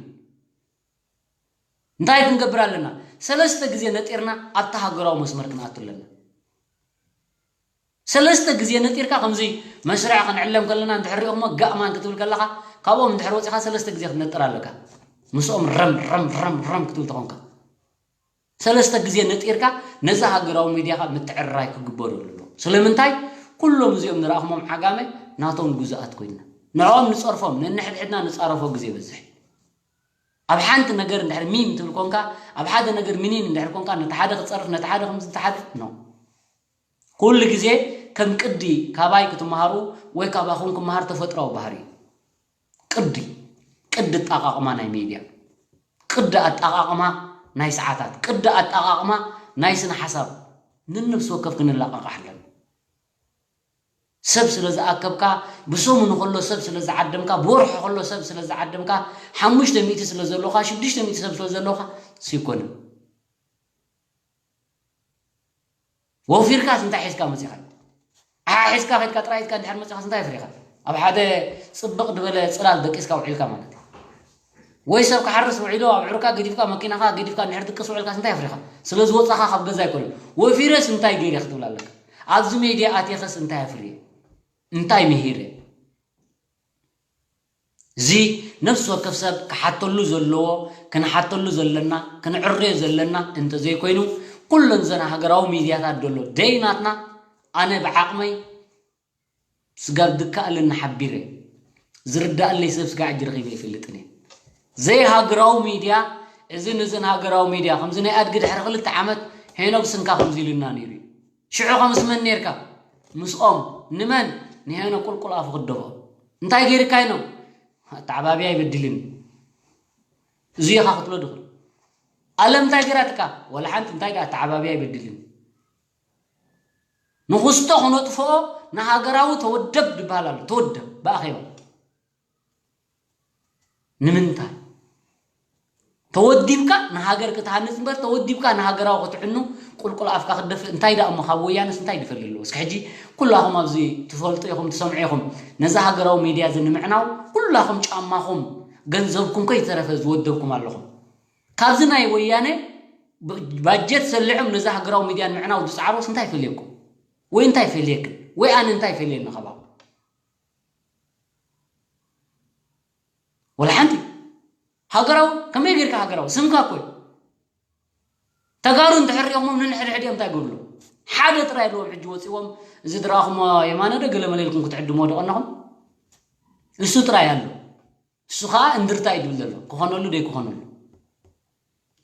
እንታይ ክንገብር ኣለና? ሰለስተ ግዜ ነጢርና ኣብቲ ሃገራዊ መስመር ክንኣቱ ኣለና። ሰለስተ ግዜ ነጢርካ ከምዚ መስርዕ ክንዕለም ከለና እንድሕር ሪኦሞ ጋእማን ክትብል ከለኻ፣ ካብኦም እንድሕር ወጺኻ ሰለስተ ግዜ ክትነጥር ኣለካ። ምስኦም ረም ረም ረም ረም ክትብል ተኾንካ። ሰለስተ ግዜ ነጢርካ ነዚ ሃገራዊ ሚድያ ካብ ምትዕርራይ ክግበረሉ ኣለዎ። ስለምንታይ? ኩሎም እዚኦም ንረኣኹሞም ዓጋመ ናቶም ግዙኣት ኮይንና። ንዕኦም ንጸርፎም፣ ነንሕድሕድና ንጻረፎ ግዜ ይበዝሕ። ኣብ ሓንቲ ነገር እንድሕር ሚም ትብል ኮንካ፣ ኣብ ሓደ ነገር ሚኒን እንድሕር ኮንካ፣ ነቲ ሓደ ክጸርፍ፣ ነቲ ሓደ ከምዚ፣ ነቲ ሓደ ኖ። ኩሉ ግዜ ከም ቅዲ ካባይ ክትመሃሩ ወይ ካባኹም ክመሃር ተፈጥሮኣዊ ባህሪ እዩ። ቅዲ፣ ቅዲ ኣጠቓቕማ ናይ ሚድያ፣ ቅዲ ኣጠቓቕማ ናይ ሰዓታት፣ ቅዲ ኣጠቓቕማ ናይ ስነ ሓሳብ ነንነፍሲ ወከፍ ክንለቓቓሕ ኣለና። ሰብ ስለ ዝኣከብካ፣ ብሰሙን ከሎ ሰብ ስለ ዝዓደምካ፣ ብወርሒ ከሎ ሰብ ስለ ዝዓደምካ፣ ሓሙሽተ ሚእቲ ስለ ዘሎኻ፣ ሽዱሽተ ሚእቲ ሰብ ስለ ዘሎኻ፣ ስይኮነ። ወፊርካስ እንታይ ሒዝካ መጺኻ? ኣሓ ሒዝካ ከድካ ጥራይ ኢድካ እንድሕር መጺኻስ እንታይ ኣፍሪኻ? ኣብ ሓደ ጽብቕ ዝበለ ጽላል ደቂስካ ውዒልካ ማለት እዩ። ወይ ሰብ ክሓርስ ውዒሉ ኣብዕርካ ገዲፍካ መኪናኻ ገዲፍካ እንድሕር ድቅስ ውዒልካስ እንታይ ኣፍሪኻ? ስለ ዝወጻኻ ካብ ገዛ ኣይኮነን። ወፊረስ እንታይ ገይረ ክትብል ኣለካ? ኣብዚ ሜድያ ኣትየኸስ እንታይ ኣፍርየ? እንታይ ምሂረ? እዚ ነፍሲ ወከፍ ሰብ ክሓተሉ ዘለዎ፣ ክንሓተሉ ዘለና፣ ክንዕርዮ ዘለና እንተዘይኮይኑ፣ ኩለን ዘን ሃገራዊ ሚድያታት ደሎ ደይ ናትና፣ ኣነ ብዓቕመይ ስጋብ ድከኣለኒ ሓቢረ፣ ዝርዳኣለይ ሰብ ስጋዕ ሕጂ ረኺበ ኣይፈልጥን እየ። ዘይሃገራዊ ሚድያ፣ እዚ ንዝን ሃገራዊ ሚድያ፣ ከምዚ ናይ ኣድጊ ድሕሪ ክልተ ዓመት ሄኖግ ስንካ ከምዚ ኢሉና ነይሩ እዩ። ሽዑ ከምስ መን ኔርካ? ምስኦም። ንመን? ንሄኖ ቁልቁል ኣፉ ክደፎ። እንታይ ገይርካ ኢኖ? ኣተዓባብያ ኣይበድልን። እዚ ኢኻ ክትብሎ ድኽእል። ኣለም እንታይ ገይራትካ? ወላ ሓንቲ እንታይ ደኣ ኣተዓባብያ ኣይበድልን። ንኹስቶ ክነጥፍኦ ንሃገራዊ ተወደብ ዝበሃል ኣሎ። ተወደብ ብኣኼባ። ንምንታይ? ተወዲብካ ንሃገር ክትሃንጽ እምበር፣ ተወዲብካ ንሃገራዊ ክትዕኑ ቁልቁል ኣፍካ ክትደፍእ። እንታይ ደኣ እሞ ካብ ወያነስ እንታይ ድፈሊ ኣለዎ? እስኪ ሕጂ ኩላኹም ኣብዚ ትፈልጡ ኢኹም፣ ትሰምዑ ኢኹም። ነዛ ሃገራዊ ሚድያ እዚ ንምዕናው ኩላኹም ጫማኹም፣ ገንዘብኩም ከይተረፈ ዝወደብኩም ኣለኹም። ካብዚ ናይ ወያነ ብ-፣ ባጀት ሰሊዖም ነዛ ሃገራዊ ሚድያ ንምዕናው ዝጻዕሩስ እንታይ ፈልየኩም? ወይ እንታይ ፈልየክን? ወይ ኣነ እንታይ ፈልየኒ ካባኹም? ወላ ሓንቲ። ሃገራዊ፣ ከመይ ጌርካ ሃገራዊ? ስምካ እኮ እዩ። ተጋሩ እንድሕር ሪኦሞም ነንሕድሕድ እዮም እንታይ ይገብሩ? ሓደ ጥራይ ኣለዎም ሕጂ ወፂዎም፣ እዚ ድረኣኹሞ የማነ ዶ ገለ መለ ኢልኩም ክትዕድሞ ዶ ቀናኹም? እሱ ጥራይ ኣሎ። እሱ ኸዓ እንድርታ እዩ ድብል ዘሎ፣ ክኾነሉ ደይክኾነሉ።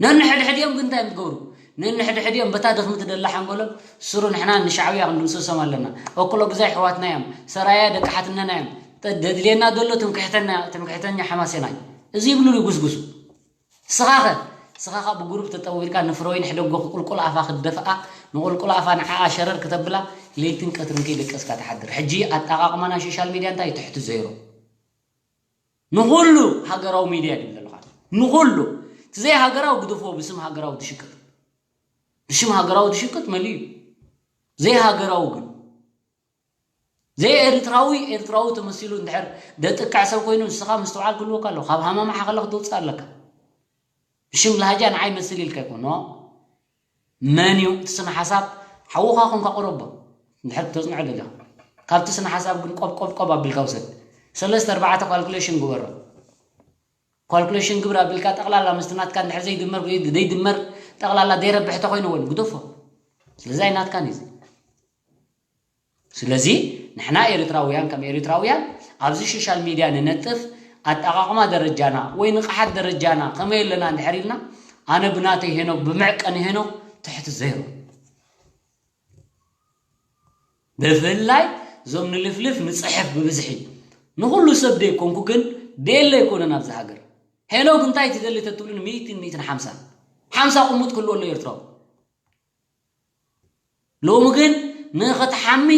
ነንሕድሕድ እዮም ግን እንታይ እዮም ትገብሩ? ነንሕድሕድ እዮም በታ ድኽሚ ትደላ ሓንጎሎም፣ ስሩ ንሕና ንሻዕብያ ክንድምስሶም ኣለና። ኦክሎ ግዛይ ኣሕዋትና እዮም፣ ሰራያ ደቂ ሓትነና እዮም፣ ተ-፣ ደድልየና ዘሎ ትምክሕተና፣ ትምክሕተኛ ሓማሴናይ። እዚ ይብሉ ይጉስጉሱ። ስኻኸ፣ ስኻኻ ብጉሩብ ተጠዊርካ ንፍረወይኒ ሕደጎ ቁልቁል ኣፋ ክትደፍኣ፣ ንቁልቁል ኣፋ ንዓኣ ሸረር ክተብላ፣ ለይትን ቀትርን ከይደቀስካ ትሓድር። ሕጂ ኣጠቓቕማና ሶሻል ሚድያ እንታይ እዩ? ትሕቲ ዜሮ። ንኹሉ ሃገራዊ ሚድያ ድብል ዘለኻ። ንኹሉ። እቲ ዘይሃገራዊ ግደፎ ብስም ሃገራዊ ትሽቅጥ። ብስም ሃገራዊ ትሽቅጥ መሊኡ እዩ። ዘይሃገራዊ ግን። ዘይኤርትራዊ፣ ኤርትራዊ ተመሲሉ እንድሕር ደጥቅዕ ሰብ ኮይኑ ንስኻ ምስትውዓል ክህልወካ ኣለዎ። ካብ ሃማማ ሓኸለ ክትወፅእ ኣለካ። ብሽም ላህጃ ንዓይ መስል ኢልካ ይኮኖ። መን እዩ እቲ ስነ ሓሳብ? ሓውኻ ኮንካ ቅረቦ። እንድሕር ክተጽንዖ ደሊኻ። ካብቲ ስነ ሓሳብ ግን ቆብ፣ ቆብ፣ ቆብ ኣቢልካ ውሰድ። ሰለስተ ኣርባዕተ ካልኩሌሽን ግበሮ። ካልኩሌሽን ግብር ኣቢልካ ጠቕላላ ምስቲ ናትካ እንድሕር ዘይድመር፣ ዘይድመር ጠቕላላ ዘይረብሕ ተኾይኑ እውን ግደፎ። ስለዚ ኣይናትካን እዩ። ስለዚ ንሕና ኤርትራውያን ከም ኤርትራውያን ኣብዚ ሶሻል ሚድያ ንነጥፍ ኣጠቓቕማ ደረጃና ወይ ንቕሓት ደረጃና ከመይ ኣለና እንድሕር ኢልና ኣነ ብናተይ ሄኖክ ብመዕቀኒ ሄኖክ ትሕቲ ዜሮ። ብፍላይ እዞም ንልፍልፍ ንጽሕፍ ብብዝሒ ንኹሉ ሰብ ደይኮንኩ ግን ደየለ ኣይኮነን ኣብዚ ሃገር። ሄኖክ እንታይ ትደሊ ተትብሉኒ ሚእትን ሚእትን ሓምሳን ሓምሳ ቁሙት ክህልዎ ኣሎ ኤርትራዊ። ሎሚ ግን ንኽትሓሚ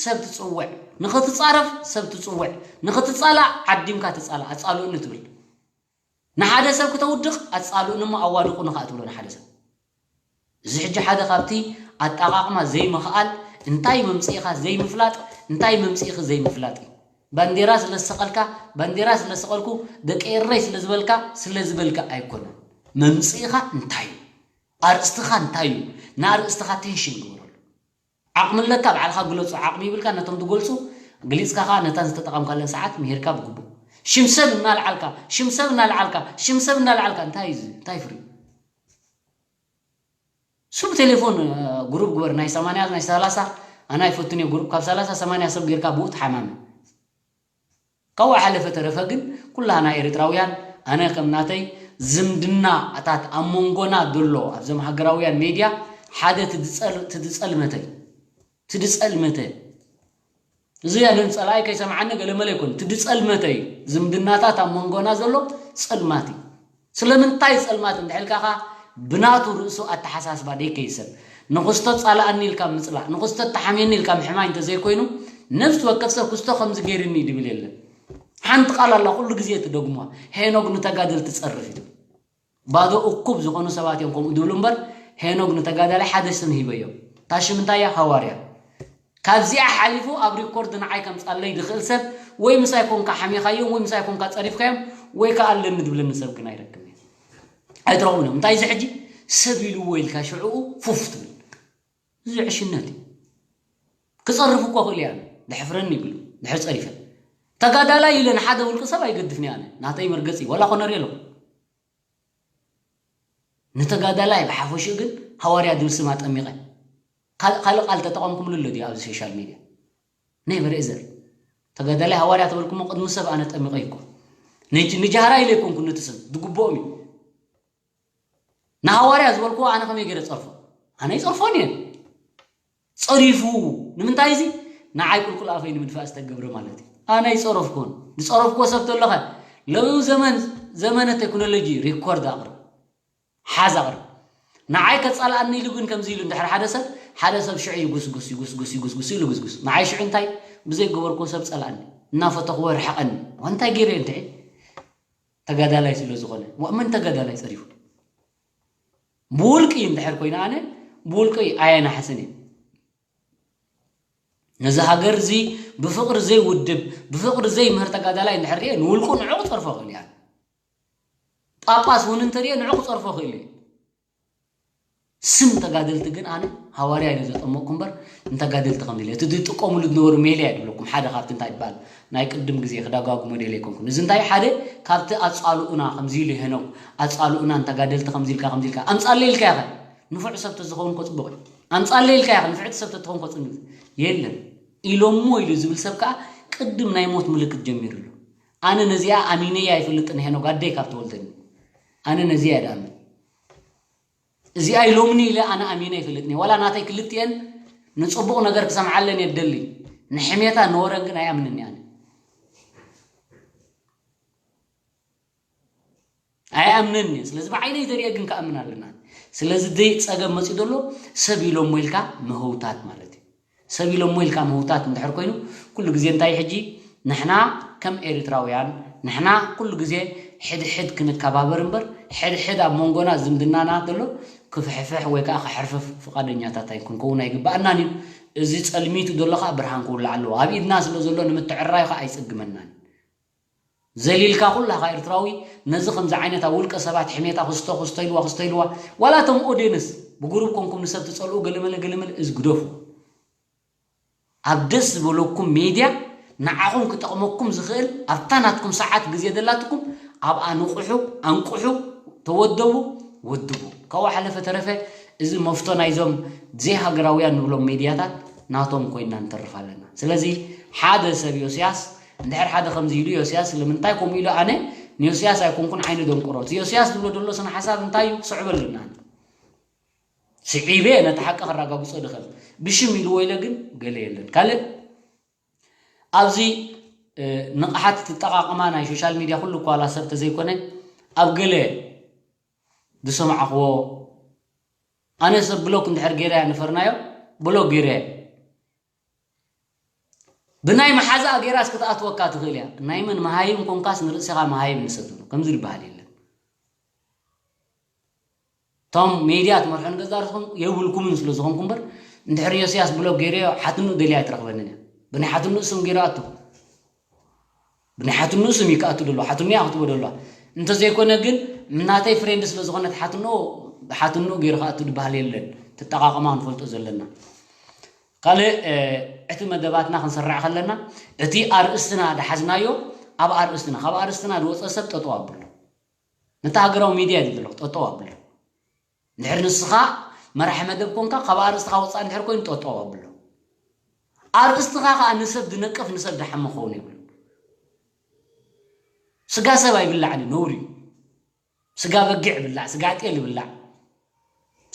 ሰብ ትጽውዕ፣ ንኽትጻረፍ ሰብ ትጽውዕ፣ ንኽትጻላእ ዓዲምካ ትጻላእ፣ ኣጻልኡኒ ትብል። ንሓደ ሰብ ክተውድቕ ኣጻልኡኒ እሞ ኣዋድቑኒ ከኣ ትብሎ ንሓደ ሰብ። እዚ ሕጂ ሓደ ካብቲ ኣጠቓቕማ ዘይምኽኣል፣ እንታይ መምጽኢኻ ዘይምፍላጥ፣ እንታይ መምጽኢኺ ዘይምፍላጥ እዩ። ባንዴራ ስለ ዝሰቐልካ፣ ባንዴራ ስለ ዝሰቐልኩ፣ ደቂ ኤረይ ስለ ዝበልካ፣ ስለ ዝበልካ ኣይኮነን። መምጽኢኻ እንታይ እዩ? ኣርእስትኻ እንታይ እዩ? ንኣርእስትኻ ኣቴንሽን ግበረሉ። ዓቕሚ ኣለካ፣ ባዕልኻ ግለጹ። ዓቕሚ ይብልካ፣ ነቶም ዝገልጹ ግሊጽካ ኸኣ ነተን ዝተጠቐምካለን ሰዓት ምሂርካ ብግቡእ። ሽም ሰብ እናልዓልካ፣ ሽም ሰብ እናልዓልካ፣ ሽም ሰብ እናልዓልካ፣ እንታይ እዩ እዚ? እንታይ ፍሪ? ሱብ ቴሌፎን፣ እ፣ ግሩፕ ግበር፣ ናይ ሰማንያ፣ ናይ ሰላሳ፣ ኣነ ኣይፈቱን እየ ግሩፕ፣ ካብ ሰላሳ ሰማንያ ሰብ ጌርካ ብኡ ትሓማመ። ካብኡ ሓለፈ ተረፈ ግን ኩላና ኤርትራውያን፣ ኣነ ከም ናተይ ዝምድናታት ኣብ መንጎና ዘሎ ኣብዞም ሃገራውያን ሜድያ ሓደ ትድጸል-፣ ትድጸልመተ እዩ። ትድጸልመተ። እዚ ያንን ጸላኢ ከይሰምዓኒ ገለ መለ ይኮን። ትድጸልመተ እዩ። ዝምድናታት ኣብ መንጎና ዘሎ ጸልማት እዩ። ስለምንታይ ጸልማት እንድሕልካ ኸኣ ብናቱ ርእሱ ኣተሓሳስባ ደይከይሰብ። ንኽስቶ ጻልኣኒ ኢልካ ምጽላእ፣ ንኽስቶ ተሓምየኒ ኢልካ ምሕማይ እንተዘይኮይኑ፣ ነፍሲ ወከፍ ሰብ ክስቶ ከምዚ ገይርኒ እዩ ድብል የለን። ሓንቲ ቃል ኣላ፣ ኩሉ ግዜ ትደግሙዋ። ሄኖግ ንተጋደልቲ ጸርፍ እዩ ትብል። ባዶ እኩብ ዝኾኑ ሰባት እዮም ከምኡ ድብሉ እምበር፣ ሄኖግ ንተጋዳላይ ሓደ ስም ሂበዮ። እታ ሽም እንታይ እያ? ሃዋርያ። ካብዚኣ ሓሊፉ ኣብ ሪኮርድ ንዓይ ከምጻለይ ዝኽእል ሰብ ወይ ምሳይ ኮንካ ሓሚኻዮም ወይ ምሳይ ኮንካ ጸሪፍካዮም ወይ ከኣ ኣለኒ ድብለኒ ሰብ ግን ኣይረክብን እየ። ኣይትረኽቡን እዮም። እንታይ እዚ ሕጂ ሰብ ኢልዎ ኢልካ ሽዕኡ ፉፍ ትብል። እዚ ዕሽነት እዩ። ክጸርፍ እኮ ክእል እየ ኣነ። ደሕፍረኒ ይብሉ። ድሕር ጸሪፈ። ተጋዳላይ ኢለ ንሓደ ውልቂ ሰብ ኣይገድፍን እየ ኣነ። ናተይ መርገጺ እዩ። ዋላ ኮነር የለኹ። ንተጋዳላይ ብሓፈሽኡ ግን ሃዋርያ ዝብል ስም ኣጠሚቐ። ካል-፣ ካልእ ቃል ተጠቐምኩምሉ ኣሎ ድዩ ኣብዚ ሶሻል ሚድያ? ኔቨር ኤዘር። ተጋዳላይ ሃዋርያ ተበልኩሞ ቅድሚ ሰብ ኣነ ጠሚቐ እኮ። ንጅ-፣ ንጃህራ ኢለ ኣይኮንኩን ነቲ ስም። ዝግብኦም እዩ። ንሃዋርያ ዝበልክዎ ኣነ ከመይ ገይረ ጸርፎ? ኣነ ይጸርፎን እየ። ጸሪፉ። ንምንታይ እዚ? ንዓይ ቁልቁል ኣፈይ ንምድፋእ ዝተገብረ ማለት እዩ። ኣነ ይጸረፍኩን። ዝጸረፍኩዎ ሰብ ተሎኸ? ለብኡ ዘመን፣ ዘመነ ቴክኖሎጂ ሪኮርድ ኣቕርብ። ሓዝ ኣቕርብ። ንዓይ ከጻልኣኒ ኢሉ ግን ከምዚ ኢሉ እንድሕር ሓደ ሰብ፣ ሓደ ሰብ ሽዑ ይጉስጉስ፣ ይጉስጉስ፣ ይጉስጉስ ኢሉ ይጉስጉስ። ንዓይ ሽዑ እንታይ? ብዘይገበርኩዎ ሰብ ጸልኣኒ። እናፈተኽዎ ርሕቐኒ። እንታይ ገይረ እንድዒ? ተጋዳላይ ስለ ዝኾነ። ዋ፣ መን ተጋዳላይ ጸሪፉ? ብውልቂ እንድሕር ኮይነ ኣነ ብውልቂ ኣየናሕስን እየ። ነዚ ሃገር እዚ ብፍቕሪ ዘይውድብ፣ ብፍቕሪ ዘይምህር ተጋዳላይ እንድሕር ሪኤ፣ ንውልቁ ንዑ ክጸርፎ ክእል እየ። ጳጳስ እውን እንተሪኤ ንዑ ክጸርፎ ክእል እየ። ስም ተጋደልቲ ግን ኣነ ሃዋርያ ኢለ ዘጠመቕኩ እምበር፣ ንተጋደልቲ ከምዚ ኢለ እቲ ዝጥቀሙሉ ዝነበሩ ሜልያ ድብለኩም ሓደ ካብቲ እንታይ ይበሃል ናይ ቅድም ግዜ ክደጋግሞ ደለ ኣይኮንኩን። እዚ እንታይ ሓደ ካብቲ ኣጻልኡና ከምዚ ኢሉ ሄኖክ ኣጻልኡና ንተጋደልቲ ከምዚ ኢልካ ከምዚ ኢልካ ኣምጻለይ ኢልካ ኢኻ ንፉዕ ሰብ ተዝኸውን እኮ ጽቡቕ እዩ። ኣምጻለይ ኢልካ ኢኻ ንፍዕቲ ሰብ ተትኸውን እኮ ጽቡቕ የለን። ኢሎሞ ኢሉ ዝብል ሰብ ከኣ ቅድም ናይ ሞት ምልክት ጀሚሩ ኣሎ። ኣነ ነዚኣ ኣሚነያ ኣይፈልጥን ሄኖክ ኣደይ ካብ ትወልደኒ ኣነ ነዚኣ እየ ድኣምን። እዚኣ ኢሎምኒ ኢለ ኣነ ኣሚነ ኣይፈልጥን እየ። ዋላ ናተይ ክልቲኤን ንጽቡቕ ነገር ክሰምዓለን እየ ዝደሊ። ንሕሜታ ንወረን ግን ኣይኣምንን እየ ኣነ። ኣይኣምንን እየ። ስለዚ ብዓይነይ ተሪኤ ግን ክኣምን ኣለና። ስለዚ ደይ ጸገም መጺኡ ዘሎ ሰብ ኢሎሞ ኢልካ ምህውታት ማለት እዩ። ሰብ ኢሎሞ ኢልካ ምህውታት እንድሕር ኮይኑ ኩሉ ግዜ እንታይ ሕጂ ንሕና ከም ኤርትራውያን ንሕና ኩሉ ግዜ ሕድሕድ ክንከባበር እምበር ሕድሕድ ኣብ መንጎና ዝምድናና ዘሎ ክፍሕፍሕ ወይ ከዓ ክሕርፍፍ ፍቓደኛታት ኣይኮን ከውን ኣይግባኣናን እዩ። እዚ ጸልሚቱ ዘሎ ከዓ ብርሃን ክውላዕ ኣለዎ። ኣብ ኢድና ስለ ዘሎ ንምትዕርራይ ከዓ ኣይጽግመናን። ዘሊልካ ኩላኻ ኤርትራዊ ነዚ ከምዚ ዓይነት ኣብ ውልቀ ሰባት ሕሜታ ክስቶ ክስቶ ኢልዋ ክስቶ ኢልዋ ዋላ እቶም ኦዴንስ ብጉሩብ ኮንኩም ንሰብ ትጸልኡ ገለመለ ገለመለ እዚ ግደፉ። ኣብ ደስ ዝበለኩም ሜድያ ንዓኹም ክጠቕመኩም ዝኽእል ኣብታ ናትኩም ሰዓት ግዜ ዘላትኩም ኣብኣ ንቑሑ፣ ኣንቁሑ፣ ተወደቡ፣ ወድቡ። ካብኡ ሓለፈ ተረፈ እዚ መፍቶ ናይዞም ዘይሃገራውያን ንብሎም ሜድያታት ናቶም ኮይንና ንተርፍ ኣለና። ስለዚ ሓደ ሰብ ዮስያስ እንድሕር ሓደ ከምዚ ኢሉ ዮስያስ ስለምንታይ ከምኡ ኢሉ ኣነ ንዮስያስ ኣይኮንኩን ዓይኒ ደንቆሮ። እቲ ዮስያስ ዝብሎ ዘሎ ስነ ሓሳብ እንታይ እዩ ክስዕበሉ ኣለና። ስዒበ ነቲ ሓቂ ከረጋግጾ ድኽእል ብሽም ኢልዎ ኢለ ግን ገለ የለን ካልእ ኣብዚ ንቕሓት ትጠቓቕማ ናይ ሶሻል ሚድያ ኩሉ እኳ ዋላ ሰብ ተዘይኮነ ኣብ ገለ ዝሰማዕኽዎ ኣነ ሰብ ብሎክ እንድሕር ገይረያ ንፈርናዮ ብሎክ ገይረያ ብናይ መሓዛኣ ገይራስ ክትኣትወካ ትኽእል እያ ናይ መን መሃይም ኮንካስ ንርእስኻ መሃይም ንሰብ ትብሎ ከምዚ ዝበሃል የለን እቶም ሜድያ ትመርሑ ንገዛ ርስኹም የብልኩምን ስለ ዝኾንኩ እምበር እንድሕር ዮስያስ ብሎክ ገይረዮ ሓትንኡ ደልያ ኣይትረኽበንን እያ ብናይ ሓትንኡ ስም ገይሩ ኣቱ ብናይ ሓትንኡ ስም እዩ ክኣቱ ደሎ ሓትንኡ እያ ክትቦ ደሎ እንተዘይኮነ ግን ናተይ ፍሬንድ ስለ ዝኾነት ሓትንኡ ሓትንኡ ገይሩ ክኣቱ ዝበሃል የለን ትጠቃቀማ ክንፈልጦ ዘለና ካልእ እቲ መደባትና ክንሰርዕ ከለና እቲ ኣርእስትና ድሓዝናዮ ኣብ ኣርእስትና ካብ ኣርእስትና ዝወፀ ሰብ ጠጠው ኣብሎ ነቲ ሃገራዊ ሚድያ እዩ ዘለኹ ጠጠው ኣብሎ እንድሕር ንስኻ መራሒ መደብ ኮንካ ካብ ኣርእስትኻ ወፃእ እንድሕር ኮይኑ ጠጠው ኣብሎ ኣርእስትኻ ከዓ ንሰብ ዝነቅፍ ንሰብ ዝሓሚ ክኸውን የብሉ ስጋ ሰብ ኣይብላዕን እዩ ነውሪ እዩ ስጋ በጊዕ ይብላዕ ስጋ ጤል ይብላዕ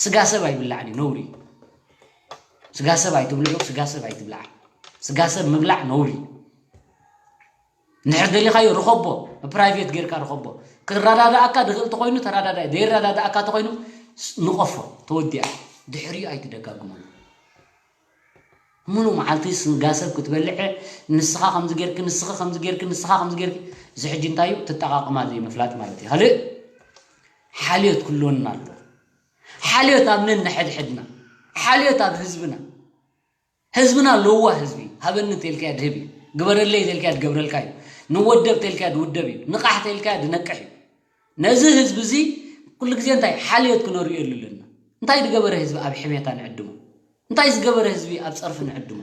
ስጋ ሰብ ኣይብላዕን እዩ ነውሪ እዩ ስጋ ሰብ ኣይትብልዑ ስጋ ሰብ ኣይትብላዕ ስጋ ሰብ ምብላዕ ነውሪ እዩ እንድሕር ደሊኻዮ ርኸቦ ብፕራይቬት ጌርካ ርኸቦ ክረዳድኣካ ድኽእል ተኾይኑ ተረዳዳእ ዘይረዳድኣካ ተኾይኑ ንቐፎ ተወዲኣ ድሕሪኡ ኣይትደጋግመሉ ሙሉ መዓልቲ ስጋ ሰብ ክትበልዕ ንስኻ ከምዚ ጌርክ ንስኻ ከምዚ ጌርክ ንስኻ ከምዚ ጌርክ እዚ ሕጂ እንታይ እዩ ትጠቃቅማ ዘይምፍላጥ ማለት እዩ ካልእ ሓልዮት ክልወና ኣሎ ሓልዮት ኣብ ነንሕድሕድና ሓልዮት ኣብ ህዝብና ህዝብና ለዋ ህዝቢ ሃበኒ ተልካያ ድህብ እዩ ግበረለይ ተልካያ ድገብረልካ እዩ ንወደብ ተልካያ ድውደብ እዩ ንቃሕ ተልካያ ድነቅሕ እዩ ነዚ ህዝቢ እዚ ኩሉ ግዜ እንታይ ሓልዮት ክነርእየሉ ኣለና እንታይ ዝገበረ ህዝቢ ኣብ ሕሜታ ንዕድሞ እንታይ ዝገበረ ህዝቢ ኣብ ፀርፊ ንዕድሞ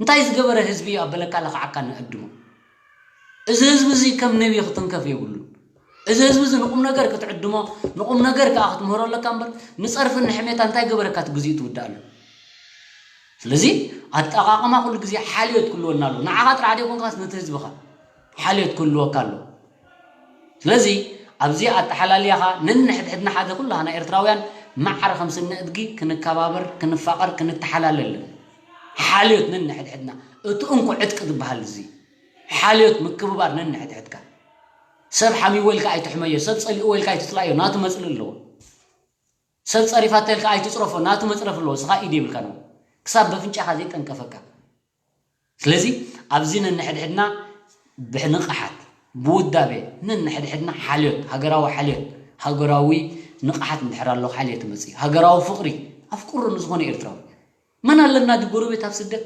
እንታይ ዝገበረ ህዝቢ ኣብ በለካ ለኽዓካ ንዕድሞ እዚ ህዝቢ እዚ ከም ነቢ ክትንከፍ የብሉን እዚ ህዝቢ እዚ ንቁም ነገር ክትዕድሞ ንቁም ነገር ከዓ ክትምህሮ ኣለካ እምበር ንፀርፍን ንሕሜታ እንታይ ገበረካ እቲ ግዜኡ ትውዳእ ኣሎ ስለዚ ኣጠቓቕማ ኩሉ ግዜ ሓልዮት ክህልወና ኣለዎ ንዓኻ ጥራሕ ደይኮንካስ ነቲ ህዝብኻ ሓልዮት ክህልወካ ኣለዎ ስለዚ ኣብዚ ኣተሓላልያኻ ነንሕድሕድና ሓደ ኩላና ኤርትራውያን ማዕረ ከም ስነ እድጊ ክንከባበር ክንፋቐር ክንተሓላለ ኣለና ሓልዮት ነንሕድሕድና እቲ እንኮ ዕጥቂ ዝበሃል እዚ ሓልዮት ምክብባር ነንሕድሕድካ ሰብ ሓሚዎ ኢልካ ኣይትሕመዮ ሰብ ጸሊእዎ ኢልካ ኣይትጽላእዮ ናቱ መጽልኢ ኣለዎ ሰብ ጸሪፋቶ ኢልካ ኣይትጽረፎ ናቱ መጽረፊ ኣለዎ እስኻ ኢድ የብልካን ክሳብ በፍንጫኻ ዘይጠንቀፈካ ስለዚ ኣብዚ ነንሕድሕድና ብንቕሓት ብውዳቤ ነንሕድሕድና ሓልዮት ሃገራዊ ሓልዮት ሃገራዊ ንቕሓት እንድሕር ኣሎ ሓልየ ትመጽእ። ሃገራዊ ፍቕሪ ኣፍቅሩ ንዝኾነ ኤርትራዊ። መን ኣለና ድጎረቤት ኣብ ስደት?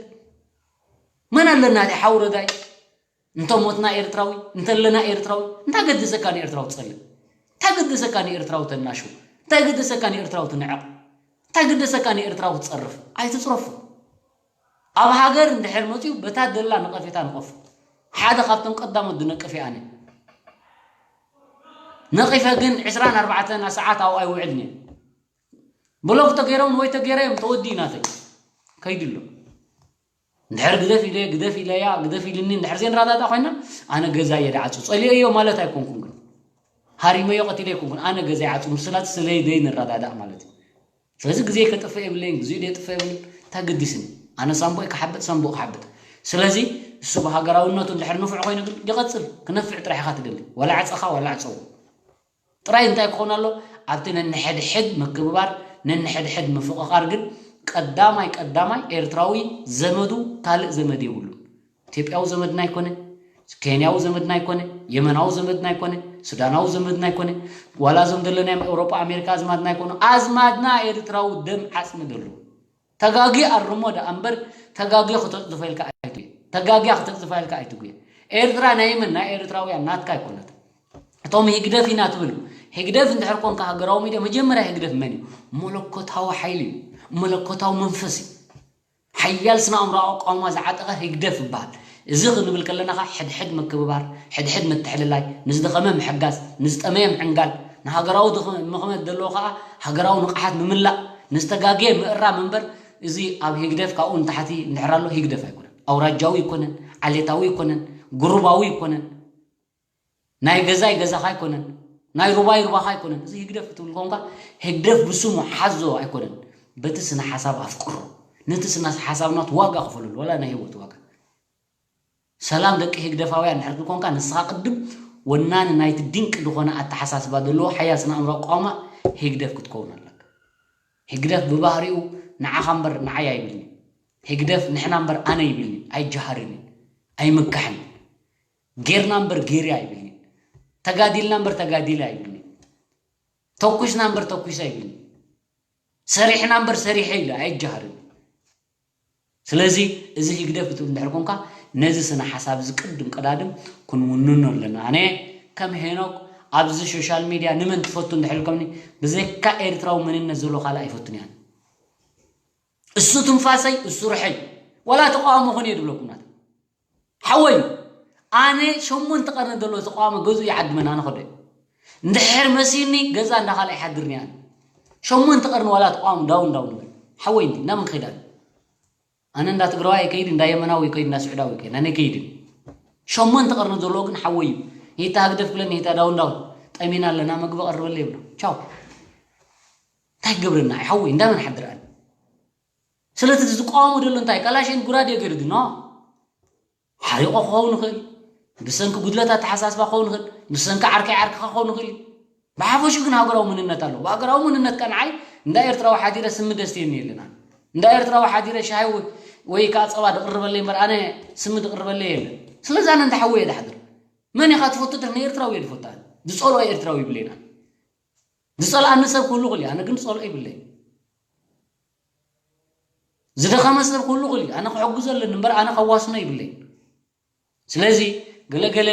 መን ኣለና ዲ ሓውረዳይ? እንተ ሞትና ኤርትራዊ፣ እንተ ኣለና ኤርትራዊ፣ እንታይ ገደሰካ ንኤርትራዊ ትጸልእ? እንታይ ገደሰካ ንኤርትራዊ ተናሽው? እንታይ ገደሰካ ንኤርትራዊ ትንዕቕ? እንታይ ገደሰካ ንኤርትራዊ ትጸርፍ? ኣይትጽረፉ። ኣብ ሃገር እንድሕር መጽዩ በታ ደላ ነቐፌታ ንቐፉ። ሓደ ካብቶም ቀዳሞት ዝነቅፍ እየ ኣነ። ነቒፈ ግን ዕስራን ኣርባዕተን ሰዓት ኣብኡ ኣይውዕልን እየ። ብሎክ ተገይሮም ወይ ተገይረ እዮም ተወዲኡ ናተይ። ከይድሎ። እንድሕር ግደፍ ኢለ፣ ግደፍ ኢለያ፣ ግደፍ ኢልኒ፣ እንድሕር ዘይንረዳዳእ ኮይና፣ ኣነ ገዛ እየ ድዓጹ። ጸሊኦዮ ማለት ኣይኮንኩን ግን። ሃሪመዮ ቀቲለ ኣይኮንኩን። ኣነ ገዛ ይዓጹ። ምስላቲ ስለይ ደይ ንረዳዳእ ማለት እዩ። ስለዚ ግዜ ከጥፍእ የብለይን፣ ግዜኡ ደይ ጥፍእ የብልን። እንታይ ገዲስኒ? ኣነ ሳምቦይ ክሓብጥ፣ ሳምቦ ክሓብጥ። ስለዚ እሱ ብሃገራውነቱ እንድሕር ንፉዕ ኮይኑ ግን ይቐጽል። ክነፍዕ ጥራሕ ኢኻ ትደሊ። ዋላ ዕጸኻ፣ ዋላ ዕጸዎ። ጥራይ እንታይ ክኸውን ኣሎ? ኣብቲ ነንሕድሕድ ምክብባር፣ ነንሕድሕድ ምፍቕቓር ግን ቀዳማይ ቀዳማይ ኤርትራዊ ዘመዱ ካልእ ዘመድ የብሉን። ኢትዮጵያዊ ዘመድና ኣይኮነ፣ ኬንያዊ ዘመድና ኣይኮነ፣ የመናዊ ዘመድና ኣይኮነ፣ ሱዳናዊ ዘመድና ኣይኮነ፣ ዋላ እዞም ዘለናዮም ኤውሮጳ ኣሜሪካ ኣዝማድና ኣይኮኑ። ኣዝማድና ኤርትራዊ ደም ዓጽሚ ዘለዉ። ተጋጊ ኣርሞ ደኣ እምበር ተጋጊ ክተጽድፎ ኢልካ ኣይትጉየ። ተጋጊያ ክተጽድፋ ኢልካ ኣይትጉየ። ኤርትራ ናይ መን? ናይ ኤርትራውያን፣ ናትካ ኣይኮነት። እቶም ህግደፍ ኢና ትብል፣ ህግደፍ እንድሕር ኮንካ ሃገራዊ ሚድያ፣ መጀመርያ ህግደፍ መን እዩ? መለኮታዊ ሓይሊ እዩ። መለኮታዊ መንፈስ እዩ። ሓያል ስነ ኣእምሮኣዊ ኣቃውማ ዝዓጠቐ ህግደፍ ይበሃል። እዚ ክንብል ከለና ኸኣ ሕድሕድ ምክብባር፣ ሕድሕድ ምትሕልላይ፣ ንዝደኸመ ምሕጋዝ፣ ንዝጠመየ ምዕንጋል፣ ንሃገራዊ ድኽ-፣ ምኽመት ዘለዎ ኸኣ ሃገራዊ ንቕሓት ምምላእ፣ ንዝተጋግየ ምእራም እምበር፣ እዚ ኣብ ህግደፍ ካብኡ ንታሕቲ እንድሕር ኣሎ ህግደፍ ኣይኮነን። ኣውራጃዊ ኣይኮነን፣ ዓሌታዊ ኣይኮነን፣ ጉሩባዊ ኣይኮነን፣ ናይ ገዛይ ገዛኻ ኣይኮነን፣ ናይ ሩባይ ሩባኻ ኣይኮነን። እዚ ህግደፍ ክትብል ኮንካ ህግደፍ ብስሙ ሓዞ ኣይኮነን። በቲ ስነ ሓሳብ ኣፍቅሮ። ነቲ ስነ ሓሳብ ናቱ ዋጋ ክፈለሉ፣ ዋላ ናይ ህይወት ዋጋ። ሰላም ደቂ ህግደፋውያን እንድሕር ኮንካ፣ ንስኻ ቅድም ወናኒ ናይቲ ድንቂ ዝኾነ ኣተሓሳስባ ዘለዎ ሓያል ስነ ኣእምሮ ኣቋውማ ህግደፍ ክትከውን ኣለካ። ህግደፍ ብባህሪኡ ንዓኻ እምበር ንዓይ ኣይብልን እዩ። ህግደፍ ንሕና እምበር ኣነ ይብልን እዩ። ኣይጀሃርን እዩ። ኣይምካሕን እዩ። ጌርና እምበር ጌርያ ኣይብልን እዩ። ተጋዲልና እምበር ተጋዲለ ኣይብልን እዩ። ተኩስና እምበር ተኩሰ ኣይብልን እዩ። ሰሪሕና እምበር ሰሪሐ ኢሉ ኣይጀሃርን እዩ። ስለዚ እዚ ህግደፍ ክትብል እንድሕር ኮንካ፣ ነዚ ስነ ሓሳብ እዚ ቅድም ቀዳድም ክንውንኖ ኣለና። ኣነ ከም ሄኖክ ኣብዚ ሶሻል ሚድያ ንመን ትፈቱ እንድሕር ኢልኩምኒ፣ ብዘይካ ኤርትራዊ መንነት ዘሎ ካልእ ኣይፈቱን እየ። እሱ ትንፋሰይ፣ እሱ ርሐይ። ዋላ ተቃዋሚ ኹን እየ ድብለኩም ናተ። ሓወይ፣ ኣነ ሸሞንተ ቀርኒ ዘሎ ተቃዋሚ ገዝኡ ይዓድመን፣ ኣነ ኸዶ። እንድሕር መሲኒ ገዛ እንዳኻልእ ይሓድርኒ ኣነ። ሸሞንተ ቀርኒ ዋላ ተቃዋሚ ዳውን ዳውን ንበል። ሓወይ፣ እንዲ ናምን ክኸይድ ኣነ። ኣነ እንዳ ትግራዋይ ከይድ፣ እንዳ የመናዊ ከይድ፣ እንዳ ስዑዳዊ ከይድ፣ ኣነ ከይድን። ሸሞንተ ቀርኒ ዘለዎ ግን ሓወይ እዩ። ኔታ ህግደፍ ክብለኒ፣ ኔታ ዳውን ዳውን። ጠሚና ኣለና፣ መግቢ ቀርበለይ ይብሎ። ቻው። እንታይ ክገብረና እዩ ሓወይ? እንዳመን ሓድር ኣነ? ስለቲ ዝቃወሞ ዘሎ እንታይ? ካላሽን ጉራዴ ገይሩ ድኖ? ሓሪቆ ክኸውን ይኽእል። ብሰንኪ ጉድለት ኣተሓሳስባ ክኸውን ይኽእል። ብሰንኪ ዓርከይ ዓርክኻ ክኸውን ይኽእል እዩ። ብሓፈሹ ግን ሃገራዊ መንነት ኣለዎ። ብሃገራዊ መንነት ከ ንዓይ እንዳ ኤርትራዊ ሓዲረ ስሚ ደስትየኒ የለና። እንዳ ኤርትራዊ ሓዲረ ሻሂ ወይ፣ ወይ ከኣ ጸባ ድቕርበለይ እምበር ኣነ ስሚ ድቕርበለይ የለን። ስለዚ ኣነ እንዳ ሓወየ ድሓድር። መን ኢኻ ትፈቱ? ንኤርትራዊ እየ ዝፈቱ ኣነ። ዝጸልኦ ኤርትራዊ ይብለይና። ዝጸልኣኒ ሰብ ክህሉ ይኽእል እዩ። ኣነ ግን ዝጸልኦ ይብለይ። ዝደኸመ ሰብ ክህሉ ይኽእል እዩ። ኣነ ክሕግዞ ኣለኒ እምበር ኣነ ከዋስኖ ይብለይ። ስለዚ ገለገለ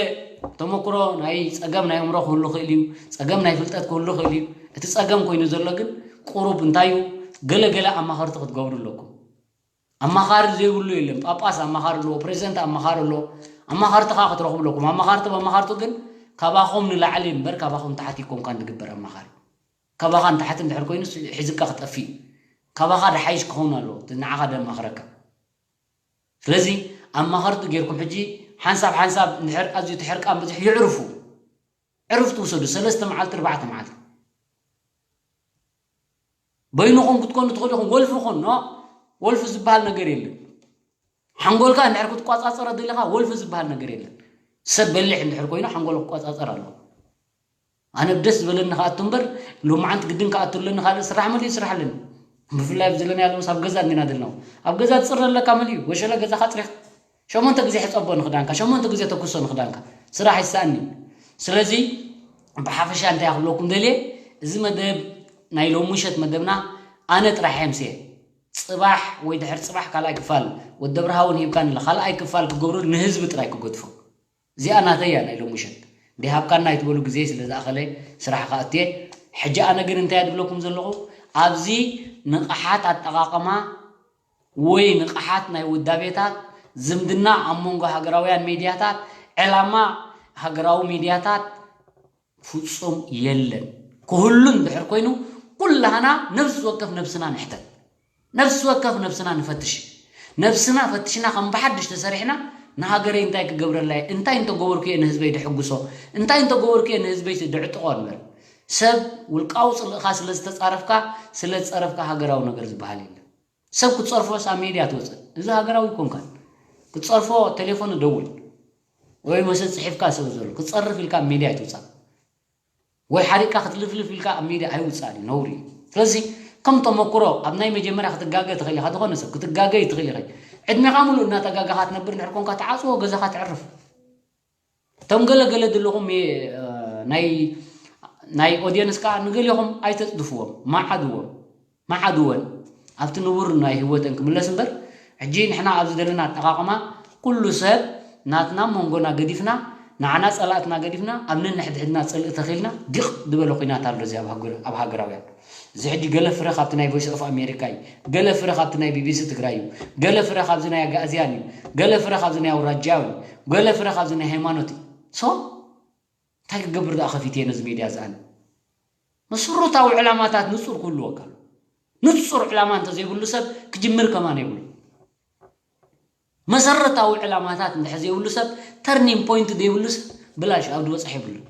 ተመክሮ ናይ ጸገም ናይ ኣእምሮ ክህሉ ይኽእል እዩ። ጸገም ናይ ፍልጠት ክህሉ ይኽእል እዩ። እቲ ጸገም ኮይኑ ዘሎ ግን ቁሩብ እንታይ እዩ? ገለገለ ኣማኸርቲ ክትገብሩ ኣለኩም። ኣማኻሪ ዘይብሉ የለን። ጳጳስ ኣማኻሪ ኣለዎ፣ ፕሬዚደንት ኣማኻሪ ኣለዎ። ኣማኻርትኻ ክትረኽቡ ኣለኩም። ኣማኻርቲ ብኣማኻርቱ ግን ካባኹም ንላዕሊ እምበር ካባኹም ታሕቲ ኣይኮንካን ዝግበር ኣማኻሪ። ካባኻ ንታሕቲ እንድሕር ኮይኑ ሒዝካ ክጠፍእ እዩ። ካባኻ ድሓይሽ ክኸውን ኣለዎ፣ እቲ ንዓኻ ደማኽረካ። ስለዚ ኣማኸርቲ ጌርኩም ሕጂ ሓንሳብ ሓንሳብ እንድሕር ኣዝዩ እቲ ሕርቃን በዚሑ የዕርፉ። ዕርፍቲ ውሰዱ፣ ሰለስተ መዓልቲ፣ ኣርባዕተ መዓልቲ። በይንኹም ክትኮኑ ትኽእሉ ኢኹም፣ ወልፊ ኹን፣ ኖ፣ ወልፊ ዝበሃል ነገር የለን። ሓንጎልካ እንድሕር ክትቋጻጸሮ ደሊኻ ወልፊ ዝበሃል ነገር የለን። ሰብ በሊሕ እንድሕር ኮይኑ ሓንጎሉ ክቋጻጸር ኣለዎ። ኣነ ብደስ ዝበለኒ ክኣቱ እምበር፣ ሎማዓንቲ ግድን ክኣቱ ኣለኒ፣ ካልእ ስራሕ መሊኡ ስራሕ ኣለኒ። ብፍላይ ኣብ ዘለናዮ ሎምስ ኣብ ገዛ እንዲና ዘለና። ኣብ ገዛ ትጽሪ ኣለካ መሊኡ፣ ወሸለ ገዛኻ ኣጽሪኻ። ሸሞንተ ግዜ ሕጸቦ ንኽዳንካ፣ ሸሞንተ ግዜ ተኩሶ ንኽዳንካ። ስራሕ ይሰኣኒ። ስለዚ ብሓፈሻ እንታይ ክብለኩም ደልየ፣ እዚ መደብ ናይ ሎሚ ምሸት መደብና ኣነ ጥራሕ የምስየ። ጽባሕ ወይ ድሕር ጽባሕ ካልኣይ ክፋል ወዲ ኣብርሃ እውን ሂብካኒ ኣሎ። ካልኣይ ክፋል ክገብሩ ንህዝቢ ጥራይ ክገድፎ። እዚኣ ናተይ እያ ናይ ሎሚ ምሸት። እንዲሃብካና ኣይትበሉ፣ ግዜ ስለ ዝኣኸለ ስራሕ ክኣትየ። ሕጂ ኣነ ግን እንታይ እየ ዝብለኩም ዘለኹ? ኣብዚ ንቕሓት ኣጠቓቕማ ወይ ንቕሓት ናይ ውዳቤታት፣ ዝምድና ኣብ መንጎ ሃገራውያን ሚድያታት፣ ዕላማ ሃገራዊ ሚድያታት ፍጹም የለን። ክህሉ እንድሕር ኮይኑ ኩላህና ነፍሲ ወከፍ ነብስና ንሕተት። ነፍሲ ወከፍ ነብስና ንፈትሽ። ነብስና ፈትሽና ከም ብሓድሽ ተሰሪሕና ንሃገረይ እንታይ ክገብረላ እየ? እንታይ እንተገበርኩ እየ ንህዝበይ ድሕጉሶ? እንታይ እንተገበርኩ እየ ንህዝበይ ድዕጥቖ? እንበር ሰብ ውልቃዊ ጽልእኻ ስለ ዝተጻረፍካ፣ ስለ ዝጸረፍካ ሃገራዊ ነገር ዝበሃል የለን። ሰብ ክትጸርፎስ ኣብ ሚድያ ትወጽእ። እዚ ሃገራዊ ኣይኮንካን። ክትጸርፎ ቴሌፎን ደውል ወይ መሰ ጽሒፍካ ሰብ ዘሎ ክትጸርፍ ኢልካ ኣብ ሚድያ ኣይትውጻእ። ወይ ሓሪቕካ ክትልፍልፍ ኢልካ ኣብ ሚድያ ኣይውጻእን እዩ፣ ነውሪ እዩ። ስለዚ ከም ተመክሮ ኣብ ናይ መጀመርያ ክትጋገ ትኽእል ኢኻ፣ ዝኾነ ሰብ ክትጋገ ትኽእል ኢኻ። ዕድሜኻ ሙሉእ እናተጋጋኻ ትነብር እንድሕር ኮንካ ተዓጽዎ ገዛኻ ትዕርፍ። እቶም ገለ ገለ ዘለኹም የ- ናይ ናይ ኦድየንስ ከዓ ንገሊኹም ኣይተጽድፍዎም፣ መዓድዎም መዓድወን ኣብቲ ንቡር ናይ ህይወተን ክምለስ እምበር። ሕጂ ንሕና ኣብዚ ዘለና ኣጠቓቕማ ኩሉ ሰብ ናትና መንጎና ገዲፍና፣ ንዓና ጸላእትና ገዲፍና፣ ኣብ ነንሕድሕድና ጽልኢ ተኺልና ዲቕ ዝበለ ኲናት ኣሎ እዚ ኣብ ሃገር- ኣብ ሃገራውያን። እዚ ሕጂ ገለ ፍረ ካብቲ ናይ ቮይስ ኦፍ ኣሜሪካ እዩ፣ ገለ ፍረ ካብቲ ናይ ቢቢሲ ትግራይ እዩ፣ ገለ ፍረ ካብዚ ናይ ኣጋእዝያን እዩ፣ ገለ ፍረ ካብዚ ናይ ኣውራጃዊ እዩ፣ ገለ ፍረ ካብዚ ናይ ሃይማኖት እዩ። ሶ እንታይ ክገብር ደኣ ከፊት እየ ነዚ ሚድያ ዝኣነ? መሰረታዊ ዕላማታት ንጹር ክህልወካ ኣሎ። ንጹር ዕላማ እንተዘይብሉ ሰብ ክጅምር ከማን የብሉ። መሰረታዊ ዕላማታት እንድሕር ዘይብሉ ሰብ፣ ተርኒንግ ፖይንት ዘይብሉ ሰብ ብላሽ ኣብ ዝበጽሕ የብሉን።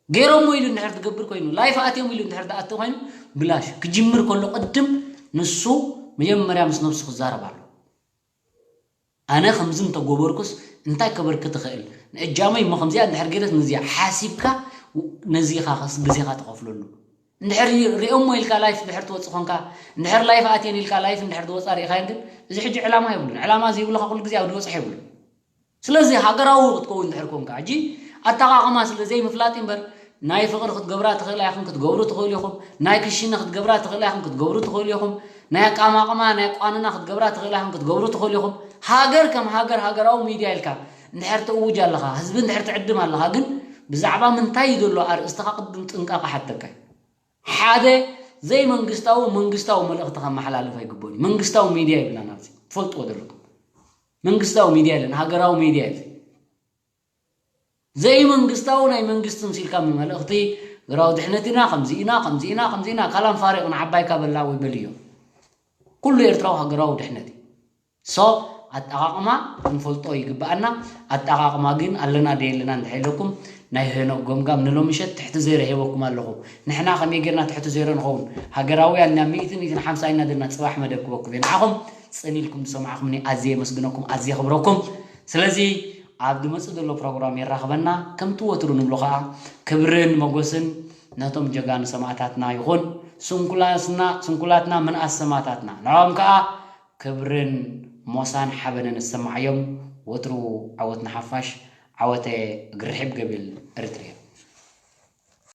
ገይሮሞ ኢሉ እንድሕር ትገብር ኮይኑ፣ ላይፍ ኣትዮም ኢሉ እንድሕር ዝኣቱ ኮይኑ፣ ብላሽ ክጅምር ከሎ ቅድም ንሱ መጀመርያ ምስ ነብሱ ክዛረብ ኣሎ። ኣነ ከምዚ እንተጎበርኩስ እንታይ ከበርክት እኽእል? ንእጃመይ እሞ ከምዚኣ እንድሕር ገይረስ ነዚኣ ሓሲብካ ነዚኻ ግዜኻ ትኸፍለሉ። እንድሕር ሪኦሞ ኢልካ ላይፍ እንድሕር ትወጽእ ኮንካ፣ እንድሕር ላይፍ ኣትየን ኢልካ ላይፍ እንድሕር ዝወጻ ሪኢኻየን ግን እዚ ሕጂ ዕላማ የብሉን። ዕላማ ዘይብልኻ ኩሉ ግዜ ኣብ ዝበጽሕ የብሉን። ስለዚ ሃገራዊ ክትከውን እንድሕር ኮንካ፣ ሕጂ ኣጠቓቕማ ስለ ዘይምፍላጥ እምበር ናይ ፍቕሪ ክትገብራ ትኽእላ ኢኽን ክትገብሩ ትኽእሉ ኢኹም። ናይ ክሽነ ክትገብራ ትኽእላ ኢኽን ክትገብሩ ትኽእሉ ኢኹም። ናይ ኣቃማቕማ ናይ ቋንና ክትገብራ ትኽእላ ኢኽን ክትገብሩ ትኽእሉ ኢኹም። ሃገር ከም ሃገር ሃገራዊ ሚድያ ኢልካ እንድሕር ትእውጅ ኣለኻ፣ ህዝቢ እንድሕር ትዕድም ኣለኻ፣ ግን ብዛዕባ ምንታይ እዩ ዘሎ ኣርእስትኻ ቅድም ጥንቃቐ ሓተካ እዩ። ሓደ ዘይመንግስታዊ መንግስታዊ መልእኽቲ ከመሓላልፍ ኣይግብኦን እዩ። መንግስታዊ ሚድያ ይብልና ናብዚ ትፈልጥዎ ዘለኩም መንግስታዊ ሚድያ የለን፣ ሃገራዊ ሚድያ እዩ። ዘይመንግስታዊ ናይ መንግስቲ ምሲልካ መልእኽቲ ሃገራዊ ድሕነት ኢና፣ ከምዚ ኢና ከምዚ ኢና ከምዚ ኢና፣ ካላም ፋሪቕ ንዓባይካ በላ ወይ በልዮ። ኩሉ ኤርትራዊ ሃገራዊ ድሕነት እዩ። ሶ ኣጠቓቕማ ክንፈልጦ ይግብኣና። ኣጠቓቕማ ግን ኣለና ዶ የለና እንድሕር ኢለኩም ናይ ሄኖክ ገምጋም ንሎሚ ምሸት ትሕቲ ዜሮ ሂበኩም ኣለኹ። ንሕና ከመይ ጌርና ትሕቲ ዜሮ ንኸውን? ሃገራውያን ኢና ሚእቲ ሚእትን ሓምሳ ኢና ዘለና። ጽባሕ መደብ ክበኩም እየ። ንዓኹም ጽን ኢልኩም ዝሰማዕኩምኒ ኣዝየ የመስግነኩም፣ ኣዝየ የኽብረኩም። ስለዚ ኣብ ዝመጽእ ዘሎ ፕሮግራም የራኽበና። ከምቲ ወትሩ ንብሎ ኸኣ ክብርን መጎስን ነቶም ጀጋኑ ሰማእታትና ይኹን። ስንኩላትና ስንኩላትና ምንኣስ ሰማእታትና ንዕኦም ከኣ ክብርን ሞሳን ሓበንን ዝሰማዓዮም። ወትሩ ዓወት ንሓፋሽ። ዓወተ እግሪ ርሒብ ገቢል እርትርየ።